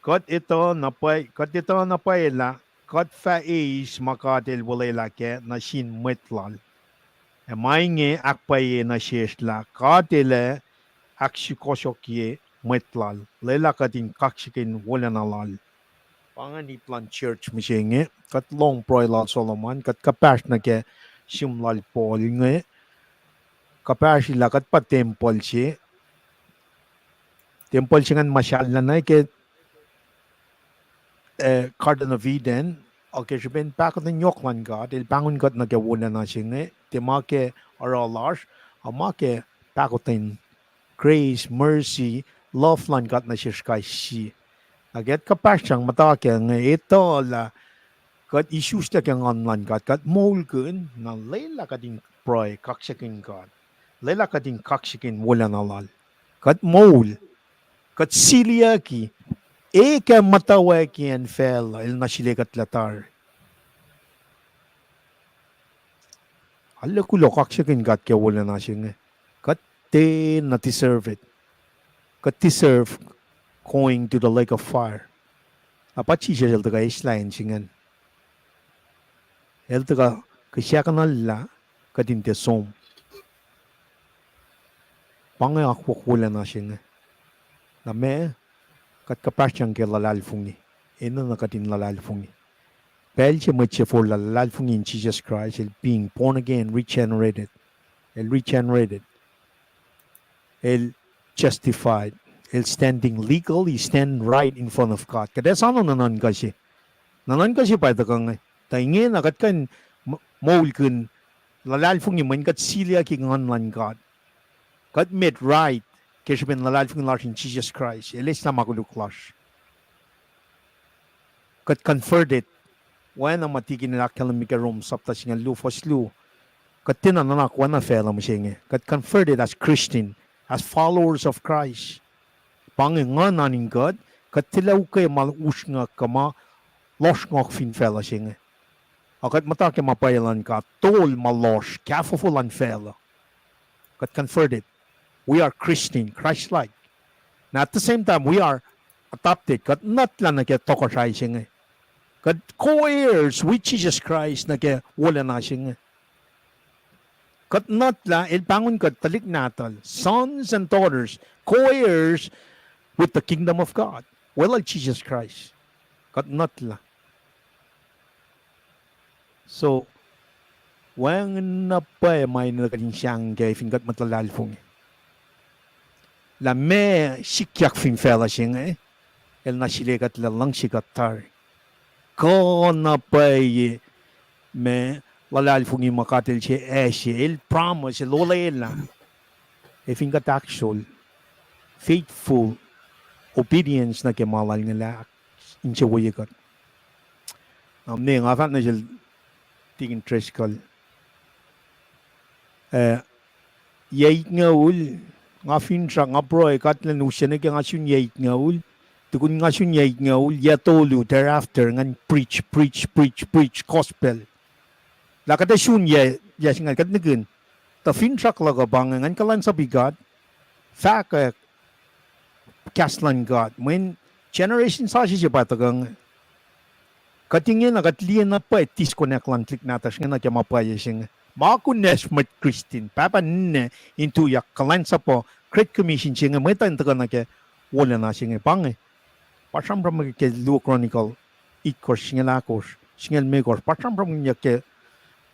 kuht etuh na pwacye, kuht etuh na pwacye lah kuht fah eis ma God el olwelah kac nuh sin mwet lal. Ac ma inge ahkpwacye nuh sesr lah God El ac ahksukohsohkye mwet lal. Lwelah kuht in kaksakihn wolacna lal. Pa ingacn ip luhn church mihsenge. Kuht lohng pruhe lal Solomon, kuht kuhpahsr nuh ke sihm lal Paul inge. Kuhpahsri lah kuht pa tempuhl se. Tempuhl se ingacn ma sahllacna ke Garden of Eden, ac ke srihpen pahkotwen yohk luhn God, El pahngon kuht nuh ke wolacna se inge, tiac ma ke oruh lasr, a ma ke pahkotwen, grace, mercy, love luhn God nuh sesr kais sie. Na ke kuht kuhpahsr sang muhta kac inge, etuh lah kuht isuslac ke Nguhn luhn God, kuht moulkihn, na lwelah kuht in pruhe kaksakihn God. Lwelah kuht in kaksakihn wolacna lal. Kuht moul, kuht siliyucki, e ke muhtwacwacackiyacn facluh El nuh sila kuhtlac tari. Arlac kuloh kaksakihn God ke wolacna se inge. Kuht tiacna deserve it. Kuht deserve going to the lake of fire. Na pa Jisus El tuhkuh eislah acn se ingacn. El tuhkuh kihsackuhnlah kuht in tiac som. Pa inge akwuck wolacna se inge. Na ma kuht kuhpahsr sang ke luhlahlfongi, enenuh kuht in luhlahlfongi. Pacl se mwet se forlah luhlahlfongi in Jisus Kraist, el being born again, regenerated. El regenerated. El justified. El standing legal, he stand right in front of God. Kuht ac soano nuhnuhnkuh se. Nuhnuhnkuh se pa tuhkuh inge. Tuh ingena kuht kuh in moulkihn luhlahlfongi mweyen kuht siliyucki Nguhn luhn God. Kuht met right ke srihpen luhlahlfongi lasr in Jisus Kraist. El eislah ma koluk lasr. Kuht converted. Oacna ma Tikin el ahkkahlwemye ke Rom sapta singucul luo fuhs luo. Kuht tiacna nuhnak oacna facluh mihsenge. Kuht converted as Christian, as followers of Christ. Pa inge Nguhn an in kuht, kuht tilac ukwe ma usrnguck kuh ma lohsrnguck fin facluh se inge. A kuht muhta ke ma pwacye luhn God, tol ma lohsr, kahfofo luhn facluh. Kuht converted. We are Christian, Christ-like. Na at the same time, we are adopted. Kuht nuhtlah nuh ke tohkohsrahi se inge. Kuht co-heirs with Jesus Christ nuh ke wolacna se inge. Kuht nuhtlah, el pahngon kuht tuhlihk nahtuhl, sons and daughters, co-heirs with the kingdom of God. Weluhl Jisus Kraist. Kuht nuhtlah. So, wacngihn na pwacye ma enenuh kuht in sang kac fin kuht mwet luhlahlfongi. Lah ma sikyak fin facluh se inge, el na sila kuhtlac, luhngse kuht tari. Kuh na pwacye ma luhlahlfongi ma God el se acse, el promise, el olwelah. Ac fin kuht actual, faithful, obedience nuh ke ma lal inge lah insewowoye kuht. Na mne nga fahk nuh sel Tikin Driscoll, eh, yac itngucul, Nga finsrak, nga pruhe, God elan use nuh ke nga sun yac itngoul. Tukun nga sun yac itngoul, yac tolu, thereafter, ngan preach, preach, preach, preach gospel. Lah kuht ac sun yac, yac se ingacn, kuht nihkihn. Tuh finsrak luhk uh pa inge, ngan kuhlwacnsapuh God, fahkwack kahs luhn God. Mweyen generation sasuc se pa tuhkuh inge. Kuht ingena kuht liye na pwacye disconnect luhn tuhlihk nahtuhsr inge nuh ke ma pwacye se inge. Ma kunacsr mwet Kristin, pahpah ninac in tuyak kuhlwacnsapuh Great Commission se inge, mwet uh in tuhkuh nuh ke wolacna se inge. Pa inge, pa sramsram ke Luo Chronicle itkohsr, singucul ahkosr, singucul limekohsr, pa sramsramkihnyuck ke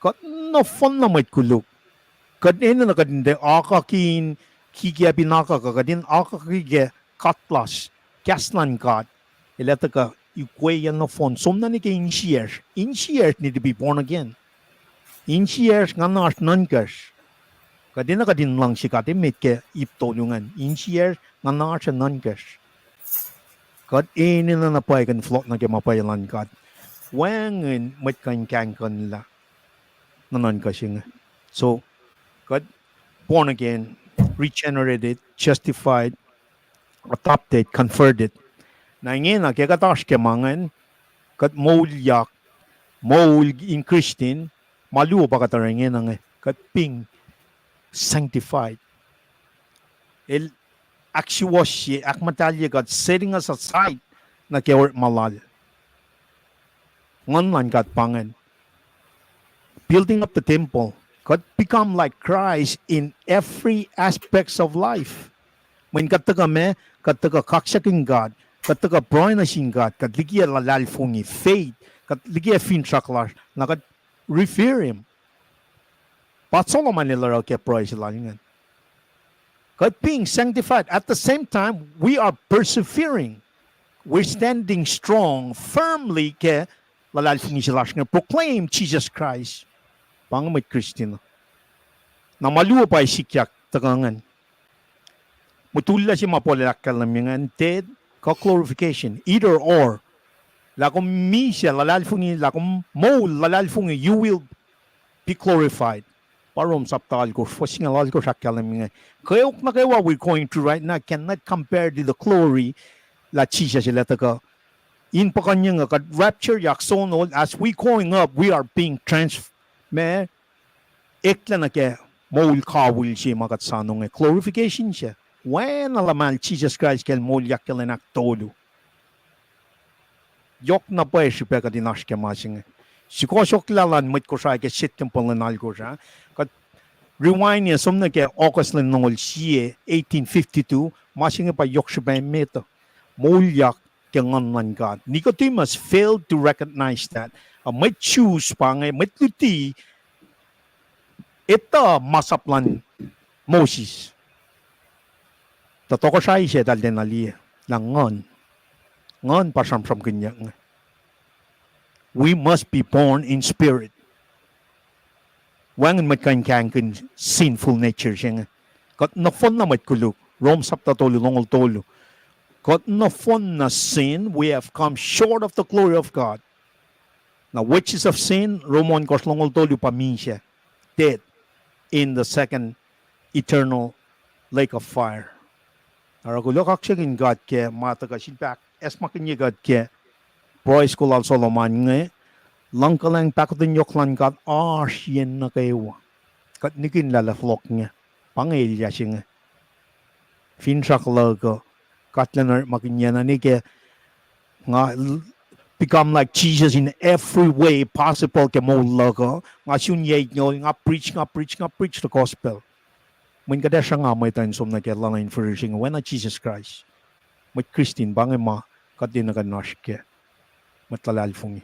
kuht nohfohn na mwet koluk. Kuht enenuh kuht in tiac akuhkuhin, kikiacp in akuhkuh, kuht in akuhkuhi ke God lasr, kahs luhn God. El ac tuhkuh ukwe yac nohfohn, som na nuh ke insiyacsr. Insiyacsr need to be born again. Insiyacsr, nguhnasr, nuhnkacsr. Kuht enenuh kuht in luhngse God emet ke ip tolu ingacn. Insiyacsr, nguhnasr, ac nuhnkacsr. Kuht enenuh na pwacye kuh in fohlohk nuh ke ma pwacye luhn God. Wacngihn mwet kuh in kahingkuhnlah nuhnuhnkuh se inge. So, kuht born again, regenerated, justified, adopted, converted. Na ingena ke kuht oasr ke ma ingacn, kuht moulyak, moul in Kristin, ma luo pa kuht oruh ingena inge, kuht being sanctified. El ahksuwohsye, ahkmuhtahlye kuht, setting us aside nuh ke orekma lal. Nguhn luhn God pa ingacn. Building up the temple. Kuht become like Christ in every aspects of life. Mweyen kuht tuhkuh ma, kuht tuhkuh kaksakihn God, kuht tuhkuh pruhe nuh sin God, kuht likiyac luhlahlfongi, faith, kuht likiyac finsrak lasr, na kuht revere Him. Pa Solomon el oruh ke pruhe se lal ingacn. Kuht being sanctified, at the same time, we are persevering. We're standing strong, firmly ke luhlahlfongi se lasr inge, proclaim Jesus Christ. Pa inge mwet Kristin. Na ma luo pa sikyak tuhkuh ingacn. Mutullac se ma Paul el ahkkahlwemye ingacn, death kuh glorification, either or. Lah kom misac luhlahlfongi, lah kom moul luhlahlfongi, you will be glorified. Pa Rom sapta alkosr, fuhs singucul alkosr ahkkahlwemye inge. Kweok nuh kwewa we're going through right now cannot compare to the glory lah Jisus el ac tuhkuh. In puhkuhnyeng uh kuht rapture yak sonol, as we going up, we are being trans-, ma, eklac nuh ke moul kawihl se ma kuht soanonge, glorification se. Oacna luhmahl Jisus Kraist ke el moulyak ke lwen ahktolu. Yohk na pwacye srihpac kuht in oasr ke ma se inge. Sukohsohklah luhn mwet Kosrae ke Septempuh lwen alkosr ah. Kuht rewind-ye som nuh ke August lwen longoul sie, eighteen fifty-two, ma se inge pa yohk srihpac emet uh. Moulyak ke Nguhn luhn God. Nicodemus failed to recognize that. Uh, mwet Jews pa inge, mwet luti, etuh masap luhn Moses. Tuh tohkohsrahi se eltahl tiacna liye lah Nguhn. Nguhn pa sramsramkihnyuck inge. We must be born in spirit. Wacngihn mwet kuh in kahingkihn sinful nature se inge. Kuht nohfohn na mwet koluk, Rom sapta tolu, longoul tolu. Kuht nohfohn na sin, we have come short of the glory of God. Na wages of sin, Rom ohnkohsr, longoul tolu, pa misac, death in the second eternal lake of fire. Oruh kuloh kaksakihn God ke ma tuhkuh sifilpac ahkacsmakihnye kuht ke pruhe soko lal Solomon inge, luhngkuhlwacng pahkotwen yohk luhn God oasr yen nuh kwewa. Kuht nihkihn lah fohlohk inge, pa inge elyah se inge. Finsrak luhk uh, God elan orekmakihnyacna ne ke nga l-, become like Jesus in every way possible ke moul luhk uh, nga sun yac itngoul, nga preach, nga preach, nga preach the gospel. Mweyen kuht ac sruhnga mwet uh in som nuh ke luhluh in fihrihr se inge, oacna Jisus Kraist. Mwet Kristin pa inge ma kuht enenuh kuh in oasr ke mwet luhlahlfongi.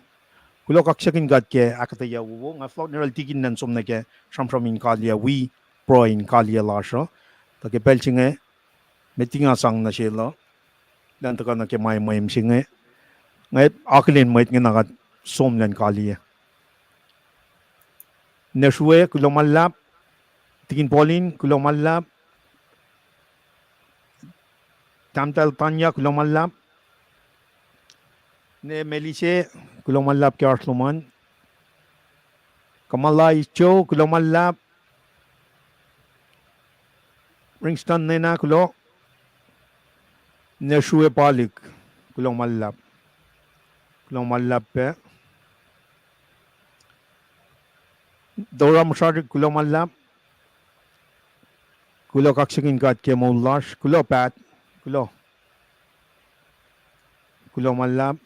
Kuloh kaksakihn God ke ahkuhtweyac wowo, nga fohlohk nuh yohrohl tikin elan som nuh ke sramsram in kaliyac wi pruhe in kaliyac lasr uh. Tuh ke pacl se inge, met liki nga sang nuh sel uh, elan tuhkuh nuh ke ma mweun se inge, nga akihlen mwet inge na kuht som elan kaliyac. Nesrue, kuloh ma luhlahp. Tikin Pauline, kuloh ma luhlahp. Tahmtahel Tanya, kuloh ma luhlahp. Ne Melise, kuloh ma luhlahp ke oasr lom an. Kamala Icho, kuloh ma luhlahp. Ringston Nena, kuloh. Nina Srue Palik, kuloh ma luhlahp. Kuloh ma luhlahp pac. Tora Musharik, kuloh ma luhlahp. Kuloh, kaksakihn God ke moul lasr. Kuloh Pat. Kuloh. Kuloh ma luhlahp.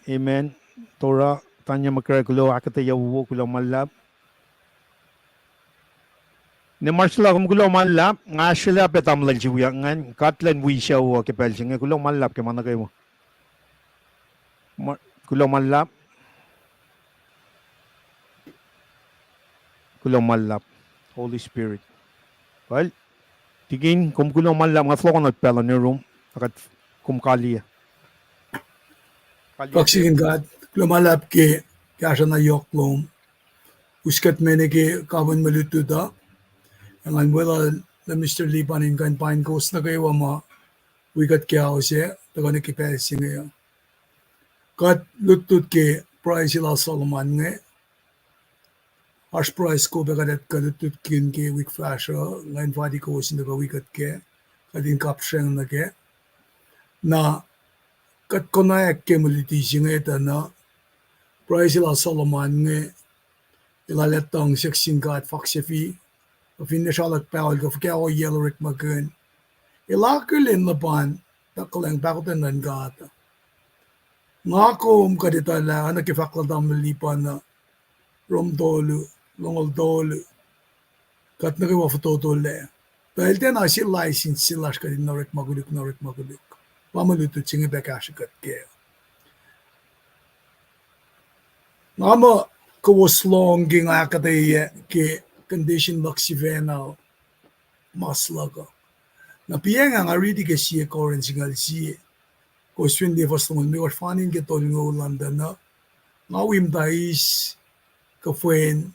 Amen. Tora, Tanya McRae, kuloh ahkuhtweyac wowo, kuloh ma luhlahp. Ne Marcella, kom kuloh ma luhlahp, nga srwaclah pac tamuhlwel se wiyuck ingacn, God elan wi sucu uh ke pacl se inge, kuloh ma luhlahp ke ma nuh kwewa. Ma-, kuloh ma luhlahp. Kuloh ma luhlahp, Holy Spirit. Well, Tikin, kom kuloh ma luhlahp, nga fohlohkohnot pacl uh nuh yurum, ac kuht, kom kaliyac. Kaliyac. Kaksakihn God, kuloh ma luhlahp ke kahsruh na yohk lom. Us kuht me nuh ke kapihn mwe lutlut uh. Ac ngan weluhl Mister Lipan in kuh in paing kowos nuh kwewa ma wi kuht ke ao sac, tuhkuh nuh ke pacl se inge uh. Kuht lutlut ke pruhe se lal Solomon inge. Oasr pruhe soko pac kuht ac kuh lutlutkihn ke wik fahsruh uh, nga in fati kowos in tuhkuh wi kuht kac, kuht in kapsreng nuh kac. Na kuht konwacack ke mwe luti se inge tuh na pruhe se lal Solomon inge, el ac tuhng siyuck sin God faksafi, kuh finne sralak pahol kuh fuhkah ohiyac el orekmakihn. El akihlen luhpan tuhkuhlwacng pahkotwen luhn God. Nga kom kuht etuh lah oacna ke fahk lal tamuhlwel Lipan uh, Rom tolu, longoul tolu, kuht nuh kwewa fototolac. Tuh el tiacna sie license se lasr kuht in orekma koluk, na orekma koluk. Pa mwe lutlut se inge pac kahsrwe kuht kac. Nga muh kowos lohng ke nga ahkuhtweyac ke condition luhk sifacna, mas luhk uh. Na piacng nga riti ke sie Corinth singucul sie, kowos fin liye fuhs longoul limekohsr, fani ke tolngoul an tuh na, nga wi muhta eis kuhfwen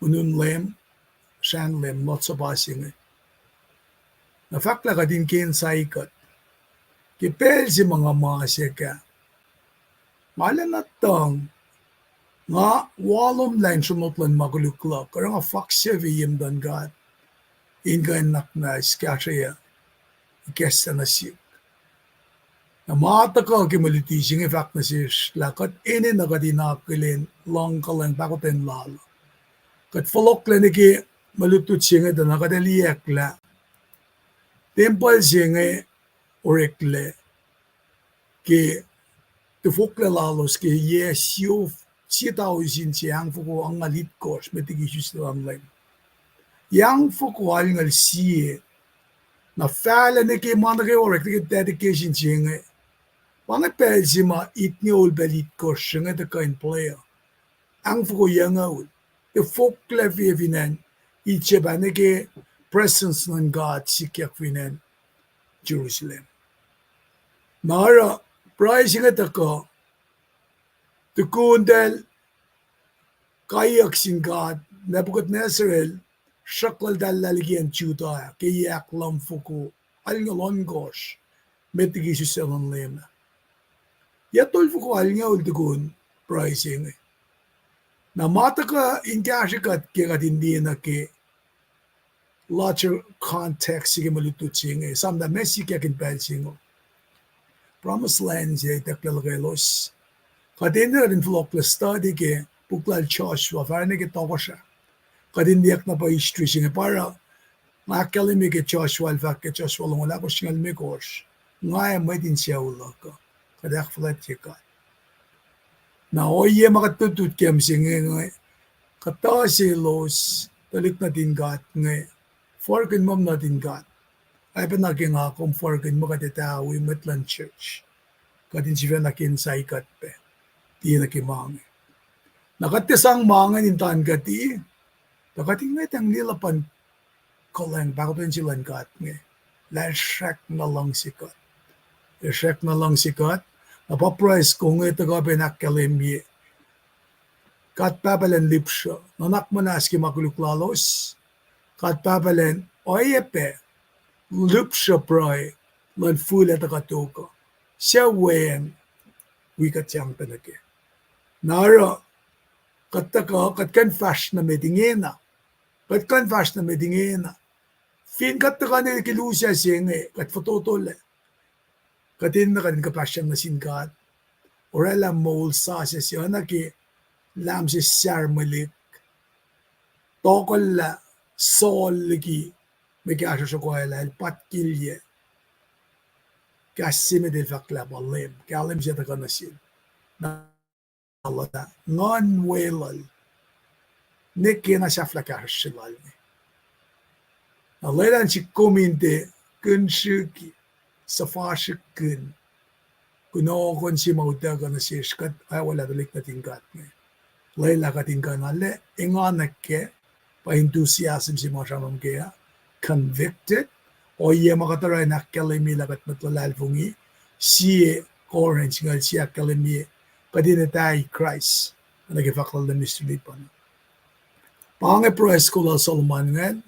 unun Leum, srahn Leum, Lord's Supper se inge. Na fahk lah kuht in ke insaik kuht ke pacl se ma nga mas ac kac. Nga lacna tuhng, nga walomlah in sronot luhn ma koluk luhk, oruh nga faksafi ye muhtuhn God in kuh in nuhnak muhnahs kahsrweyuc ikacslah nuh sihk. Na ma tuhkuh ke mwe luti se inge fahk nuh sesr lah kuht enenuh kuht in akihlen luhngkuhlwacng pahkotwen lal. Kuht fohlohklac nuh ke mwe lutlut se inge tuh na kuht ac liyacack lah tempuhl se inge oreklac ke tufoklac lalos ke yac sie, sie tausin sie ahngfoko angngaul itkohsr met liki isuslac luhn Leum. Yac ahngfoko alngoul sie, na fahlac nuh ke ma nuh kwewa orek nuh ke dedication se inge. Pa inge pacl se ma itngoul pacl itkohsr se inge tuhkuh in play uh. Ahngfoko yucngoul, tufoklac fin acn Egypt ah nuh ke presence luhn God sikyak fin acn Jerusalem. Na oruh pruhe se inge tuhkuh tukun tahl kaiyuck sin God, Nebuchadnezzar el sruhkluhltahllah liki acn Judah ah ke yac ahkluhmfoko alngoul ohnkohsr met liki isuslac luhn Leum ah. Yac tolfoko alngoul tukun pruhe se inge. Na ma tuhkuh in kahsrwe kuht ke kuht in liye nuh ke larger context se ke mwe lutlut se inge, esam lah meac sikyak in pacl se inge. Promised Land se itucklac luhkelos. Kuht enenuh kuht in fohlohklac study ke puk lal Joshua, fahsr nuh ke tohkohsrah. Kuht in liyacack na pa history se inge pa oruh nga ahkkahlwemye ke Joshua el fahk ke Joshua longoul ahkosr singucul limekohsr, nga ac mwet in sucu luhk uh kuht ahkfuhlwactye God. Na ohiyac ma kuht lutlut ke mihsenge inge, kuhtuh selos tuhlihk nuhtin God inge, forkihn muh nuhtin God. Oacpacna ke nga kom forkihn muh kuht etawi mwet luhn church, kuht in sifacna ke insaik kuht pac, tiac nuh ke ma inge. Na kuht tiac sang ma inge in tan kuht, tuh kuht in ngwetacng liye luhpan kuhlwacng pahkotwen se luhn God inge, lah el srackna luhngse kuht. El srackna luhngse kuht. Na pa pruhe soko inge tuhkuh pac in ahkkahlwemye God Pahpah elan lihpsruh nuhnak muhnahs ke ma koluk lalos. God Pahpah elan oacyacpac lihpsruh pruhe luhn fihl ac tuhkuh tok uh, suc weacng wi kuht sang pac nuh kac. Na oruh kuht tuhkuh, kuht kuh in fahsr nuh met ingena. Kuht kuh in fahsr nuh met ingena. Fin kuht tuhkuh nuh ke lusac se inge, kuht fototolac. Kuht enenuh kuht in kuhpahsryang nuh sin God. Orwaclah moul sasuc se, oacna ke lam se sahrmwelihk. Tohkohllah Saul liki mwe kahsruh sruhkoaclah, el patkilyac. Kahs se met el fahk lah pa Leum, kahlwem se tuhkuh nuh sel. Na lal, nguhn weluhl, ne kena sahflah kahsruh se lal inge. Na lwelah in sik kom in tiac kihn srihk, suhfasrihkkihn. Kunohkohn se ma utuckuh nuh sesr, kuht aolwelah tuhlihk nuhtin God inge. Lwelah kuht in kuh in arlac engan kac, pa enthusiasm se ma sramsram kac uh, convicted, ohiyac ma kuht oruh in ahkkahlwemye lah kuht mwet luhlahlfongi, sie Corinth singucul sie ahkkahlwemye, kuht in etahi Kraist, oacna ke fahk lal Mister Lipan. Pa inge pruhe soko lal Solomon ingacn,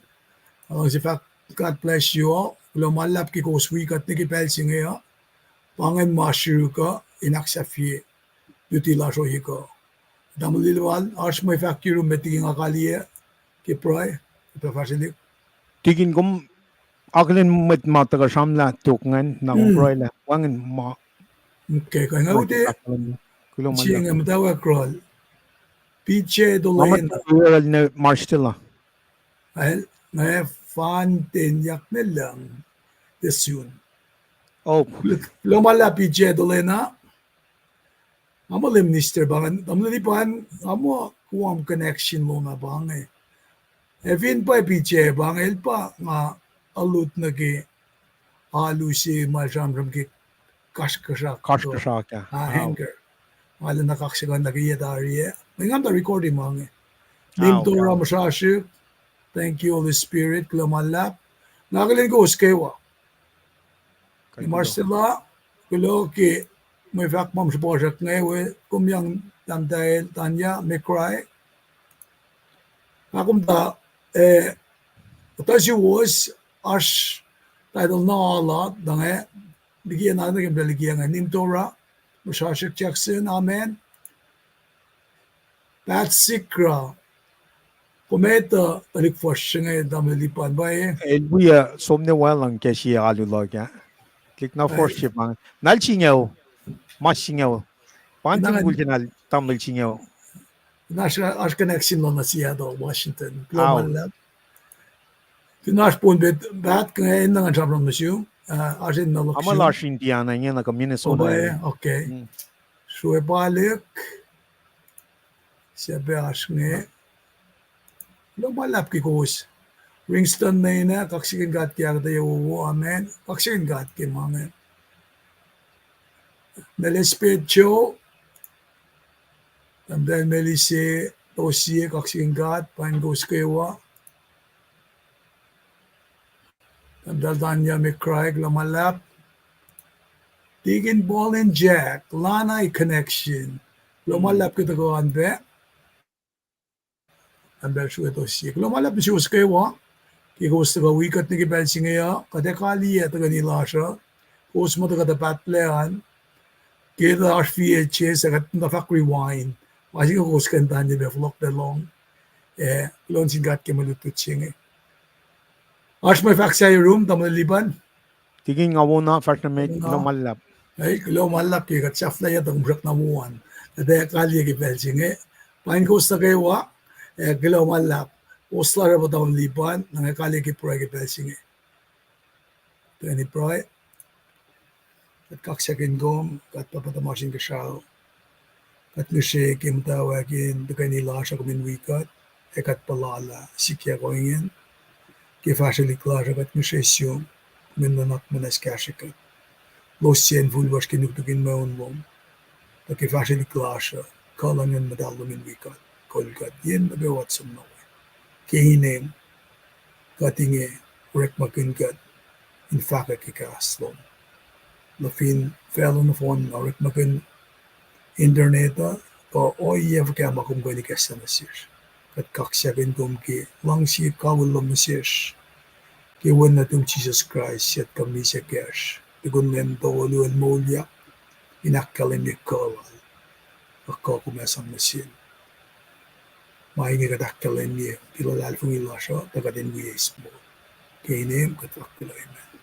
nga luhngse fahk, God bless you all, kuloh ma luhlahp ke kowos wi kuht nuh ke pacl se inge uh, pa ingacn ma srihk uh in ahksahfye luti lasr ohiyac kuh. Tamuhlwel Lipan, oasr mwe fahk yurum met liki nga kaliyac ke pruhe, kuht fah fahsrwelihk. Tikin, kom akihlen mwet ma tuhkuh sramlah tok ingacn, na kom pruhelah wacngihn ma. Okay, kuh nga uti, kuloh ma luhlahp, muhtwacwacack rol. P J Dolena. Marstella. El, nga fan ten yak ne lucng, this soon. Kuloh ma luhlahp P J Dolena. Nga muh Lay Minister pa ingacn, tamuhlwel Lipan, nga muh Guam connection lom ah pa inge. Ac fin pa P J pa inge, el pa nga alut nuh ke alu se ma sramsram ke kasrkuhsrak, kasrkuhsrak ah, anger. Nga lwen na kaksakihn nuh ke yac tari ah, mwe nga muhta recording ma inge. Nim Torah, muhsrasrihk. Thank you, Holy Spirit. Kuloh ma luhlahp. Nga akihlen kowos kwewa. Marstella, kuloh ke mwe fahk ma srihpacsrak inge we, kom yang, tahmtahel Tanya, Mekrai. Nga kom ta, eh, tuh suwohs, oasr title na alu, tuh inge, liki na nuh ke liki inge, Nim Torah, muhsrasrihk Jackson, amen. Pat Sikra, kom etuh tuhlihk fuhsr se inge, tamuhlwel Lipan, pwacye? El wi, uh, som nuh wacluhng ke sie alu luhk ah. Tuhlihk na fuhsr se pa inge. Nal singucul, mas singucul. Pa inge timpul ke nal tamuhlwel singucul. Oasr connection lom nuh Seattle, Washington. Kuloh ma luhlahp. Fin oasr pon pet, Pat, kuh nga enenuh ngan sramsram nuh sum, uh, oasr enenuh luhk sum. Ama lasr Indiana inge nuh ke Minnesota. Okay. Sruhpalihk. Sapac oasr inge. Kuloh ma luhlahp ke kowos. Ringston Nene, kaksakihn God ke ahkuhtweyac wowo, amen. Kaksakihn God ke ma inge. Melisbeth Joe, tahmtahel Melise, Tosie, kaksakihn God paing kowos kwewa. Tahmtahel Tanya Mekrai, kuloh ma luhlahp. Tikin Paul and Jack, Lanai connection. Kuloh ma luhlahp ke tuhkuh an pac. Tahmtahel Sue, Tosie, kuloh ma luhlahp nuh suwos kwewa ke kowos tuhkuh wi kuht nuh ke pacl se inge uh, kuht ac kaliyac tuhkweni lasr uh. Kowos muh tuhkuh tuh pahtlac an, ke tuh oasr V H S ac kuht muhta fahk rewind. Ma se inge kowos kuh in tanye pac fohlohk pac lohng. Eh, kuloh nuh sin God ke mwe lutlut se inge. Oasr mwe fahk sahyac yurum, tamuhlwel Lipan? Tikin, nga wona, fahsr nuh met, kuloh ma luhlahp. Ei, kuloh ma luhlahp ke kuht sahflahiyac tuh kom srackna wo an. Kuht ac kaliyac ke pacl se inge. Paing kowos nuh kwewa, ac kuloh ma luhlahp. Kowos lasr uh pa tamuhlwel Lipan, na nga kaliyac ke pruhe ke pacl se inge. Tuhkweni pruhe. Kuht kaksakihn kom, kuht Pahpah tuhmasr Inkuhsrao. Kuht ngihsre ke muhtwacwacack in tuhkweni lasr uh kom in wi kuht, ac kuht puhla lah sikyak ohingacn. Ke fahsrwelihk lasr uh kuht ngihsre sum, kom in nuhnak muhnahs kahsrwe kuht. Losyacn fuhlwacsr ke nuknuk in mweun lom, tuh ke fahsrwelihk lasr uh kuh luhn Nguhn Muhtahl lom in wi kuht, kol kuht yen nuh kwewa som nuh we. Ke inem kuht inge orekmakihn kuht in fahkwack ke kahs lom. Nuh fin facluh nohfohn orekmakihn internet uh, kuh ohiyac fuhkah ma kom kuh in ikacslah nuh sesr, kuht kaksakihn kom ke luhngse kawihl lom nuh sesr. Ke Wen nuhtum Jisus Kraist, kuht kuh misac kacsr, tukun Leum tolu el moulyak, in ahkkahlwemye kuh lal, ac kuh kom ac sang nuh sel. Ma inge kuht ahkkahlwemye ke luhlahlfongi lasr uh, tuh kuht in wi eis moul. Ke inem kuht fahk kuloh, amen.